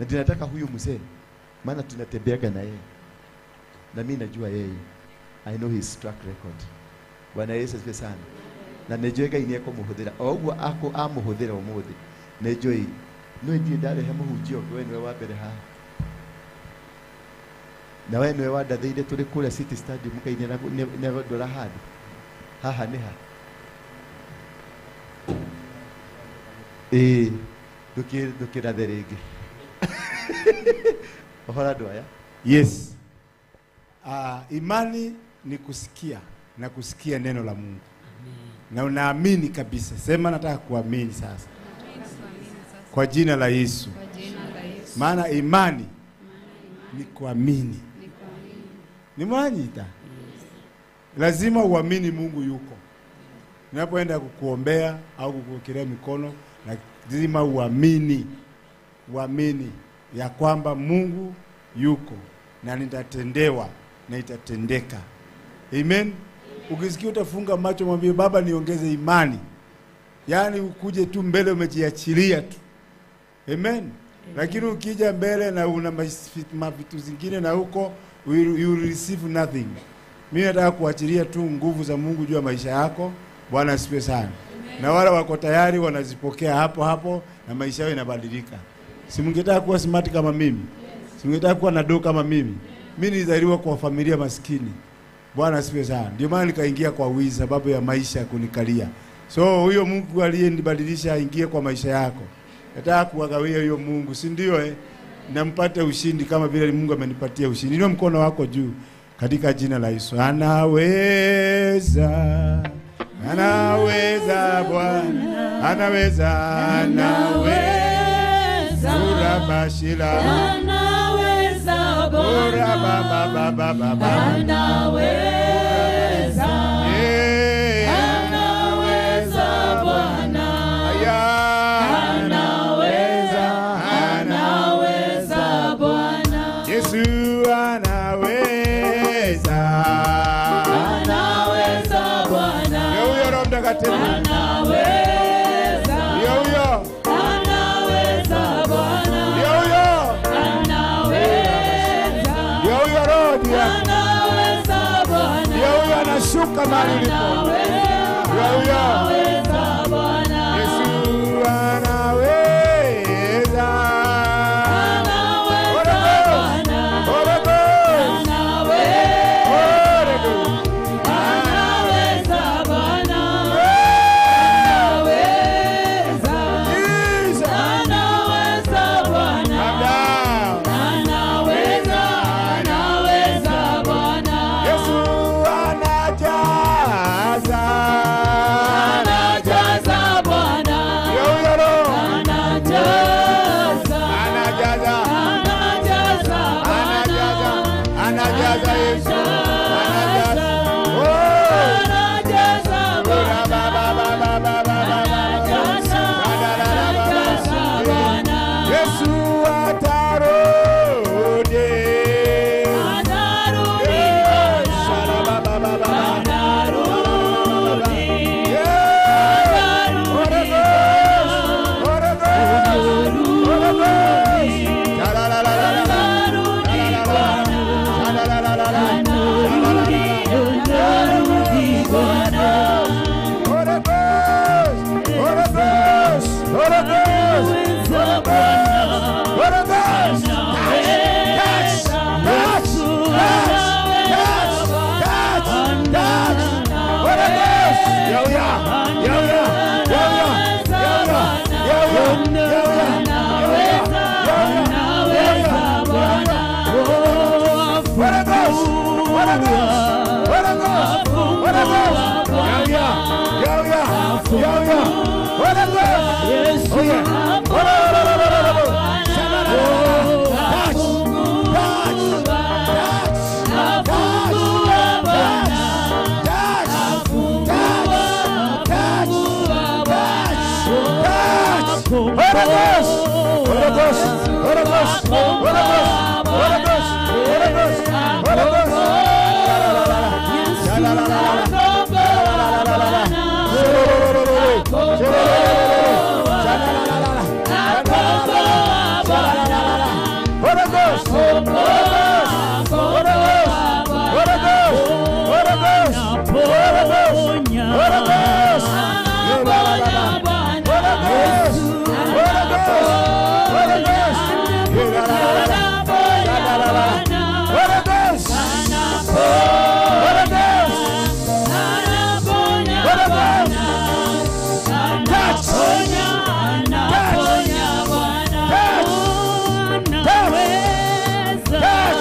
Na tunataka huyu mzee, maana tunatembeaga na yeye. Na mimi najua yeye. I know his track record. Bwana Yesu asifiwe sana. Na nejwega ineko muhuthira. O uguo ako amuhuthira umuthi. Nejoi no ndie ndarehe muhunjio we niwe wa mbere haha. Na we niwe wandathĩire tũrĩ kũrĩa City Stadium kaine na ndora handũ. Haha nĩ ha? Ndũkĩrathe rĩngĩ. Ũhoro andũ aya? Yes. Imani ni kusikia na kusikia neno la Mungu. Amen. Na unaamini kabisa. Sema nataka kuamini sasa. Kwa jina la Yesu. Maana imani ni kuamini. Ni mwanyita. Lazima uamini Mungu yuko. Unapoenda kukuombea au kukuwekelea mikono, lazima uamini. Uamini ya kwamba Mungu yuko na nitatendewa na itatendeka. Amen. Ukisikia utafunga macho mwambie Baba niongeze imani. Yaani ukuje tu mbele umejiachilia tu. Amen. Lakini ukija mbele na una mavitu zingine na huko, you will receive nothing. Mimi nataka kuachilia tu nguvu za Mungu juu ya maisha yako. Bwana asifiwe sana. Na wale wako tayari wanazipokea hapo hapo na maisha yao inabadilika. Si mngetaka kuwa smart kama mimi? Si mngetaka kuwa na do kama mimi? Mimi nilizaliwa kwa familia maskini. Bwana asifiwe sana. Ndio maana nikaingia kwa wizi sababu ya maisha kunikalia. So huyo Mungu aliyenibadilisha aingie kwa maisha yako. Nataka kuwagawia huyo Mungu, si ndio eh? Na mpate ushindi kama vile Mungu amenipatia ushindi. Inua mkono wako juu katika jina la Yesu. Anaweza. Anaweza Bwana. Anaweza. Anaweza. Urabashila. Anaweza Bwana. Urabababababa. Anaweza. Anaweza Bwana. Anaweza. Anaweza Bwana. Yesu anaweza. Anaweza Bwana. Ndio huyo Roho Mtakatifu. Anaweza. Ndio huyo. Anaweza Bwana. Ndio huyo. Anaweza. Ndio huyo Roho. Anaweza Bwana. Ndio huyo anashuka mahali ulipo. Ndio huyo. Anaweza Bwana. Yesu anaweza. Anaweza Bwana. Holy Ghost. Anaweza. Anaweza Bwana. Anaweza. Jesus. Anaweza Bwana. Come down. Anaweza. Anaweza Bwana. Yesu anajaza. Anajaza Bwana. Holy Ghost. Holy Ghost. Holy Ghost. Yeah, yeah, yeah, yeah, yeah. Holy Ghost. Oh yeah. Touch, touch, touch, touch, touch, touch, touch, touch. Holy Ghost. Holy Ghost. Holy Ghost. Holy Ghost. Holy Ghost. Holy Ghost. Holy Ghost. La la la la la la la la. Holy Ghost. Holy Ghost. Holy Ghost. Holy Ghost. Holy Ghost. Holy Ghost. Holy Ghost. La la la. Holy Ghost. Holy Ghost. Holy Ghost. La la la. La la la. Holy Ghost. Holy Ghost. Holy Ghost. Touch. Touch. Touch. Touch. Touch. Touch. Touch.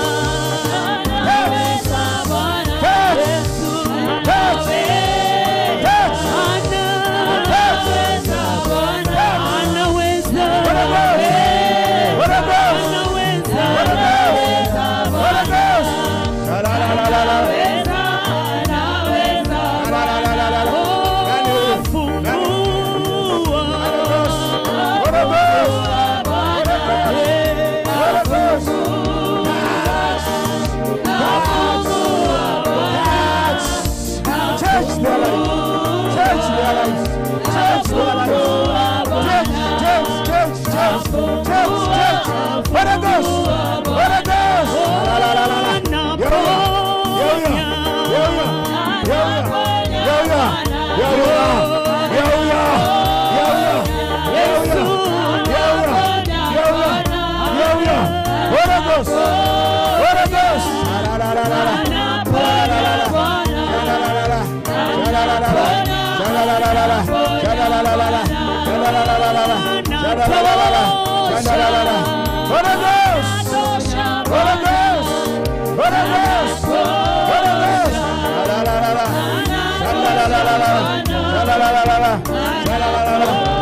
Touch. Touch. Touch. Holy Ghost. Holy Ghost. Holy Ghost. Holy Ghost. La la la la la. La la la la la. Holy Ghost. Holy Ghost. Touch. Touch. Touch their lives. Touch their lives. Touch their lives. Touch, touch, touch, touch, touch, touch. Holy Ghost. Holy Ghost. La la la la la. Yo yo yo yo yo yo yo yo yo yo yo yo yo yo. Holy Ghost. Holy Ghost. La la la la la. La la la la. La la la la. La la la la. La la la la. La la la la. La la la la la. La la la la. La la la la. Holy Ghost. Holy Ghost. Holy Ghost. Holy Ghost. La la la la. La la la la la. La la la la la. La la la la.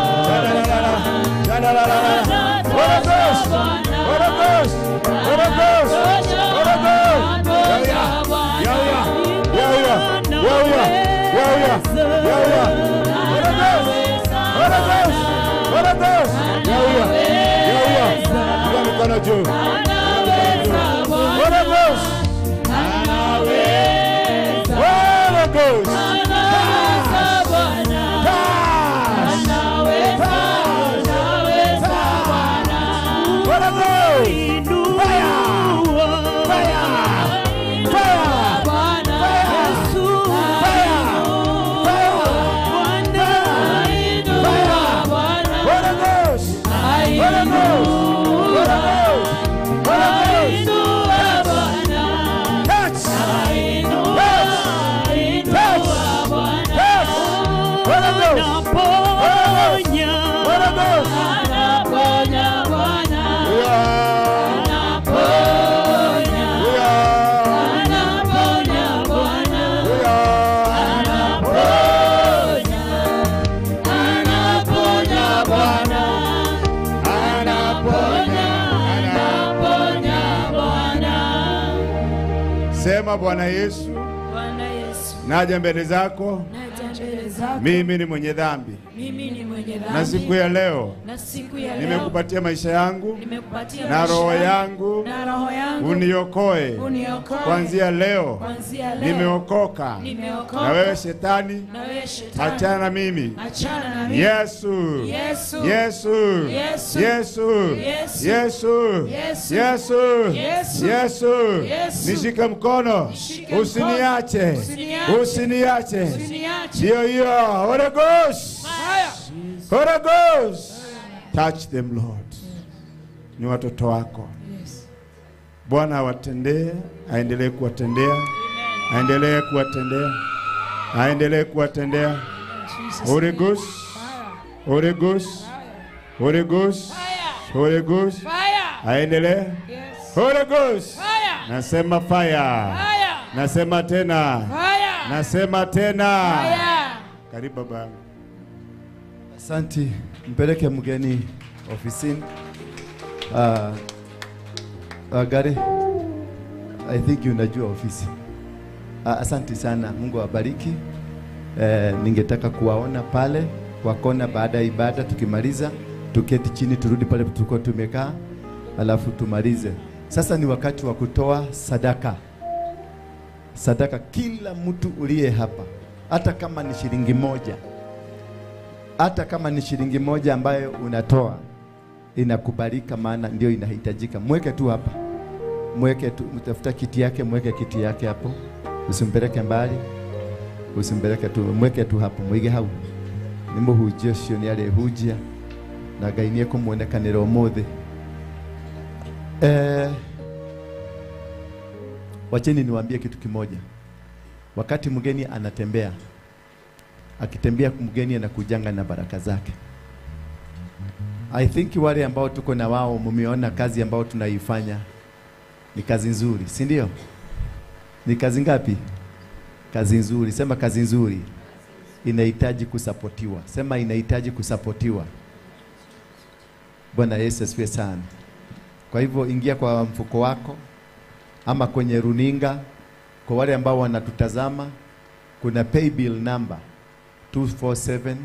La la la la. La la la la. Holy Ghost. Holy Ghost. Holy Ghost. Holy Ghost. Yeah, yeah, yeah, yeah, yeah, yeah, yeah, yeah, yeah. Holy Ghost. Holy Ghost. Holy Ghost. Yeah, yeah, yeah, yeah. Piga mikono juu. Holy Ghost. Holy Ghost. Touch. Touch. Holy Ghost. Fire. Fire. Fire. Fire. Fire. Fire. Fire. Holy Ghost. Holy Ghost. Holy Ghost. Holy Ghost. Touch. Touch. Touch. Touch. Holy Ghost. Holy Ghost. Holy Ghost. Yeah. Sema Bwana Yesu, Bwana Yesu, naja mbele zako, naja mbele zako. Mimi ni mwenye dhambi. Mimi ni mwenye dhambi. Na siku ya leo, nimekupatia maisha yangu, nimekupatia na roho yangu, uniokoe. Kuanzia leo, nimeokoka. Na wewe shetani, achana na mimi. Yesu, Yesu, Yesu, Yesu, Yesu, Yesu, nishike mkono, usiniache, usiniache. Hiyo hiyo, Holy Ghost. Holy Ghost. Touch them, Lord. Ni watoto wako. Bwana awatendee, aendelee kuwatendea, aendelee kuwatendea, aendelee kuwatendea. Holy Ghost, Holy Ghost, Holy Ghost, Holy Ghost, aendelee. Holy Ghost, nasema fire. Nasema tena. Fire. Nasema tena. Fire. Karibu baba yangu. Asante, mpeleke mgeni ofisini. Gary, I think unajua ofisi. Asante sana, Mungu awabariki. Ningetaka kuwaona pale kwa kona baada ya ibada. Tukimaliza tuketi chini, turudi pale tulikuwa tumekaa, alafu tumalize. Sasa ni wakati wa kutoa sadaka. Sadaka, kila mtu uliye hapa, hata kama ni shilingi moja, hata kama ni shilingi moja ambayo unatoa inakubalika, maana ndio inahitajika. Mweke tu hapa, mweke tu, mtafuta kiti yake, mweke kiti yake hapo, usimpeleke mbali, usimpeleke tu, mweke tu hapo, mwige hau ni muhunjia ucio ni arĩhunjia na Ngai nĩ ekũmuonekanĩra ũmũthĩ. Wacheni niwaambie kitu kimoja. Wakati mgeni anatembea, akitembea mgeni anakujanga na baraka zake. I think wale ambao tuko na wao mumeona kazi ambao tunaifanya ni kazi nzuri, si ndio? Ni kazi ngapi? Kazi nzuri. Sema kazi nzuri. Inahitaji kusapotiwa. Sema inahitaji kusapotiwa. Bwana Yesu asifiwe sana. Kwa hivyo ingia kwa mfuko wako ama kwenye runinga. Kwa wale ambao wanatutazama, kuna paybill number 247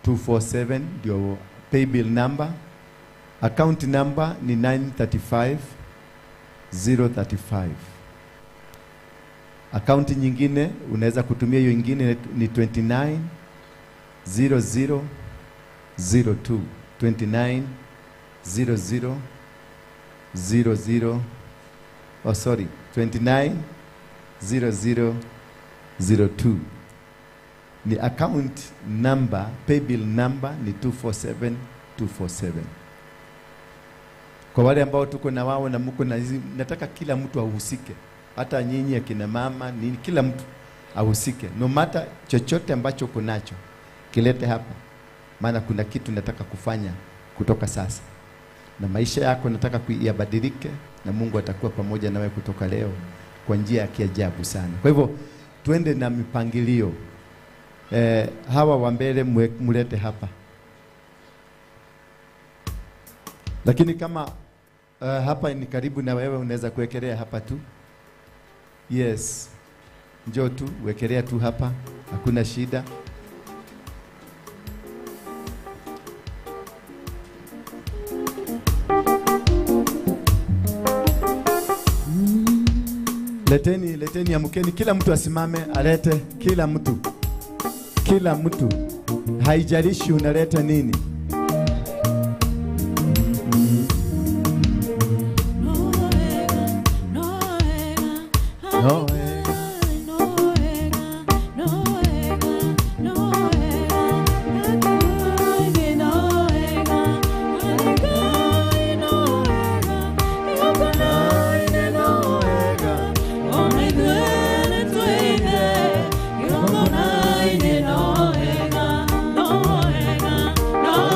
247 ndio paybill number. Account number ni 935 035. Account nyingine unaweza kutumia hiyo nyingine ni 29 00 02, 29 00 00, oh sorry, 29 00 02 ni account number. Paybill number ni 247 247. Kwa wale ambao tuko na wao na mko na hizi, nataka kila mtu ahusike, hata nyinyi akina mama nini, kila mtu ahusike. No matter chochote ambacho uko nacho kilete hapa, maana kuna kitu nataka kufanya kutoka sasa, na maisha yako nataka kuyabadilike, na Mungu atakuwa pamoja nawe kutoka leo kwa njia ya kiajabu sana. Kwa hivyo tuende na mipangilio. Hawa wa mbele mulete hapa. Lakini kama hapa ni karibu na wewe, unaweza kuwekelea hapa tu. Yes. Njoo tu, wekelea tu hapa, hakuna shida. Leteni, leteni, amkeni, kila mtu asimame, alete, kila mtu. Kila mtu. Haijalishi unaleta nini. No. No.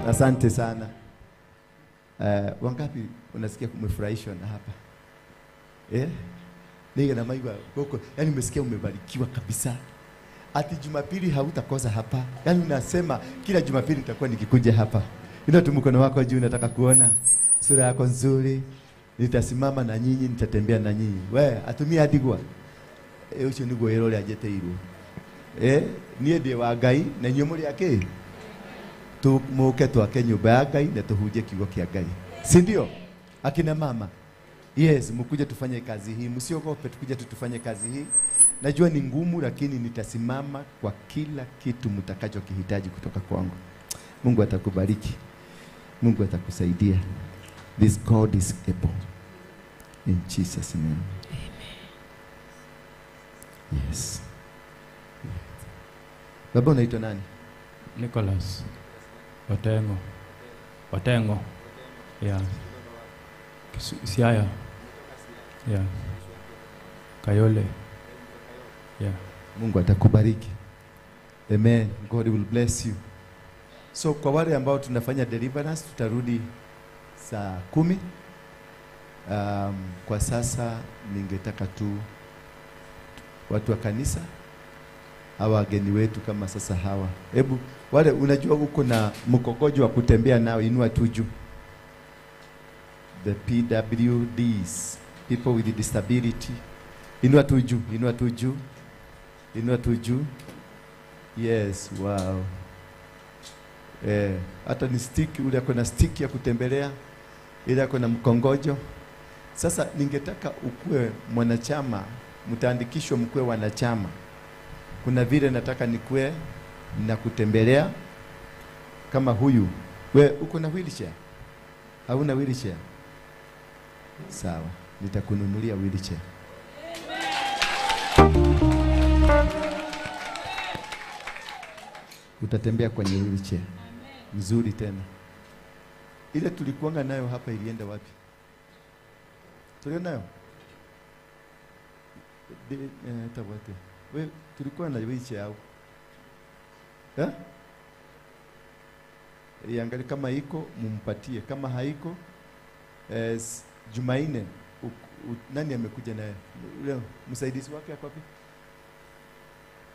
Asante sana. Wangapi unasikia kumefurahishwa na hapa? Niga na maigwa goko, yani umesikia umebarikiwa kabisa. Ati Jumapili hautakosa hapa. Yani unasema kila Jumapili nitakuwa nikikuja hapa. Inua tu mkono wako juu, nataka kuona sura yako nzuri. Nitasimama na nyinyi, nitatembea na nyinyi. We, atumia adigwa. Ucio niguo wĩra ũrĩa njeteirwo. Niĩ ndĩ wa Ngai na inyuĩ mũrĩ akĩ? Tumuke twake nyumba ya Ngai na tuhunjie kiugo kia Ngai. Si ndio? Akina mama. Yes, mkuje tufanye kazi hii. Msiogope, tukuje tufanye kazi hii. Najua ni ngumu, lakini nitasimama kwa kila kitu mtakachokihitaji kutoka kwangu. Mungu atakubariki. Mungu atakusaidia. This God is able. In Jesus' name. Amen. Yes. Baba, unaitwa nani? Nicholas Otengo. Otengo. Yeah. Siaya. Yeah. Kayole. Yeah. Mungu atakubariki. Amen. God will bless you. So kwa wale ambao tunafanya deliverance tutarudi saa 10. Kwa sasa ningetaka tu watu wa kanisa hawa wageni wetu kama sasa hawa. Hebu wale unajua uko na mkogojo wa kutembea nao, inua tu juu. The PWDs, people with disability. Inua tu juu, inua tu juu. Inua tu juu. Yes, wow. Hata ni stick, ule ako na stick ya kutembelea, ile ako na mkongojo. Sasa ningetaka ukue mwanachama, mtaandikishwa mkue wanachama. Kuna vile nataka nikue na kutembelea kama huyu. We uko na wheelchair? Hauna wheelchair? Sawa, nitakununulia wheelchair. Utatembea kwenye wheelchair. Mzuri tena. Ile tulikuanga nayo hapa ilienda wapi? Tulio nayo? Tabwate. We tulikuwa na wheelchair au? Iangalie kama iko mumpatie, kama haiko Jumanne nani amekuja naye? Leo msaidizi wake ako wapi?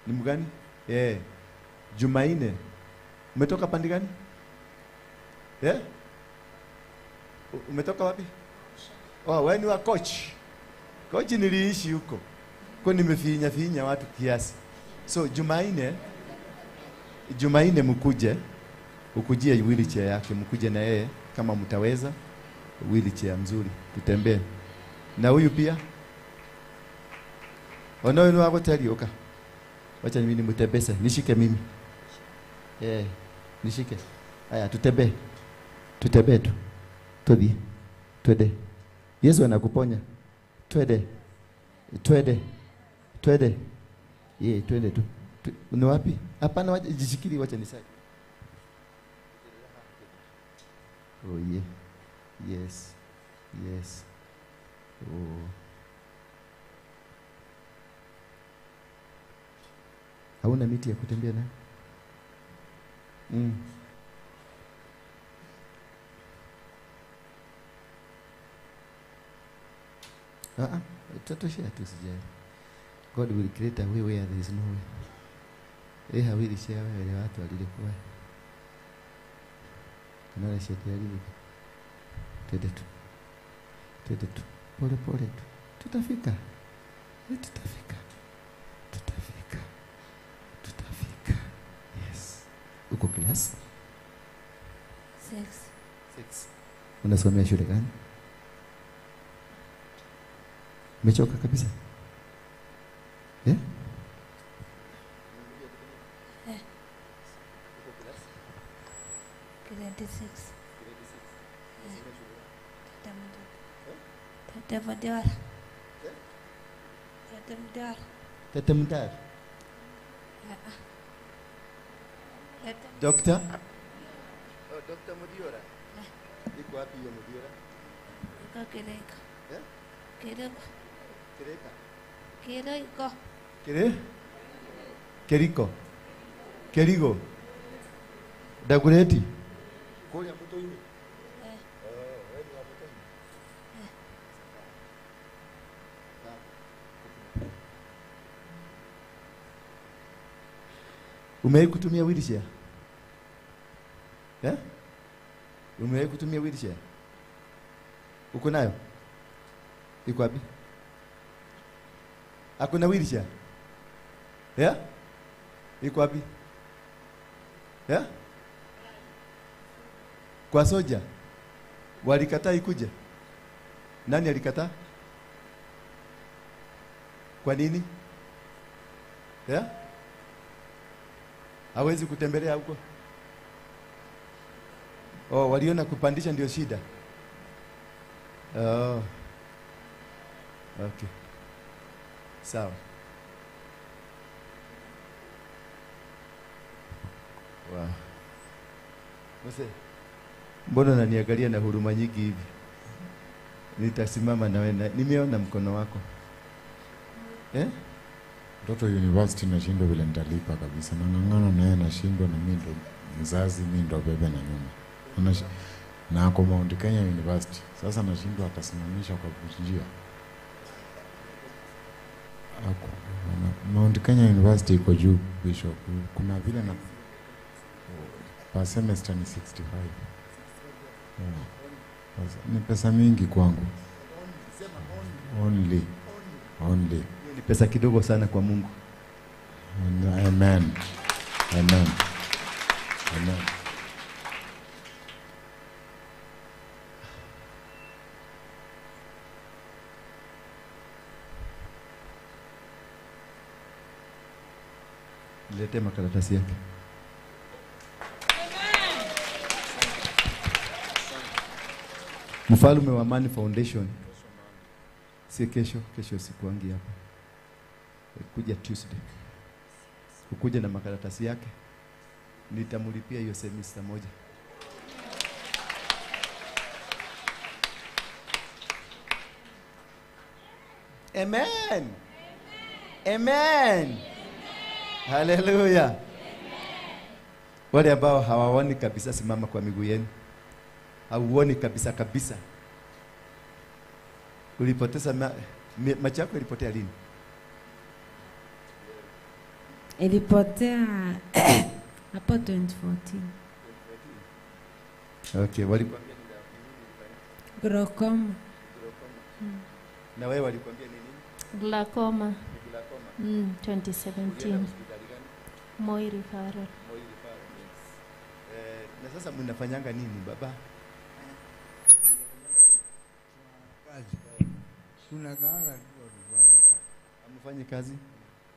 Ni mgani? Jumanne. Umetoka pande gani? Umetoka wapi? Oh, wewe ni wa coach. Coach niliishi huko. Kwa nimefinya finya watu kiasi. So Jumanne mkuje, ukujie wheelchair yake, mkuje na yeye kama mtaweza, wheelchair mzuri, tutembee. Na huyu pia. Ono ni wako tayari oka. Wacha mimi nimtembeze, nishike mimi. Nishike. Haya tutembee. Tutembee tu. Tudi. Twende. Yesu anakuponya. Twende. Twende. Twende. Twende tu. Ni wapi? Hapana, wacha jishikili, wacha nisaidie. Oh yeah. Yes. Yes. Oh. Hauna miti ya kutembea nayo? Tutatoshea tu, sijali. God will create a way where there is no way. Hawili share wale watu walilikuwa. Kana shetani. Twende tu. Twende tu. Pole pole tu. Tutafika. Tutafika. Tutafika. Tutafika. Yes. Uko class? 6. 6. Unasomea shule gani? Umechoka kabisa? Grade 6. Tetemudar. Tetemudar. Tetemudar. Doctor? Oh, Dr. Mudiora. Iko wapi hiyo Mudiora? Iko Kiriko. Eh? Kiriko. Kirika. Kiriko. Kire? Keriko. Kerigo. Dagoretti. Kuria Mutoini. Eh. Oh, wewe ni wa Mutoini. Eh. Umewahi kutumia wheelchair? Eh? Umewahi kutumia wheelchair? Uko nayo? Iko wapi? Hakuna wheelchair? Yeah? Iko wapi? Yeah? Kwa soja? Walikataa ikuje? Nani alikataa? Kwa nini? Yeah? Hawezi kutembelea huko? Oh, waliona kupandisha ndio shida. Oh. Okay. Sawa. Wow. Mzee, mbona unaniangalia na huruma nyingi hivi? Nitasimama na wewe. Nimeona mkono wako. Eh? Mtoto university nashindwa vile nitalipa kabisa. Nang'ang'ana na yeye nashindwa, na mimi ndo mzazi, mimi ndo bebe na nyuma. Na ako Mount Kenya University. Sasa nashindwa atasimamisha kwa njia. Ako Mount Kenya University iko juu Bishop. Kuna vile na per semester ni 65. Yeah. Ni pesa mingi kwangu. Only. Only. Ni pesa kidogo sana kwa Mungu. Amen. Amen. Amen. Lete makaratasi yake. Mfalme wa Amani Foundation. Si kesho, kesho sikuangi hapa. Kuja Tuesday. Kukuja na makaratasi yake. Nitamlipia hiyo semester moja. Amen. Amen. Hallelujah. Wale ambao hawaoni kabisa, simama kwa miguu yenu. Hauoni kabisa kabisa. Ulipoteza macho yako ilipotea lini? Ilipotea hapo 2014. Okay, walikwambia nini? Glaucoma. Na wewe walikwambia nini? Glaucoma. Glaucoma. 2017. Moi Referral. Moi Referral. Yes. Na sasa mnafanyanga nini baba? Kazi. Tunakaanga tu tufanye kazi. Amfanye kazi?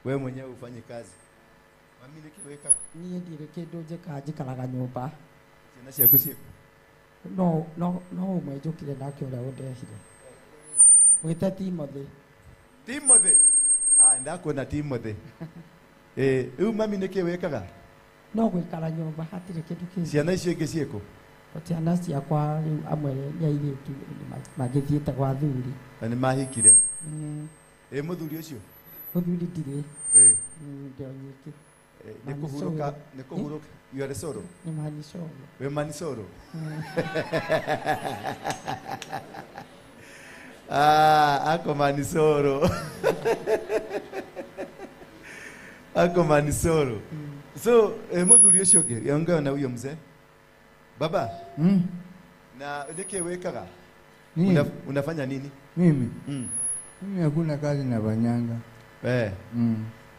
Wewe mwenyewe ufanye kazi. Mami nikiweka. Niye ndire kindu njikaga njikaraga nyumba. Ciana ciaku ciĩkũ? No no no ũmwe njũkire nake ũrĩa ũndehire. Mwĩte Timothy. Timothy. Ah, ndakuona Timothy. Rĩu mami nĩkĩ wĩkaga? No gũikara nyũmba hatirĩ kĩndũ kĩngĩ. Ciana icio ingĩ ciĩkũ? Ciana ciakwa rĩu amwe nĩ airĩtu magĩthiĩte gwa athuri. Na nĩ mahikire? Ĩ mũthuri ũcio? Mũthuri ndirĩ. Ndĩ o nyiki. Nĩ kũhurũka, nĩ kũhurũka. You are solo? Nĩ manisoro. Wĩ manisoro? Ah, ako manisoro. Ako manisoro. So, mũthuri ũcio ũngĩ, ongea na huyo mzee. Baba? Na nĩkĩ wĩkaga? Unafanya nini? Mimi? Mimi hakuna kazi nafanyanga.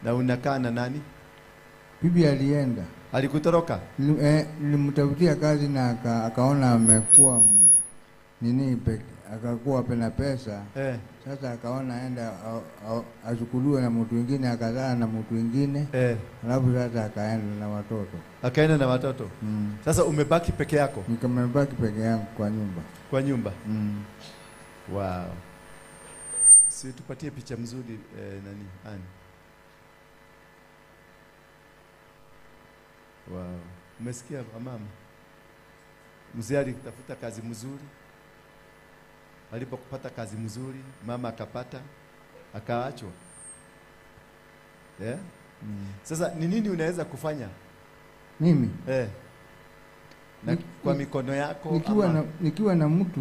Na unakaa na nani? Bibi alienda. Alikutoroka? Nilimtafutia kazi na akaona amekuwa nini akakuwa pena pesa. Sasa akaona aenda achukuliwe na mtu mwingine, akazaa na mtu mwingine. Alafu sasa akaenda na watoto. Akaenda na watoto. Sasa umebaki peke yako? Nikamebaki peke yangu kwa nyumba. Kwa nyumba? Wow. Si tupatie picha mzuri nani Ann. Wow. Umesikia mama? Mzee alitafuta kazi mzuri. Alipopata kazi mzuri, mama akapata, akaachwa. Yeah? Sasa ni nini unaweza kufanya? Mimi? Na kwa mikono yako nikiwa nikiwa na mtu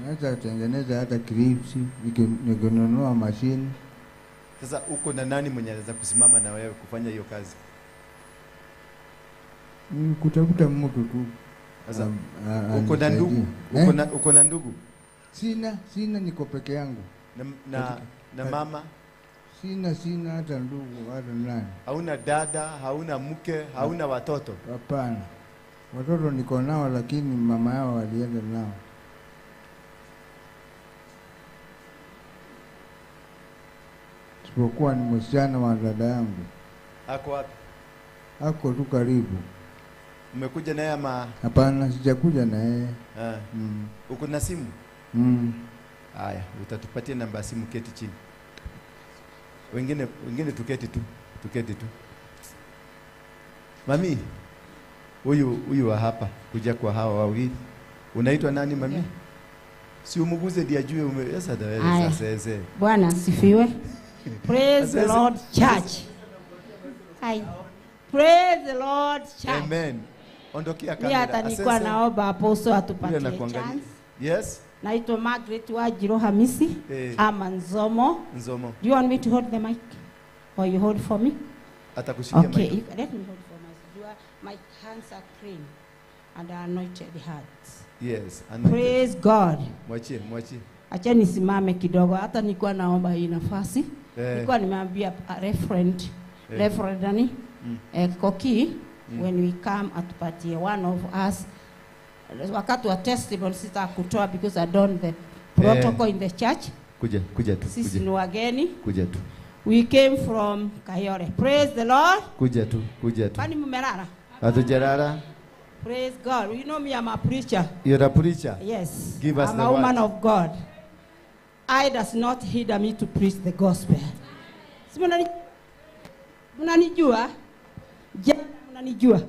naweza kutengeneza hata clips, nikinunua mashine. Sasa uko na nani mwenye anaweza kusimama na wewe kufanya hiyo kazi? Kutafuta mtu tu. Sasa uko na ndugu? Uko na ndugu? Sina, niko peke yangu. Na mama? Sina hata ndugu hata nani. Hauna dada, hauna mke, hauna watoto? Hapana. Watoto niko nao lakini mama yao walienda nao. Sipokuwa ni msichana wa dada yangu. Ako wapi? Ako tu karibu. Umekuja naye ama? Hapana, sijakuja na yeye. Uko na simu? Haya, utatupatia namba ya simu, keti chini. Wengine tuketi tu, tuketi tu. Mami, huyu wa hapa kuja kwa hawa wawili. Unaitwa nani mami? Yeah. Si umuguze ndiye ajue ume sasa. Bwana asifiwe. Praise the Lord church. Hai. Praise the Lord church. Amen. Ondokea kamera. Mimi hata nilikuwa naomba apostle atupatie chance. Yes. Naitwa Margaret Wajiro Hamisi. Ama Nzomo. Nzomo. Do you want me to hold the mic or you hold for me? Atakushikia mic. Okay, let me hold for myself. My hands are clean and are anointed hearts. Yes, anointed. Praise God. Mwachie, mwachie. Acha nisimame kidogo. Hata nilikuwa naomba hii nafasi. Nilikuwa nimeambia referent, Reverend nani? Koki, when we come atupatie one of us wakati wa testimony sitakutoa because I don't the protocol in the church. Kuja tu. Sisi ni wageni. Kuja tu. We came from Kayole. Praise the Lord. Kuja tu, kuja tu. Kwani mmelala? Hatujalala. Praise God. You know me, I'm a preacher. You're a preacher? Yes. Give us I'm the a woman word. Of God. I does not hinder me to preach the gospel. Si mnanijua? Jada mnanijua?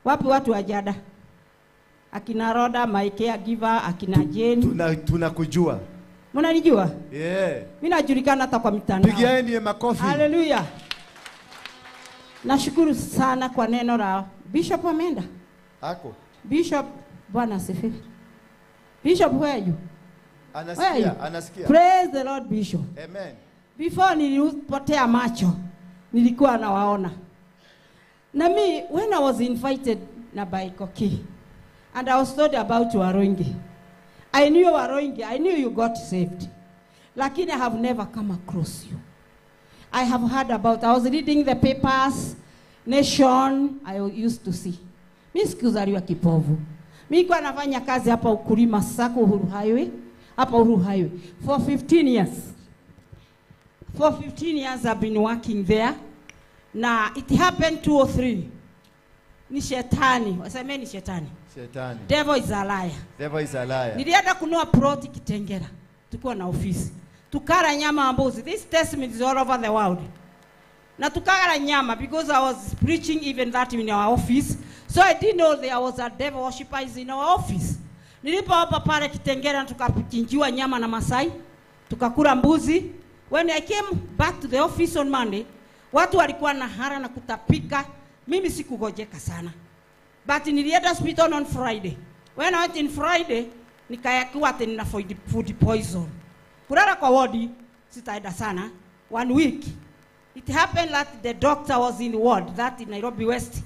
Wapi watu wa Jada? Akina Roda, my caregiver, akina Jane. Tunakujua. Mnanijua? Yeah. Mimi najulikana hata kwa mitandao. Pigieni makofi. Hallelujah. Nashukuru sana kwa neno la Bishop ameenda. Ako. Bishop, Bwana asifiwe. Bishop, where are you? Anasikia, anasikia. Praise the Lord, Bishop. Amen. Before nilipotea macho, nilikuwa nawaona. Na mi, when I was invited na by Koki, and I was told about Warongi. I knew Warongi, I knew you got saved. Lakini I have never come across you. I have heard about, I was reading the papers, Nation, I used to see. Mi sikuzaliwa kipovu. Mi kwa nafanya kazi hapa Ukulima Sacco Uhuru Highway, hapa Uhuru Highway for 15 years. For 15 years I've been working there. Na it happened 2 or 3. Ni shetani, waseme ni shetani. Shetani. Devil is a liar. Devil is a liar. Nilienda kununua plot Kitengela. Tukiwa na ofisi. Tukala nyama mbuzi. This testament is all over the world. Na tukala nyama because I was preaching even that in our office. So I didn't know there was a devil worshiper in our office. Nilipo hapa pale Kitengela tukachinjiwa nyama na Masai. Tukakula mbuzi. When I came back to the office on Monday, watu walikuwa na hara na kutapika. Mimi sikugojeka sana. But nilienda hospital on Friday. When I went in Friday, nikayakiwa ati nina food poison. Kulala kwa wodi, sitaenda sana. 1 week. It happened that the doctor was in the ward, that in Nairobi West,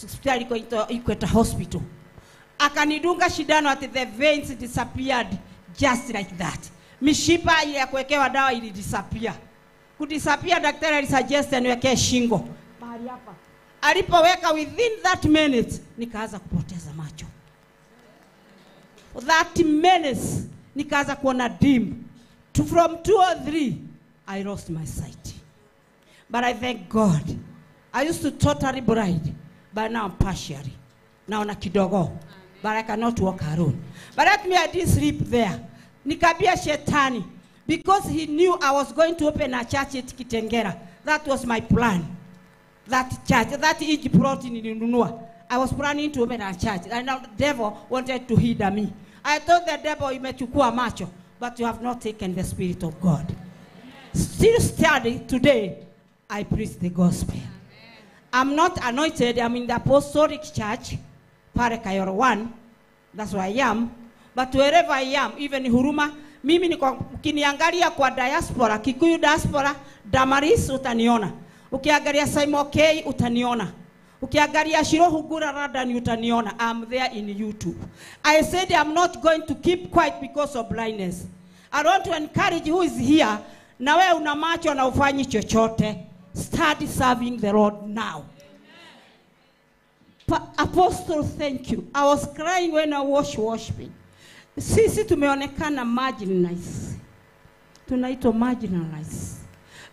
hospitali Equator Hospital. Akanidunga shindano ati the veins disappeared just like that. Mishipa ile ya kuwekewa dawa ili disappear. Kudisappear, daktari alisuggest niwekee shingo. Mahali hapa. Alipoweka within that minute, nikaanza kupoteza macho. That minute, nikaanza kuona dim. From 2 or 3, I lost my sight. But I thank God. I used to totally blind, but now I'm partially. Naona kidogo. But I cannot walk alone. But let me, I didn't sleep there. Nikabia shetani. Because he knew I was going to open a church at Kitengela. That was my plan. That church, that each plot nilinunua. I was planning to open a church. And now the devil wanted to hinder me. I told the devil, umechukua macho, but you have not taken the Spirit of God. Still standing today, I preach the gospel. I'm not anointed. I'm in the Apostolic Church, Pare Kayoro 1. That's where I am. But wherever I am, even in Huruma, mimi niko ukiniangalia kwa diaspora, Kikuyu diaspora, Damaris utaniona. Ukiangalia Simon K utaniona. Ukiangalia Shirohu Gura Radani utaniona. I'm there in YouTube. I said I'm not going to keep quiet because of blindness. I want to encourage who is here. Na wewe una macho na ufanyi chochote. Start serving the Lord now. Apostle, thank you. I was crying when I was worshiping. Sisi tumeonekana marginalized. Tunaitwa marginalized.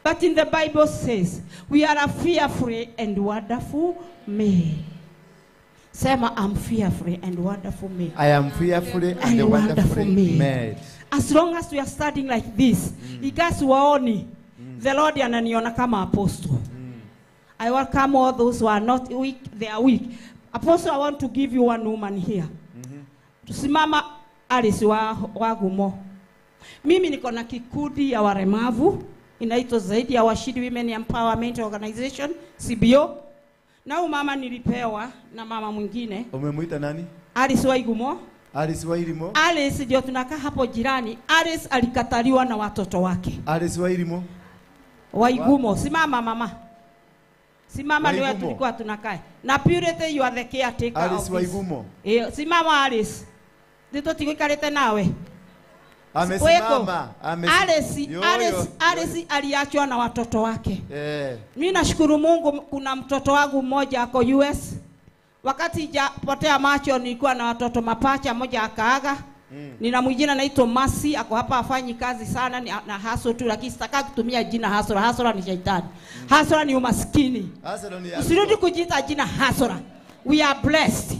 But in the Bible says, we are a fearfully and wonderful made. Sema, I'm fearfully and wonderful made. I am fearfully and wonderfully made. As long as we are starting like this, because waoni, the Lord ananiona kama apostle. I welcome all those who are not weak, they are weak. Apostle, I want to give you one woman here. Tusimama Alice Wagumo. Mimi niko na kikundi ya waremavu inaitwa Zaidi ya Washindi Women Empowerment Organization, CBO. Na huyu mama nilipewa na mama mwingine. Umemuita nani? Alice Waigumo. Alice Wairimo. Alice ndio tunakaa hapo jirani. Alice alikataliwa na watoto wake. Alice Wairimo. Waigumo, simama mama. Simama ndio tulikuwa tunakaa. Na Purity, you are the caretaker. Alice Waigumo. Simama Alice. Ndio tukikalete nawe. Amesimama. Alice aliachwa na watoto wake. Mimi nashukuru Mungu kuna mtoto wangu mmoja ako US. Wakati japotea macho nilikuwa na watoto mapacha, mmoja akaaga. Nina mwingine anaitwa Masi, ako hapa afanyi kazi sana na hustle tu, lakini sitaka kutumia jina hustler. Hustler ni shetani. Hustler ni umaskini. Usirudi kujiita jina hustler. We are blessed.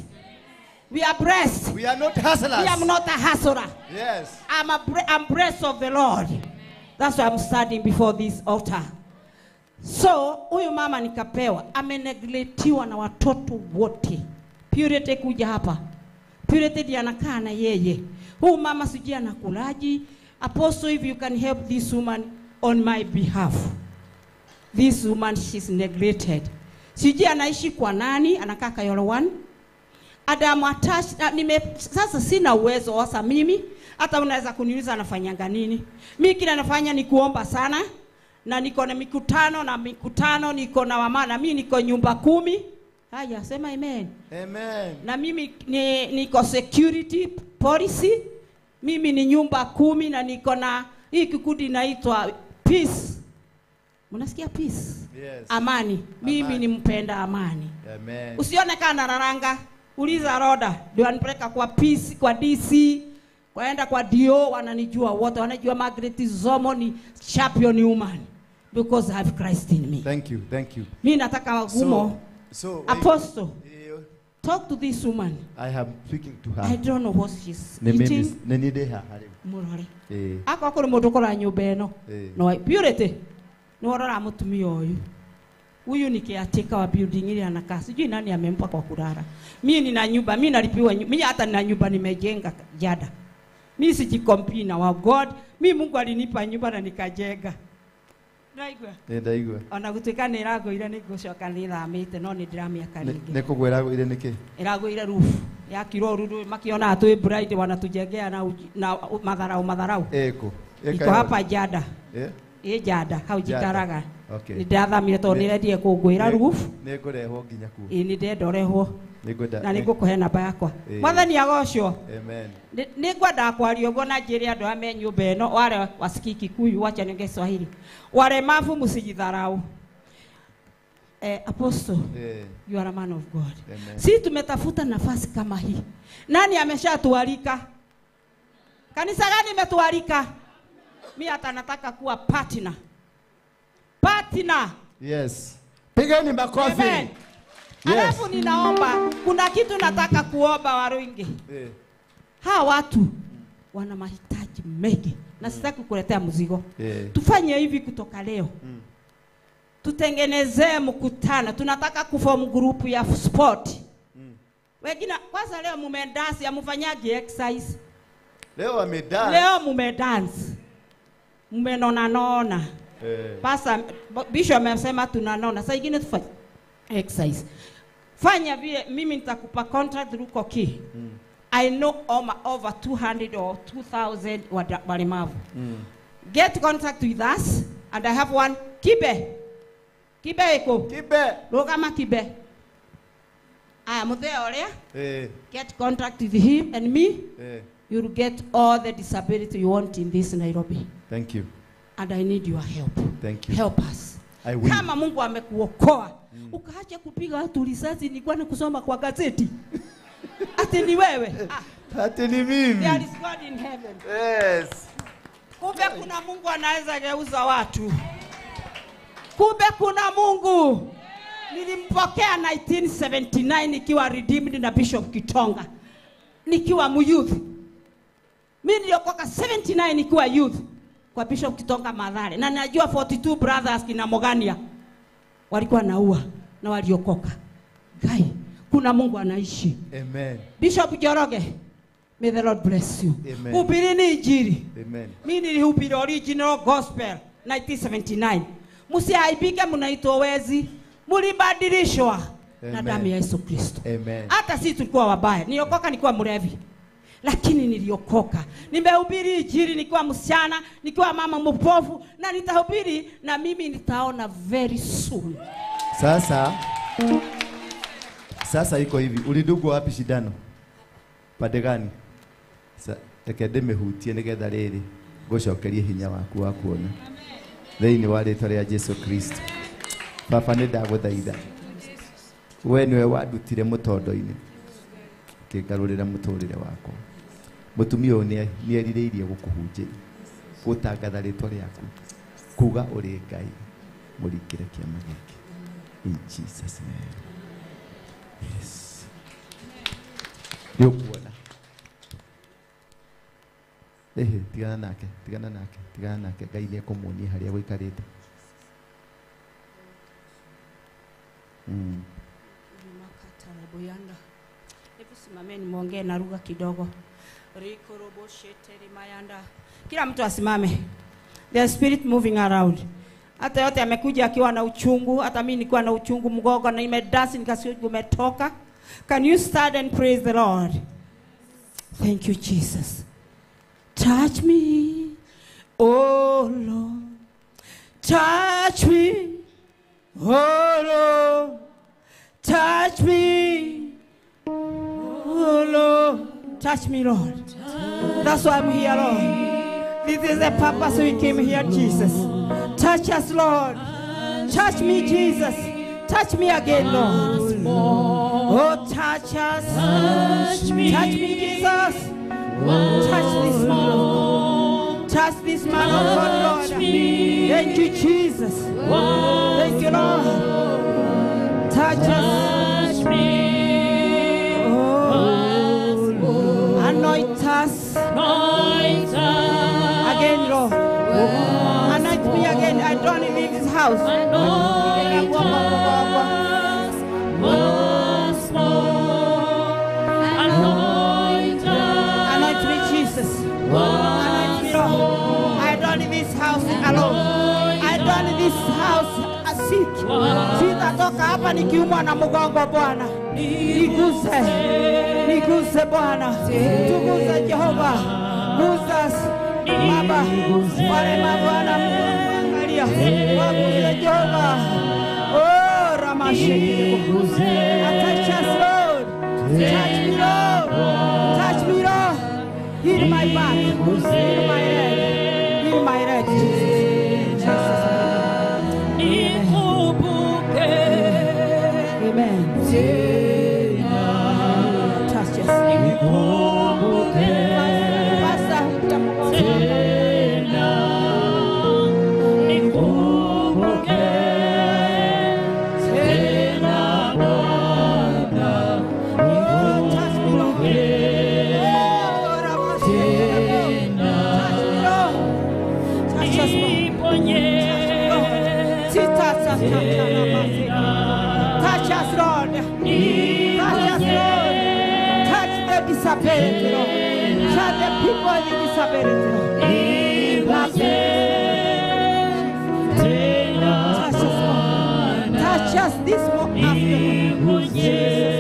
We are blessed. We are not hustlers. We are not a hustler. Yes. I'm blessed of the Lord. That's why I'm standing before this altar. So, huyu mama nikapewa, amenegletiwa na watoto wote. Purity kuja hapa. Purity ndiye anakaa na yeye. Huyu mama sijui anakulaji. Apostle, if you can help this woman on my behalf. This woman, she's neglected. Sijui anaishi kwa nani, anakaa Kayolo 1. Adam attached, sasa sina uwezo wasa mimi, hata unaweza kuniuliza anafanyanga nini. Mimi kila nafanya ni kuomba sana, na niko na mikutano, niko na wamana, mimi niko nyumba 10. Haya, sema amen. Amen. Na mimi niko security policy, mimi ni nyumba 10 na niko na hii kikundi inaitwa peace. Unasikia peace? Yes. Amani. Mimi ni mpenda amani. Amen. Usione kana raranga. Uliza Roda, ndio anipeleka kwa peace, kwa DC, kwaenda kwa DO, wananijua wote, wanajua Margaret Zomo ni champion woman because I have Christ in me. Thank you, thank you. Mimi nataka Wagumo. So Apostle, talk to this woman. I am speaking to her. I don't know what she's eating. Murore. Ako akoro mundu kora nyumba eno. No, Purity. Ni worora mutumia uyu. Huyu ni caretaker wa building ile anakaa. Sijui nani amempa kwa kulala. Mimi nina nyumba, mimi nalipiwa nyumba. Mimi hata nina nyumba nimejenga jada. Mimi sijikompi na wa God. Mimi Mungu alinipa nyumba na nikajenga. Ndaigua. Ndaigua. Ona gutuika ni iragoire ni gucoka ni thamite no ni ndiramiaka ringi. Ni kugwa iragoire niki? Iragoire roof. Yakirwo ruru makiona atwi bright wanatujengea na madharau. Eko. Iko hapa jada. Ĩ jada hau njikaraga. Ni ndathamire tondũ nĩrendire kũngwĩra roof. Nĩ ngũrehwo nginya kuo. Ĩ nĩ ndenda ũrehwo. Nĩngwenda. Na nĩngũkũhe namba yakwa. Mwathani agocwo. Amen. Nĩngwendaga kwaria ũguo na njĩre andũ aya me nyũmba ĩno wale wasikii Kikuyu, wacha niongee Kiswahili. Walemavu msijidharau. Apostle, you are a man of God. Amen. Si tumetafuta nafasi kama hii. Nani ameshatualika? Kanisa gani imetualika? Mimi hata nataka kuwa partner. Partner. Yes. Pigeni makofi. Amen. Yes. Alafu ninaomba, kuna kitu nataka kuomba Waruingi. Hawa watu wana mahitaji mengi na sitaki kukuletea mzigo. Tufanye hivi kutoka leo. Tutengenezee mkutano. Tunataka kuform group ya sport. Wengine kwanza leo mumedance, hamfanyagi exercise. Leo amedance. Leo mumedance. Mumenona nona. Pasa Bishop amesema tunanona. Sasa ingine tufanye exercise. Fanya vile mimi nitakupa contract through Koki. I know over 200 or 2,000 walemavu. Get contact with us and I have one Kibe. Kibe iko. Kibe. Rogama Kibe. Aya muthee oria. Get contact with him and me. You'll get all the disability you want in this Nairobi. Thank you. And I need your help. Thank you. Help us. I will. Kama Mungu amekuokoa, ukaacha kupiga watu risasi, nilikuwa nikusoma kwa gazeti. Ati ni wewe. Ati ni mimi. There is God in heaven. Yes. Kumbe kuna Mungu anaweza geuza watu. Kumbe kuna Mungu. Nilimpokea 1979 nikiwa redeemed na Bishop Kitonga. Nikiwa muyouth. Mimi niliokoka 79 nikiwa youth kwa Bishop Kitonga Mathare. Na najua 42 brothers kina Mogania walikuwa naua na waliokoka. Gai, kuna Mungu anaishi. Amen. Bishop Njoroge, may the Lord bless you. Amen. Hubirini injili. Amen. Mimi nilihubiri original gospel 1979. Msiaibike mnaitwa wezi, mlibadilishwa na damu ya Yesu Kristo. Amen. Hata sisi tulikuwa wabaya. Niliokoka nikiwa mlevi. Lakini niliokoka. Nimehubiri injili nikiwa msichana, nikiwa mama mpofu, na nitahubiri na mimi nitaona very soon. Sasa iko hivi, ulidugwa wapi shidano? Pande gani? Reke ndĩmĩhutie nĩgetha rĩrĩ ngũcokerie hinya waku wa kuona. Thĩinĩ wa rĩtwa rĩa Jesu Kristo. Baba nĩ ndagũthaitha. We nĩwe wandutire mũtondo-inĩ. Ũkĩngarũrĩra mũtũrĩre wakwa. Mũtumia ũyũ nĩerirĩirie gũkũhunjĩria, gũtangatha rĩtwa rĩaku, kuga ũrĩ Ngai, mũringĩre kĩama gĩkĩ. In Jesus name. Yes. Nĩũkuona. Ehe, tigana nake, tigana nake, tigana nake. Ngai nĩekũmuonia harĩa gũikarĩte. Hebu simameni muongee na lugha kidogo. Kila mtu asimame. The spirit moving around. Hata yote amekuja akiwa na uchungu, hata mimi nilikuwa na uchungu mgongo na nimedance nikasikia umetoka. Can you stand and praise the Lord? Thank you Jesus. Touch me, oh Lord. Touch me, oh Lord. Touch me, oh Lord. Touch me, Lord. That's why I'm here, Lord. This is the purpose we came here, Jesus. Touch us, Lord. Touch me, Jesus. Touch me again, Lord. Oh, touch us. Touch me, Jesus. Touch this man. Touch this man of God, Lord. Thank you, Jesus. Thank you, Lord. Touch us. Oh, anoint us. Again, Lord. Anoint me again. I don't leave this house. Anoint us once more. Anoint me, Jesus. Anoint me, Lord. I don't leave this house alone. I don't leave this house sick. Sitatoka hapa nikiumwa na mgongo, Bwana. Niguse. Niguse, Bwana. Tuguze, Jehova. Gusa Baba. Wale mabwana angalia. Waguse Jehova. Oh, Ramasheke. Touch us, Lord. Touch me, Lord. Touch me, Lord. Heal my back. Heal my leg. Heal my leg, Jesus. Jesus. Amen. Touch us. Pastor, touch me, Lord. Touch us, Lord. Touch us, Lord. Touch the disability, Lord. Touch the people with disability, Lord. Touch us, Lord. Touch us this afternoon. Jesus.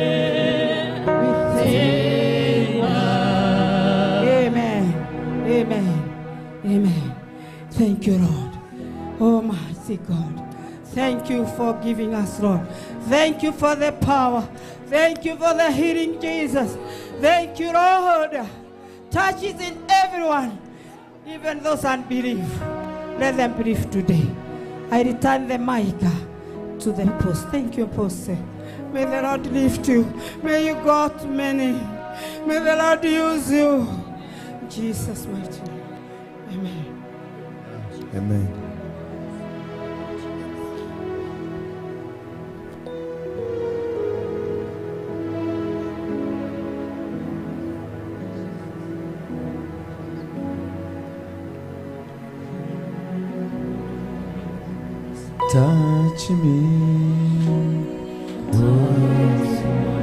We thank you. Amen. Amen. Amen. Thank you, Lord. Oh, mighty God. Thank you for giving us, Lord. Thank you for the power. Thank you for the healing, Jesus. Thank you, Lord. Touches in everyone, even those unbelief. Let them believe today. I return the mic to the post. Thank you, Apostle. May the Lord lift you. May you go to many. May the Lord use you. In Jesus' mighty name. Amen. Amen. Touch me once more.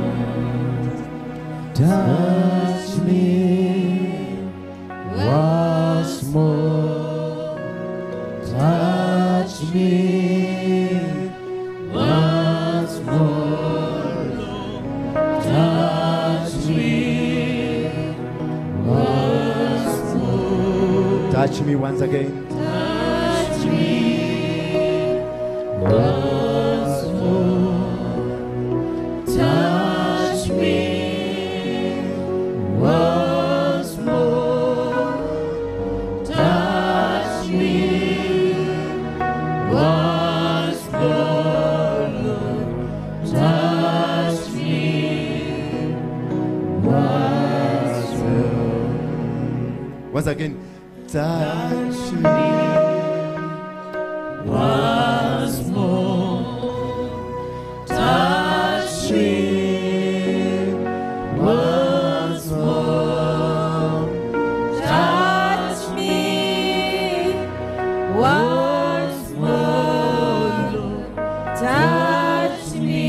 Touch me once more. Touch me once more. Touch me once more. Touch me once again. Touch me once more. Touch me once more. Touch me once more, Lord. Touch me once more. Once again. Touch me once more. Touch me once more. Touch me once more, Lord. Touch me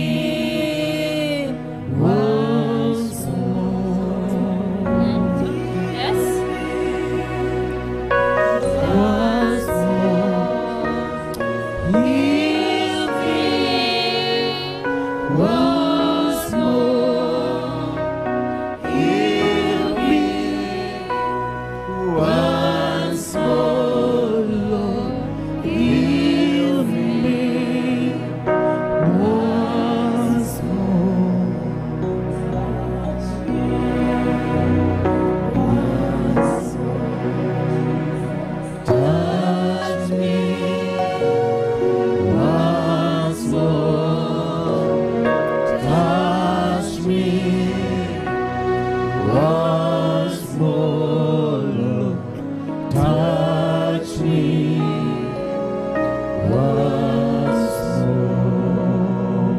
once more. Yes. Once more. Heal me once more. Heal me once more, Lord. Heal me once more. Touch me once more. Touch me once more, Lord. Touch me once more.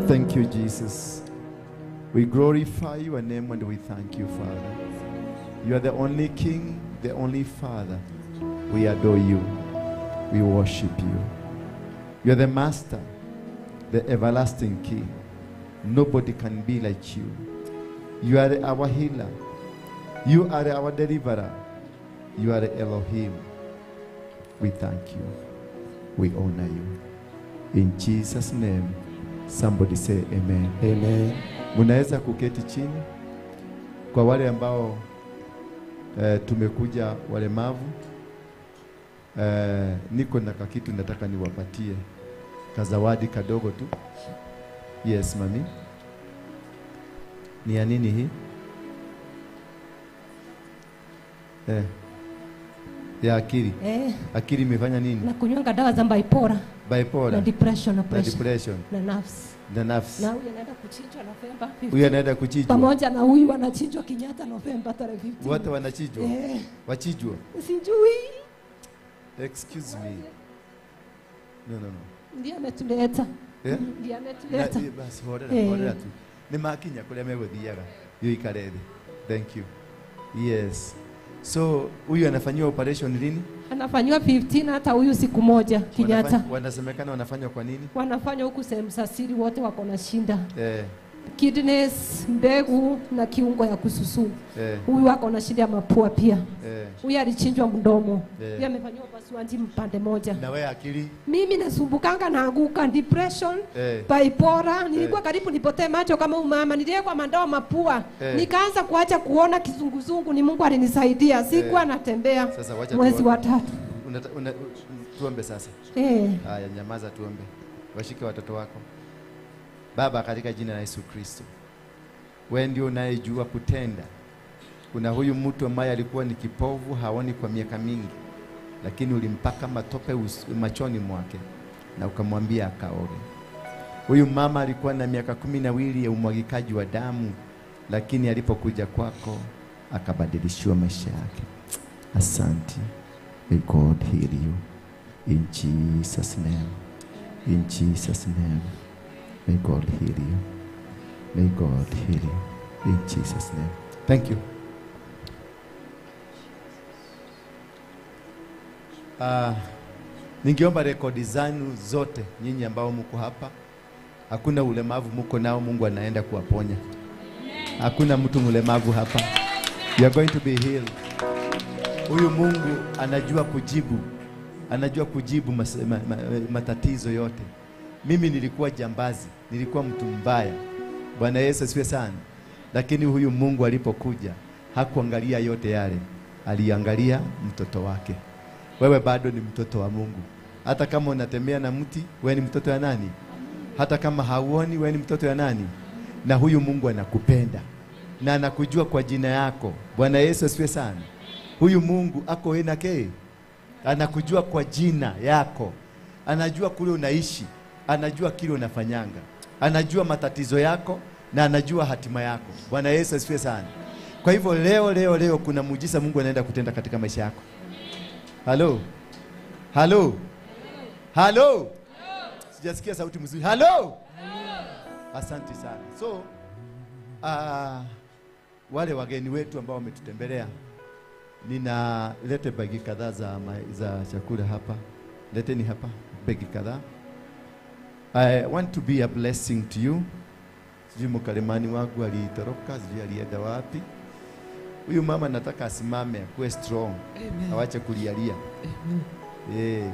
Thank you, Jesus. We glorify your name and we thank you, Father. You are the only King, the only Father. We adore you. We worship you. You are the Master, the everlasting King. Nobody can be like you. You are our healer. You are our deliverer. You are Elohim. We thank you. We honor you. In Jesus' name, somebody say amen. Amen. Munaweza kuketi chini. Kwa wale ambao tumekuja walemavu, niko na kakitu nataka niwapatie kazawadi kadogo tu. Yes, mami. Ni ya nini hii? Ya akili. Akili imefanya nini? Na kunywanga dawa za bipolar. Bipolar. Na depression na pressure. Na depression. Na nerves. Na nerves. Na huyu anaenda kuchinjwa Novemba 15. Huyu anaenda kuchinjwa. Pamoja na huyu anachinjwa Kenyatta Novemba tarehe 15. Wote wanachinjwa. Wachinjwa. Sijui. Excuse me. No, no, no. Ndiye ametuleta. Ndiye ametuleta. Basi horera, horera tu. Ni makinya kuria meguthiaga. Yuikare thi. Thank you. Yes. So huyu anafanyiwa operation lini? Anafanywa 15 hata huyu siku moja Kenyatta. Wanasemekana wanafanywa kwa nini? Wanafanywa huku sehemu za siri, wote wako na shinda. Kidneys, mbegu na kiungo ya kususu. Huyu wako na shida ya mapua pia. Huyu alichinjwa mdomo. Huyu amefanywa upasuaji mpande moja. Na wewe akili? Mimi nasumbukanga naanguka depression, bipolar, nilikuwa karibu nipotee macho kama huyu mama, niliwekwa mandao mapua. Nikaanza kuacha kuona kizunguzungu, ni Mungu alinisaidia. Sikuwa natembea. Sasa wacha mwezi wa 3. Tuombe sasa. Haya, nyamaza tuombe. Washike watoto wako. Baba, katika jina la Yesu Kristo, wewe ndio unayejua kutenda. Kuna huyu mtu ambaye alikuwa ni kipofu, haoni kwa miaka mingi, lakini ulimpaka matope machoni mwake na ukamwambia akaoge. Huyu mama alikuwa na miaka 12 ya umwagikaji wa damu, lakini alipokuja kwako akabadilishiwa maisha yake. Asante. May God heal you in Jesus name. In Jesus name. May God heal you. May God heal you. In Jesus' name. Thank you. Ningeomba rekodi zenu zote, nyinyi ambao mko hapa. Hakuna ulemavu mko nao, Mungu anaenda kuwaponya. Hakuna mtu mlemavu hapa. You are going to be healed. Huyu Mungu anajua kujibu. Anajua kujibu matatizo yote. Mimi nilikuwa jambazi, nilikuwa mtu mbaya. Bwana Yesu asifiwe sana. Lakini huyu Mungu alipokuja, hakuangalia yote yale. Aliangalia mtoto wake. Wewe bado ni mtoto wa Mungu. Hata kama unatembea na mti, wewe ni mtoto ya nani? Hata kama hauoni, wewe ni mtoto ya nani? Na huyu Mungu anakupenda. Na anakujua kwa jina yako. Bwana Yesu asifiwe sana. Huyu Mungu ako enake. Anakujua kwa jina yako. Anajua kule unaishi. Anajua kile unafanyanga. Anajua matatizo yako na anajua hatima yako. Bwana Yesu asifiwe sana. Kwa hivyo leo leo leo kuna muujiza Mungu anaenda kutenda katika maisha yako. Hello. Hello. Hello. Sijasikia sauti mzuri. Hello. Asante sana. So wale wageni wetu ambao wametutembelea, ninalete bagi kadhaa za chakula hapa. Leteni hapa bagi kadhaa. I want to be a blessing to you. Sijui mkalimani wangu alitoroka, sijui alienda wapi. Huyu mama nataka asimame, akuwe strong. Amen. Awache kulialia. Amen.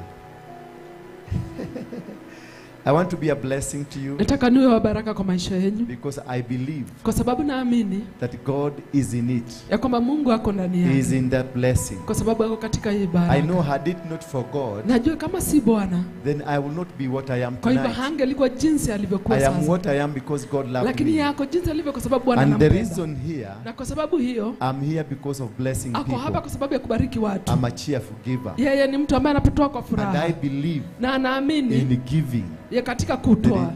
I want to be a blessing to you. Nataka niwe wa baraka kwa maisha yenu. Because I believe. Kwa sababu naamini that God is in it. Ya kwamba Mungu ako ndani yake. He is in that blessing. Kwa sababu ako katika hii baraka. I know had it not for God. Najua kama si Bwana. Then I will not be what I am tonight. Kwa hivyo hangelikuwa jinsi alivyokuwa I sasa. am what I am because God loved me. Lakini yako jinsi alivyo kwa sababu Bwana And the anampenda. reason here. Na kwa sababu hiyo. I'm here because of blessing ako people. hapa kwa sababu ya kubariki watu. I'm a cheerful giver. Yeye ni mtu ambaye anapotoa kwa furaha. And I believe. Na anaamini. In giving. Ya katika kutoa.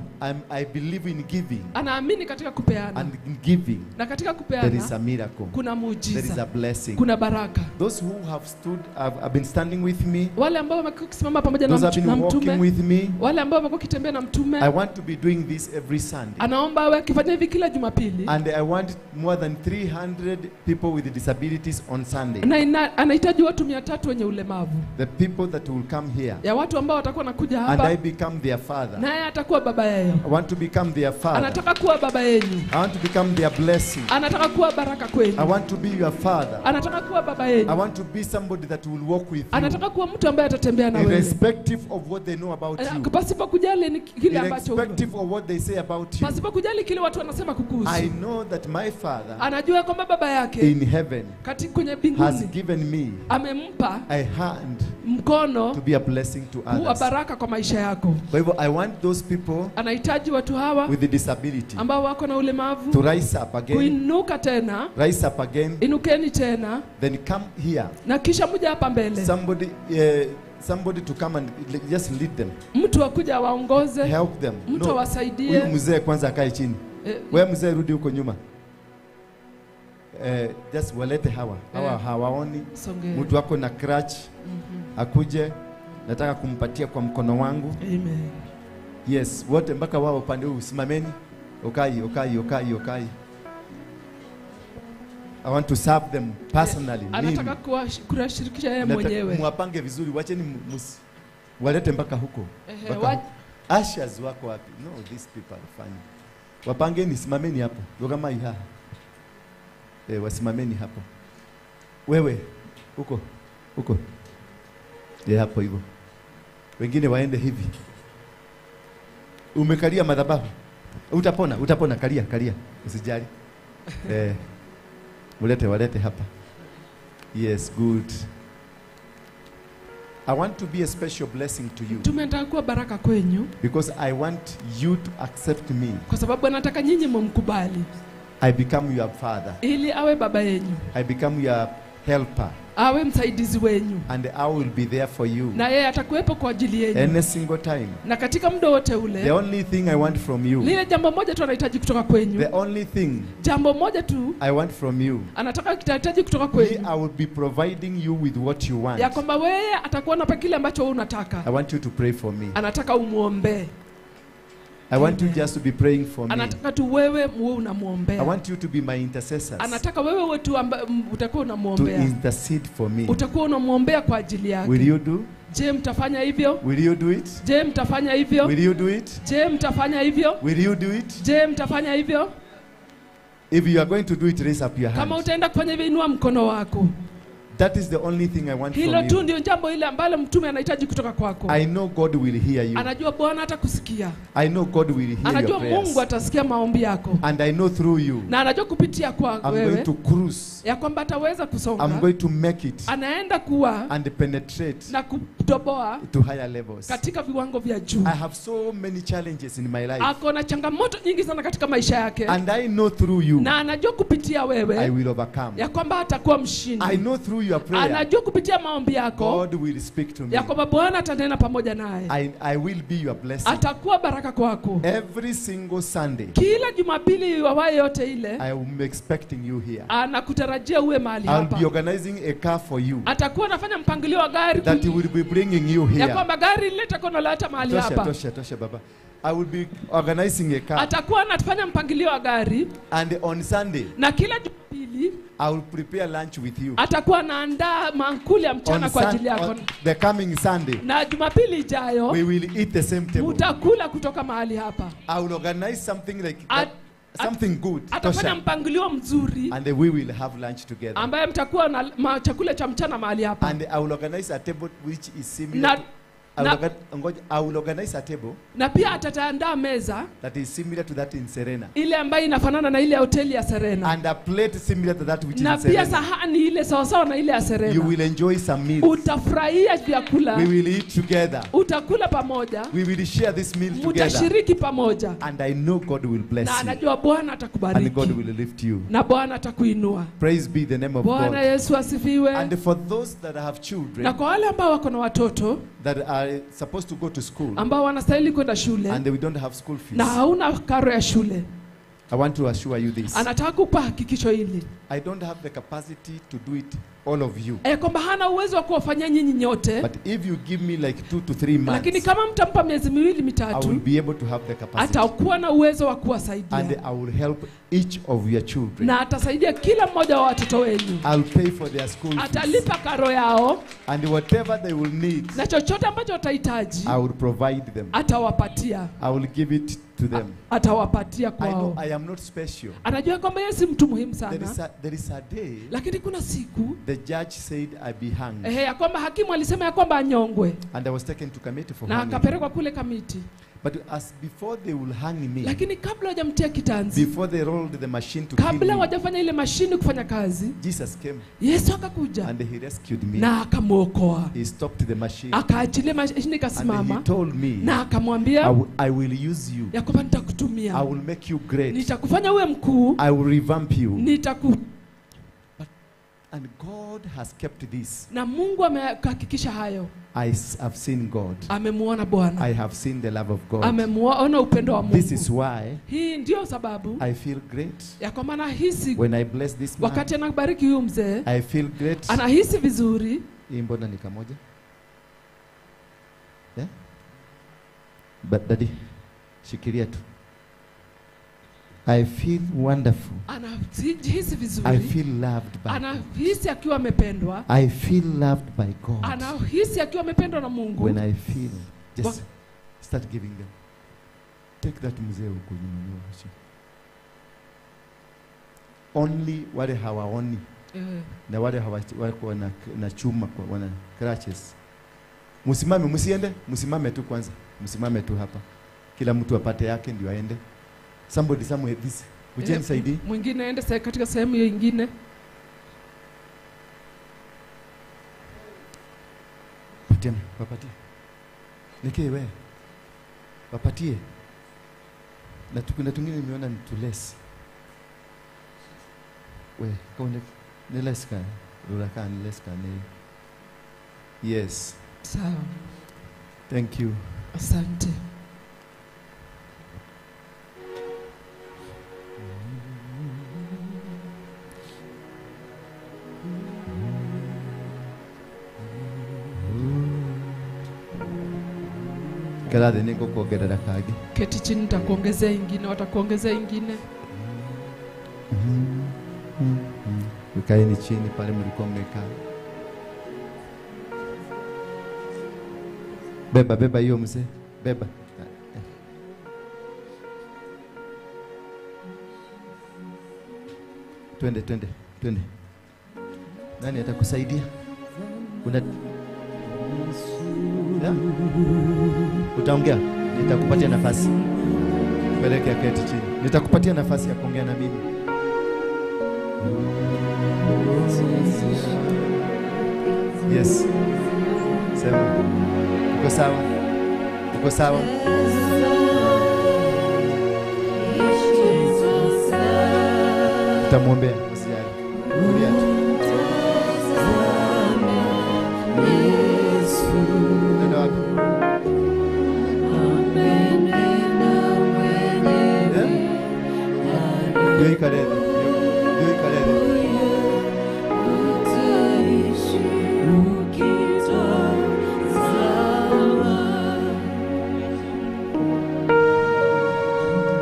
I believe in giving. Anaamini katika kupeana. And in giving, na katika kupeana, there is a miracle. Kuna muujiza. There is a blessing. Kuna baraka. Those who have stood, have been standing with me. Wale ambao wamekuwa wakisimama pamoja na Those have been mtume. walking with me. Wale ambao wamekuwa wakitembea na mtume. I want to be doing this every Sunday. Anaomba awe akifanya hivi kila Jumapili. And I want more than 300 people with disabilities on Sunday. Na anahitaji watu 300 wenye ulemavu. The people that will come here. Ya watu ambao watakuwa wanakuja hapa. And I become their father. Naye atakuwa baba yao. I want to become their father. Anataka kuwa baba yenu. I want to become their blessing. Anataka kuwa baraka kwenu. I want to be your father. Anataka kuwa baba yenu. I want to be somebody that will walk with you. Anataka kuwa mtu ambaye atatembea na wewe. Irrespective of what they know about you. Pasipo kujali ni kile ambacho. Irrespective of what they say about you. Pasipo kujali kile watu wanasema kukuhusu. I know that my father. Anajua kwamba baba yake in heaven katika kwenye mbinguni has given me amempa a hand mkono to be a blessing to others. Kuwa baraka kwa maisha yako. Kwa hivyo I want those people anahitaji watu hawa with the disability ambao wako na ulemavu to rise up again. Kuinuka tena. Rise up again. Inukeni tena. Then come here. Na kisha mje hapa mbele. Somebody to come and just lead them. Mtu akuja waongoze. Help them. Mtu awasaidie. Huyu mzee kwanza akae chini. Wewe mzee rudi huko nyuma. Just walete hawa. Hawa hawaoni. Mtu wako na crutch. Akuje. Nataka kumpatia kwa mkono wangu. Amen. Yes, wote mpaka wao upande huu simameni. Okai, okai, okai, okai. I want to serve them personally. Anataka kuwashirikisha yeye mwenyewe. Mwapange vizuri, wacheni walete mpaka huko. Ushers wako wapi? No, these people are funny. Wapangeni, simameni hapo. Kama iha. Wasimameni hapo. Wewe huko. Huko. Hapo hivyo. Wengine waende hivi. Umekalia madhabahu. Utapona, utapona, kalia, kalia. Usijali. Walete, walete hapa. Yes, good. I want to be a special blessing to you. Tumetaka kuwa baraka kwenyu. Because I want you to accept me. Kwa sababu anataka nyinyi mumkubali. I become your father. Ili awe baba yenu. I become your helper. Awe msaidizi wenyu. And I will be there for you. Na yeye atakuwepo kwa ajili yenu. Any single time. Na katika muda wote ule. The only thing I want from you. Lile jambo moja tu anahitaji kutoka kwenyu. The only thing. Jambo moja tu. I want from you. Anataka kitahitaji kutoka kwenyu. I will be providing you with what you want. Ya kwamba wewe atakuwa anapa kile ambacho wewe unataka. I want you to pray for me. Anataka umuombe. I want you just to be praying for me. Anataka tu wewe muwe unamuombea. I want you to be my intercessors. Anataka wewe tu utakuwa unamuombea. To intercede for me. Utakuwa unamuombea kwa ajili yake. Will you do? Je, mtafanya hivyo? Will you do it? Je, mtafanya hivyo? Will you do it? Je, mtafanya hivyo? Will you do it? Je, mtafanya hivyo? If you are going to do it, raise up your hand. Kama utaenda kufanya hivyo, inua mkono wako. That is the only thing I want from you. Hilo tu ndio jambo ile ambalo mtume anahitaji kutoka kwako. I know God will hear you. Anajua Bwana atakusikia. I know God will hear Anajua your prayers. Mungu atasikia maombi yako. And I know through you. Na anajua kupitia kwa wewe. I'm going to cruise. Ya kwamba ataweza kusonga. I'm going to make it. Anaenda kuwa and penetrate. Na kutoboa to higher levels. Katika viwango vya juu. I have so many challenges in my life. Ako na changamoto nyingi sana katika maisha yake. And I know through you. Na anajua kupitia wewe. I will overcome. Ya kwamba atakuwa mshindi. I know through your prayer. Anajua kupitia maombi yako. God will speak to me. Ya kwamba Bwana atanena pamoja naye. I will be your blessing. Atakuwa baraka kwako. Every single Sunday. Kila Jumapili wawaye yote ile. I am expecting you here. Anakutarajia uwe mahali hapa. I'll be organizing a car for you. Atakuwa anafanya mpangilio wa gari. That will be bringing you here. Ya kwamba gari lile litakonoleta mahali hapa. Tosha, tosha, baba. I will be organizing a car. Atakuwa anafanya mpangilio wa gari. And on Sunday. Na kila Jumapili I will prepare lunch with you. Atakuwa anaandaa maakuli ya mchana kwa ajili yako. The coming Sunday. Na Jumapili ijayo we will eat the same table. Mutakula kutoka mahali hapa. I will organize something like that, something good. Atafanya mpangilio mzuri. And we will have lunch together. Ambaye mtakuwa na chakula cha mchana mahali hapa. And I will organize a table which is similar. I will organize a table. Na pia atataandaa meza that is similar to that in Serena. Ile ambayo inafanana na ile hoteli ya Serena. And a plate similar to that which is na in Serena. Na pia sahani ile sawa sawa na ile ya Serena. You will enjoy some meals. Utafurahia vyakula. We will eat together. Utakula pamoja. We will share this meal together. Mutashiriki pamoja. And I know God will bless na you. Na anajua Bwana atakubariki. And God will lift you. Na Bwana atakuinua. Praise be the name of God. Bwana Yesu asifiwe. And for those that have children. Na kwa wale ambao wako na watoto that are supposed to go to school. Ambao wanastahili kwenda shule. And we don't have school fees. Na hauna karo ya shule. I want to assure you this. Anataka kukupa hakikisho hili. I don't have the capacity to do it all of you. Kwamba hana uwezo wa kuwafanyia nyinyi nyote. But if you give me like 2 to 3 months. Lakini kama mtampa miezi miwili mitatu, I will be able to have the capacity. Atakuwa na uwezo wa kuwasaidia. And I will help each of your children. Na atasaidia kila mmoja wa watoto wenu. I'll pay for their school fees. Atalipa karo yao. And whatever they will need. Na chochote ambacho watahitaji, I will provide them. Atawapatia. I will give it to them. Atawapatia kwao. I know I am not special. Anajua kwamba yeye si mtu muhimu sana. There is a day. Lakini kuna siku the judge said I be hanged. Ya kwamba hakimu alisema ya kwamba anyongwe. And I was taken to Kamiti for na hanging. Akapelekwa kule Kamiti. But as before they will hang me. Lakini kabla hawajamtia kitanzi. Before they rolled the machine to kill me. Kabla hawajafanya ile mashini kufanya kazi. Jesus came. Yesu akakuja. And he rescued me. Na akamuokoa. He stopped the machine. Akaachilia mashini ikasimama. And he told me. Na akamwambia, I will use you. Ya kwamba nitakutumia. I will make you great. Nitakufanya uwe mkuu. I will revamp you. And God has kept this. Na Mungu amehakikisha hayo. I have seen God. Amemuona Bwana. I have seen the love of God. Amemuona upendo wa Mungu. This is why hii ndio sababu I feel great. Ya kwamba nahisi when I bless this man. Wakati anabariki huyu mzee, I feel great. Anahisi vizuri. Hii mbona ni kamoja? Yeah? But daddy, shikilia tu. I feel wonderful. Anajihisi I vizuri. feel loved by God. Anahisi akiwa amependwa. I feel loved by God. Anahisi akiwa amependwa na Mungu. When I feel, just start giving them. Take that mzee huko nyuma. Only wale hawaoni na wale hawako na chuma kwa wana crutches. Msimame, msiende, msimame tu kwanza. Msimame tu hapa. Kila mtu apate yake ndio aende. Somebody somewhere this. Uje nisaidie. Mwingine aende katika sehemu nyingine. Patie, wapatie. Nike wewe. Wapatie. Na kuna tungine nimeona ni tulesi. We, kaone nileska. Ruraka nileska ni. Yes. Sawa. Thank you. Asante. Kalade niko kuongerera kage. Keti chini, nitakuongezea ingine, watakuongezea ingine. Kaeni chini pale mlikuwa mmekaa. Beba, beba hiyo mzee. Beba. Twende, twende, twende. Nani atakusaidia? Una yeah? Utaongea? Nitakupatia nafasi. Peleke keti chini. Nitakupatia nafasi ya kuongea na mimi. Yes. Sema. Uko sawa? Uko sawa? Utamwombea, usijali. Tulia tu. Nenda wapi? Ndio ikalele. Ndio ikalele.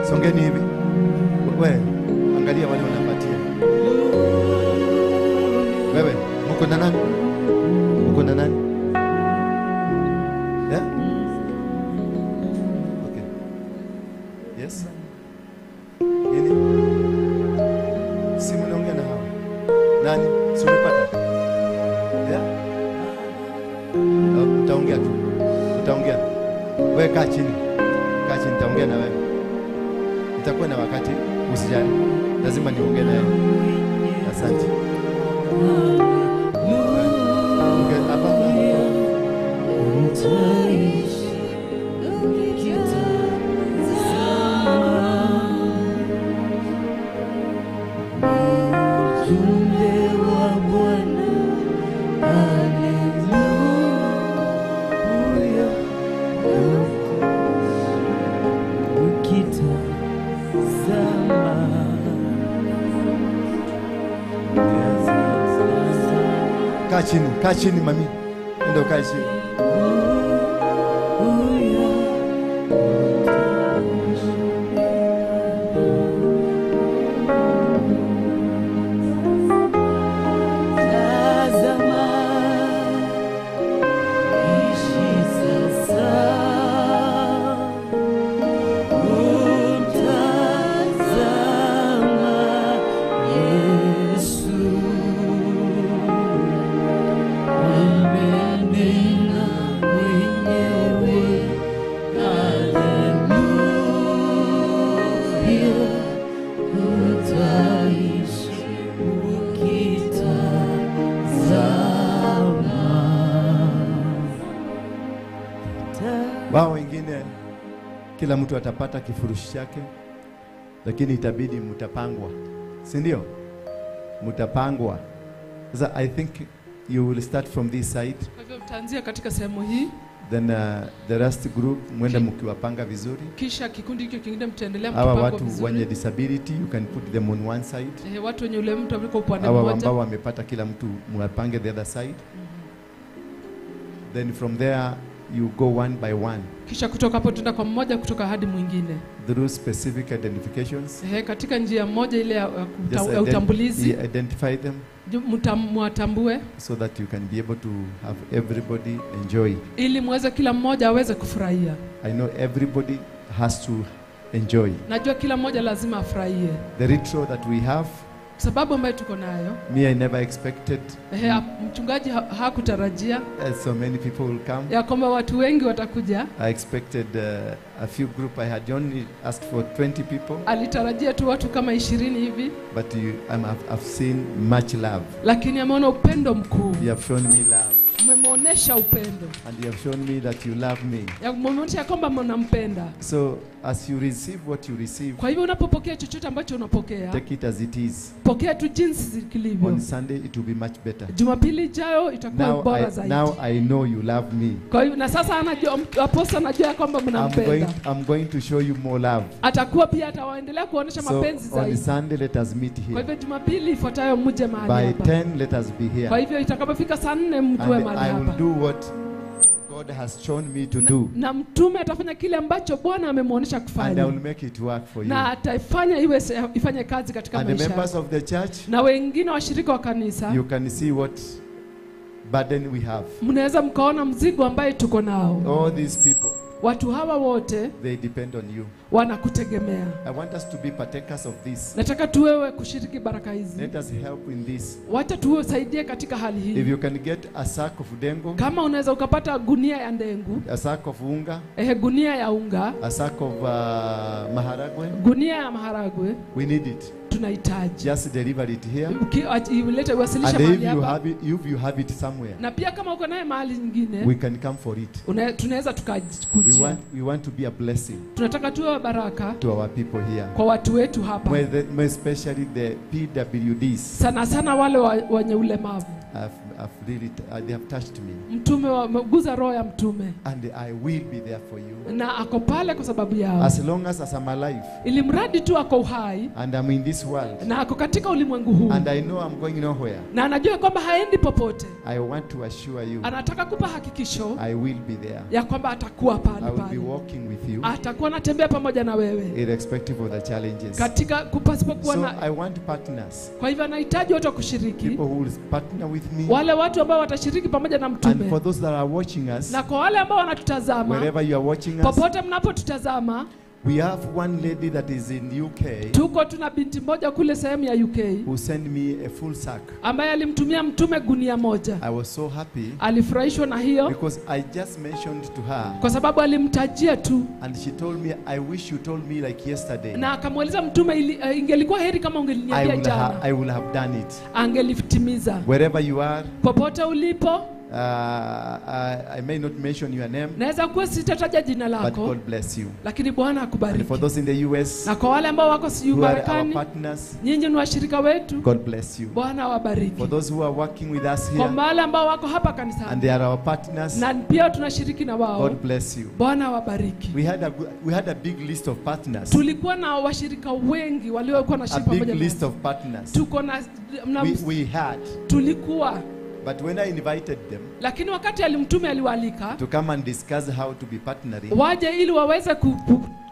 Songeni hivi. Wewe angalia wale wanapatia. Wewe mko na nani? Mko na nani? Yeah? Okay. Yes. Nini? Si mnaongea na hawa. Nani? Si umepata? Yeah? Utaongea tu. Utaongea. Wewe kaa chini. Kaa chini, nitaongea na wewe. Nitakuwa na wakati, usijali. Lazima niongee naye. Asante. Okay, hapa. Kaa chini, kaa chini mami. Nenda ukae chini. Wao wengine kila mtu atapata kifurushi chake, lakini itabidi mtapangwa, si ndio? Mtapangwa. Sasa I think you will start from this side. Kwa hivyo mtaanzia katika sehemu hii. Then the rest group mwende mkiwapanga vizuri. Kisha kikundi hicho kingine mtaendelea mkipangwa vizuri. Hawa watu wenye disability you can put them on one side. Watu wenye ulemavu mtaweka upande mmoja. Hawa ambao wamepata kila mtu mwapange the other side. Then from there you go one by one. Kisha kutoka hapo tuenda kwa mmoja kutoka hadi mwingine. Through specific identifications. Katika njia moja ile ya utambulizi. Identify them. Mwatambue. So that you can be able to have everybody enjoy. Ili muweze kila mmoja aweze kufurahia. I know everybody has to enjoy. Najua kila mmoja lazima afurahie. The ritual that we have. Sababu ambayo tuko nayo. Me, I never expected. Mchungaji hakutarajia. So many people will come. Ya kwamba watu wengi watakuja. I expected a few group. I had only asked for 20 people. Alitarajia tu watu kama 20 hivi. But I've seen much love. Lakini ameona upendo mkuu. You have shown me love. Mmemuonesha upendo. And you have shown me that you love me. Ya mmemuonesha kwamba mnampenda. So as you receive what you receive, kwa hivyo unapopokea chochote ambacho unapokea, take it as it is. Pokea tu jinsi kilivyo. On Sunday it will be much better. Jumapili ijayo itakuwa bora zaidi. Now I know you love me. Kwa hivyo na sasa anajua apostle anajua kwamba mnampenda. I'm going to show you more love. Atakuwa pia atawaendelea kuonesha mapenzi zaidi. On Sunday let us meet here. Kwa hivyo Jumapili ifuatayo mje mahali hapa. By 10 let us be here. Kwa hivyo itakapofika saa 4 mjue mahali hapa. I will do what God has shown me to do. Na mtume atafanya kile ambacho Bwana amemuonesha kufanya. And I will make it work for you. Na ataifanya iwe ifanye kazi katika maisha. And the members of the church, na wengine washirika wa kanisa, you can see what burden we have. Mnaweza mkaona mzigo ambaye tuko nao. All these people, watu hawa wote, they depend on you. Wanakutegemea. I want us to be partakers of this. Nataka tuwewe kushiriki baraka hizi. Let us help in this. Wacha tuwasaidie katika hali hii. If you can get a sack of dengu, kama unaweza ukapata gunia ya ndengu, a sack of unga, gunia ya unga, a sack of maharagwe, gunia ya maharagwe, we need it. Tunahitaji. Just deliver it here. Ulete uwasilishe mahali hapa. And if you have it somewhere, na pia kama uko naye mahali nyingine, we can come for it. Tunaweza tukakujia. We want to be a blessing. Tunataka tuwe baraka to our people here. Kwa watu wetu hapa. More especially the PWDs. Sana sana wale wenye ulemavu. I've really they have touched me. Mtume wameguza roho ya mtume. And I will be there for you. Na ako pale kwa sababu yao. As long as I'm alive. Ili mradi tu ako uhai. And I'm in this world. Na ako katika ulimwengu huu. And I know I'm going nowhere. Na anajua kwamba haendi popote. I want to assure you. Anataka kupa hakikisho. I will be there. Ya kwamba atakuwa pale pale. I will be walking with you. Atakuwa anatembea pamoja na wewe. Irrespective of the challenges. Katika kupasipokuwa na. So I want partners. Kwa hivyo anahitaji watu wa kushiriki. People who will partner with me. Wale watu ambao watashiriki pamoja na mtume. And for those that are watching us, na kwa wale ambao wanatutazama, wherever you are watching us, popote mnapotutazama, we have one lady that is in UK. Tuko tuna binti moja kule sehemu ya UK who sent me a full sack. Ambaye alimtumia mtume gunia moja. I was so happy. Alifurahishwa na hiyo. Because I just mentioned to her. Kwa sababu alimtajia tu. And she told me, I wish you told me like yesterday. Na akamweleza mtume ingelikuwa heri kama ungeliniambia jana. I will have done it. Angelitimiza. Wherever you are. Popote ulipo. I may not mention your name. Naweza kuwa sitataja jina lako. But God bless you. Lakini Bwana akubariki. And for those in the US, na kwa wale ambao wako Marekani, partners, nyinyi ni washirika wetu. God bless you. Bwana awabariki. For those who are working with us here, kwa wale ambao wako hapa kanisani, and they are our partners, na pia tunashiriki na wao. God bless you. Bwana awabariki. We had a big list of partners. Tulikuwa na washirika wengi waliokuwa na shirika pamoja. A big list of partners. Tuko na we had. Tulikuwa. But when I invited them, lakini wakati alimtume aliwaalika to come and discuss how to be partnering, waje ili waweze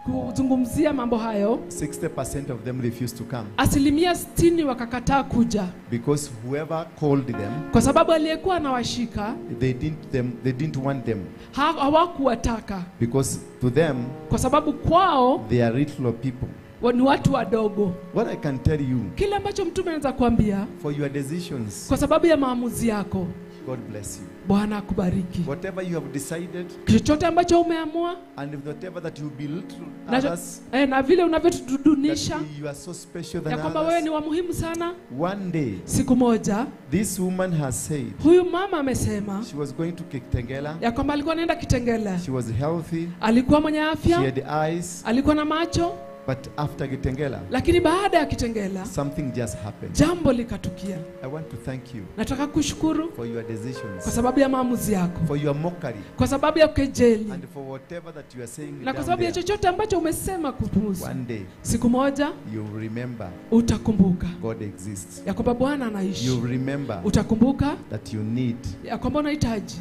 kuzungumzia mambo hayo, 60% of them refused to come. 60% wakakataa kuja. Because whoever called them, kwa sababu aliyekuwa anawashika, they didn't want them. Hawakuwataka. Because to them, kwa sababu kwao, they are little people. Ni watu wadogo. What I can tell you, kile ambacho mtume anaweza kuambia, for your decisions, kwa sababu ya maamuzi yako, God bless you. Bwana akubariki. Whatever you have decided, chochote ambacho umeamua, and whatever that you belittle others, na vile unavyotudunisha, you are so special than ya kwamba others, wewe ni wa muhimu sana. One day, siku moja, this woman has said, huyu mama amesema, she was going to Kitengela, ya kwamba alikuwa anaenda Kitengela. She was healthy, alikuwa mwenye afya, she had eyes, alikuwa na macho. But after Kitengela, Lakini baada ya Kitengela something just happened. jambo likatukia. I want to thank you Nataka kushukuru for your decisions, kwa sababu ya maamuzi yako, for your mockery, kwa sababu ya kejeli, and for whatever that you are saying na kwa down sababu ya there. chochote ambacho umesema kuhusu. One day Siku moja you remember utakumbuka God exists. ya kwamba Bwana anaishi. You remember Utakumbuka that you need ya kwamba unahitaji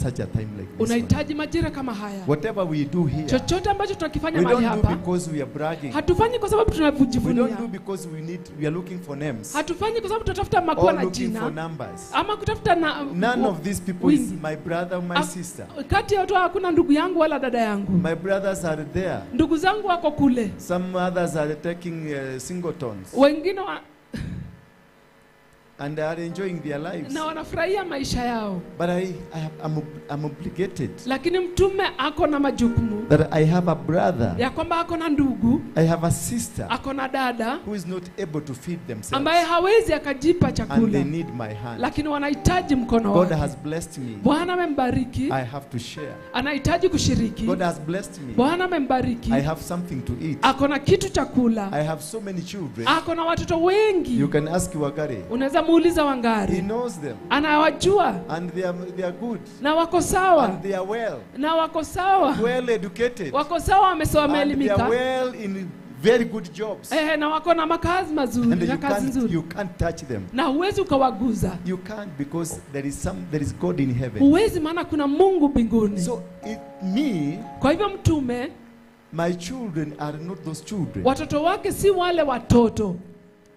such a time like this one. unahitaji majira kama haya. Whatever we do here, Chochote ambacho tunakifanya we mahali don't do hapa because we are bragging. hatufanyi kwa sababu We don't tunajivunia, do because we are looking for names hatufanyi kwa sababu tunatafuta makuwa or na looking for jina numbers. ama kutafuta na None of these people is wingi. my brother or my sister. Kati ya watu hawa hakuna ndugu yangu wala dada yangu. My brothers are there. Ndugu zangu wako kule, Some others are taking singletons wengine and they are enjoying their lives. na wanafurahia maisha yao, But I'm obligated lakini mtume ako na majukumu that I have a brother, ya kwamba ako na ndugu, I have a sister ako na dada who is not able to feed themselves, ambaye hawezi akajipa and they chakula, need my hand. lakini wanahitaji mkono God wake. has blessed me. Bwana amembariki, I have to share. anahitaji kushiriki. God has blessed me. Bwana amembariki, I have something to eat. ako na kitu cha kula, I have so many children. ako na watoto wengi. You can ask Wangari. Unaweza muuliza He Wangari, knows them. anawajua And they are good. na wako sawa, And they are well. na wako sawa, Well educated. wako sawa, wamesoma, And they are wameelimika, well in very good jobs. na wako na makazi mazuri And na you kazi can't, nzuri, you can't touch them. na huwezi ukawaguza, You can't, because there is God in heaven. huwezi, maana kuna Mungu mbinguni. So me, Kwa hivyo mtume, my children are not those children. watoto wake si wale watoto,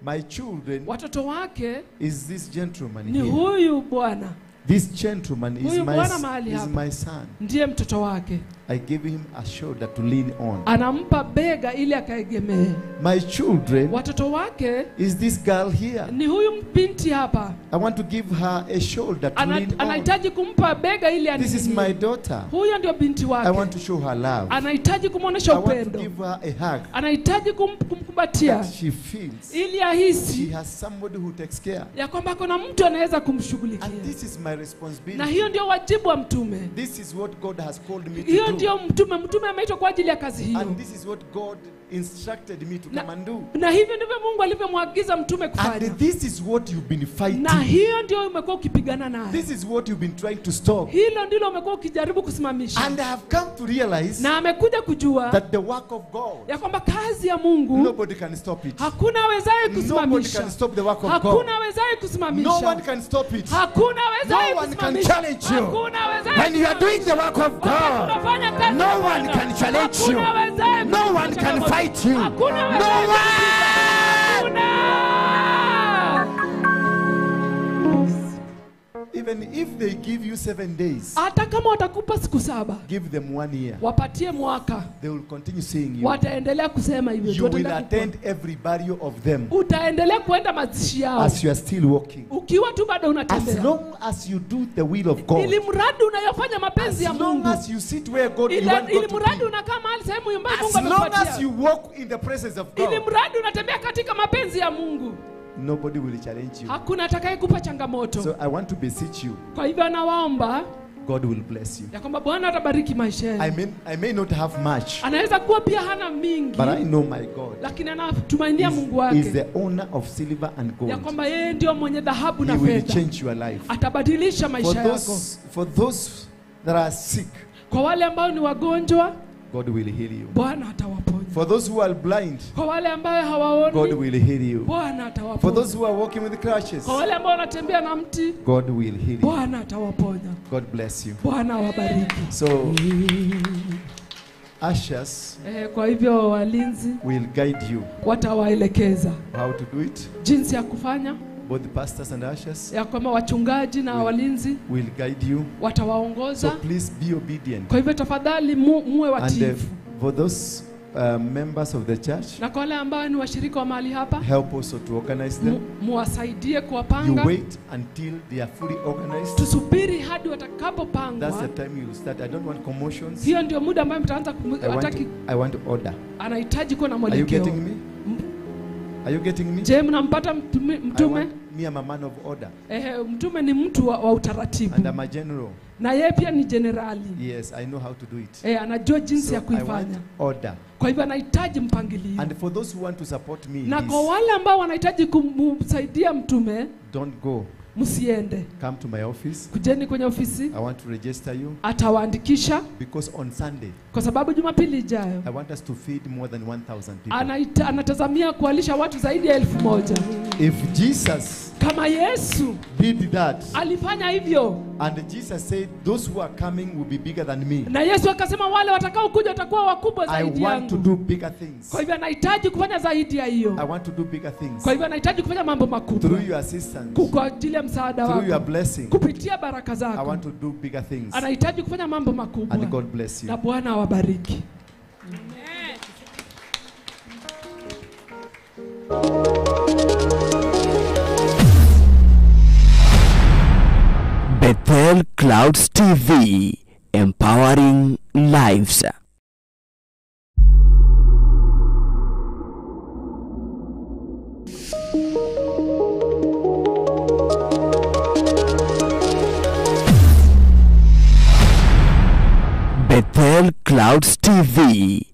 My children watoto wake is this gentleman ni here. huyu bwana. This gentleman is Huyu my, bwana mahali is hapa. my son. Ndiye mtoto wake, I gave him a shoulder to lean on. anampa bega ili akaegemee. My children Watoto wake is this girl here. ni huyu binti hapa, I want to give her a shoulder to lean on. Anahitaji kumpa bega ili This is aning'inie. my daughter. Huyo ndio binti I wake, want to show her love. anahitaji I kumwonyesha want to upendo, give her a hug anahitaji kumkumbatia that she feels ili she ahisi has somebody who takes care. ya kwamba kuna mtu anaweza kumshughulikia. And this is my Na responsibility. hiyo ndio wajibu wa mtume. This is what God has called me to Hiyo do. ndio mtume, mtume ameitwa kwa ajili ya kazi hiyo, And this is what God instructed me to come and do. na hivyo ndivyo Mungu alivyomwagiza mtume kufanya, And this is what you've been na fighting. hiyo ndio umekuwa ukipigana nayo, This is what you've been trying to stop. hilo ndilo umekuwa ukijaribu kusimamisha. And I have come to realize Na amekuja kujua that the work of God, ya kwamba kazi ya Mungu nobody can stop it. hakuna awezaye Nobody kusimamisha, can stop the work of God. hakuna awezaye kusimamisha, No one can stop it. hakuna awezaye No one can kusimamisha, challenge you. hakuna awezaye When you are doing the work of God, tunafanya kazi no ya one Bwana. can challenge you. Hakuna awezaye No one can fight you. Hakuna No awezaye one. Even if they give you 7 days, Hata kama watakupa siku 7, give them 1 year. wapatie mwaka, They will continue seeing you. wataendelea kusema hivyo. You will Wataendelea kukua. attend every burial of them Utaendelea kuenda mazishi yao as you are still walking. ukiwa tu bado As unatembea, long as you do the will of God, ili mradi unayofanya mapenzi as ya long Mungu, as you sit where God you want ili God to mradi be, unakaa mahali sehemu ambayo as Mungu long as amekupatia, you walk in the presence of ili God, mradi unatembea katika mapenzi ya Mungu, nobody will challenge you. hakuna atakayekupa changamoto. So I want to beseech you, Kwa hivyo anawaomba God will bless you. ya kwamba Bwana atabariki maisha yenu. I may not have much, Anaweza kuwa pia hana mingi, but I know my God lakini anatumainia Mungu is wake the owner of silver and ya gold. kwamba yeye ndio mwenye dhahabu He na will fedha, change your life. atabadilisha For maisha yako. those that are sick, Kwa wale ambao ni wagonjwa, God will heal you. Bwana atawaponya. For those who are blind, Kwa wale ambao God hawaoni, will heal you. Bwana For atawaponya. those who are walking with crutches, Kwa wale ambao wanatembea na mti, God will heal you. Bwana atawaponya. God bless you. Bwana awabariki. So, ushers Kwa hivyo walinzi will guide you watawaelekeza how to do it. jinsi ya kufanya, Both pastors and ushers ya kwamba wachungaji na walinzi will guide you. watawaongoza. So please be obedient. Kwa hivyo tafadhali muwe And watiifu. for those members of the church, Na kwa wale ambao ni washirika wa mahali hapa, help also to organize them. muwasaidie You kuwapanga. wait until they are fully organized. Tusubiri hadi That's watakapopangwa. the time you start. I don't want commotions. Hiyo ndio muda ambayo mtaanza hataki, I want order. anahitaji kuwa na Are you mwelekeo. getting me? Are you getting me? Je, mnampata mtume? Me, I'm a man of order. Mtume ni mtu wa utaratibu. And I'm a general. Na yeye pia ni generali. Yes, I know how to do it. Anajua jinsi So ya I kuifanya. want order. Kwa hivyo anahitaji mpangilio. And for those who want to support me in Na this, kwa wale ambao wanahitaji kumsaidia mtume, don't go. Msiende. Come to my office. Kujeni kwenye ofisi. I want to register you. Atawaandikisha. Because on Sunday, kwa sababu Jumapili ijayo, I want us to feed more than 1,000 people. Anatazamia kualisha watu zaidi ya 1,000. If Jesus kama Yesu did that, alifanya hivyo, and Jesus said those who are coming will be bigger than me. Na Yesu akasema wale watakaokuja watakuwa wakubwa zaidi I want to yangu. do bigger things. Kwa hivyo anahitaji kufanya zaidi ya hiyo. I want to do bigger things. Kwa hivyo anahitaji kufanya mambo makubwa. Through your assistance, kwa ajili ya msaada through your wako, blessing, kupitia baraka I zako, want to do bigger things. anahitaji kufanya mambo makubwa. And God bless you. Na Bwana awabariki. Bethel Clouds TV, empowering lives. Bethel Clouds TV,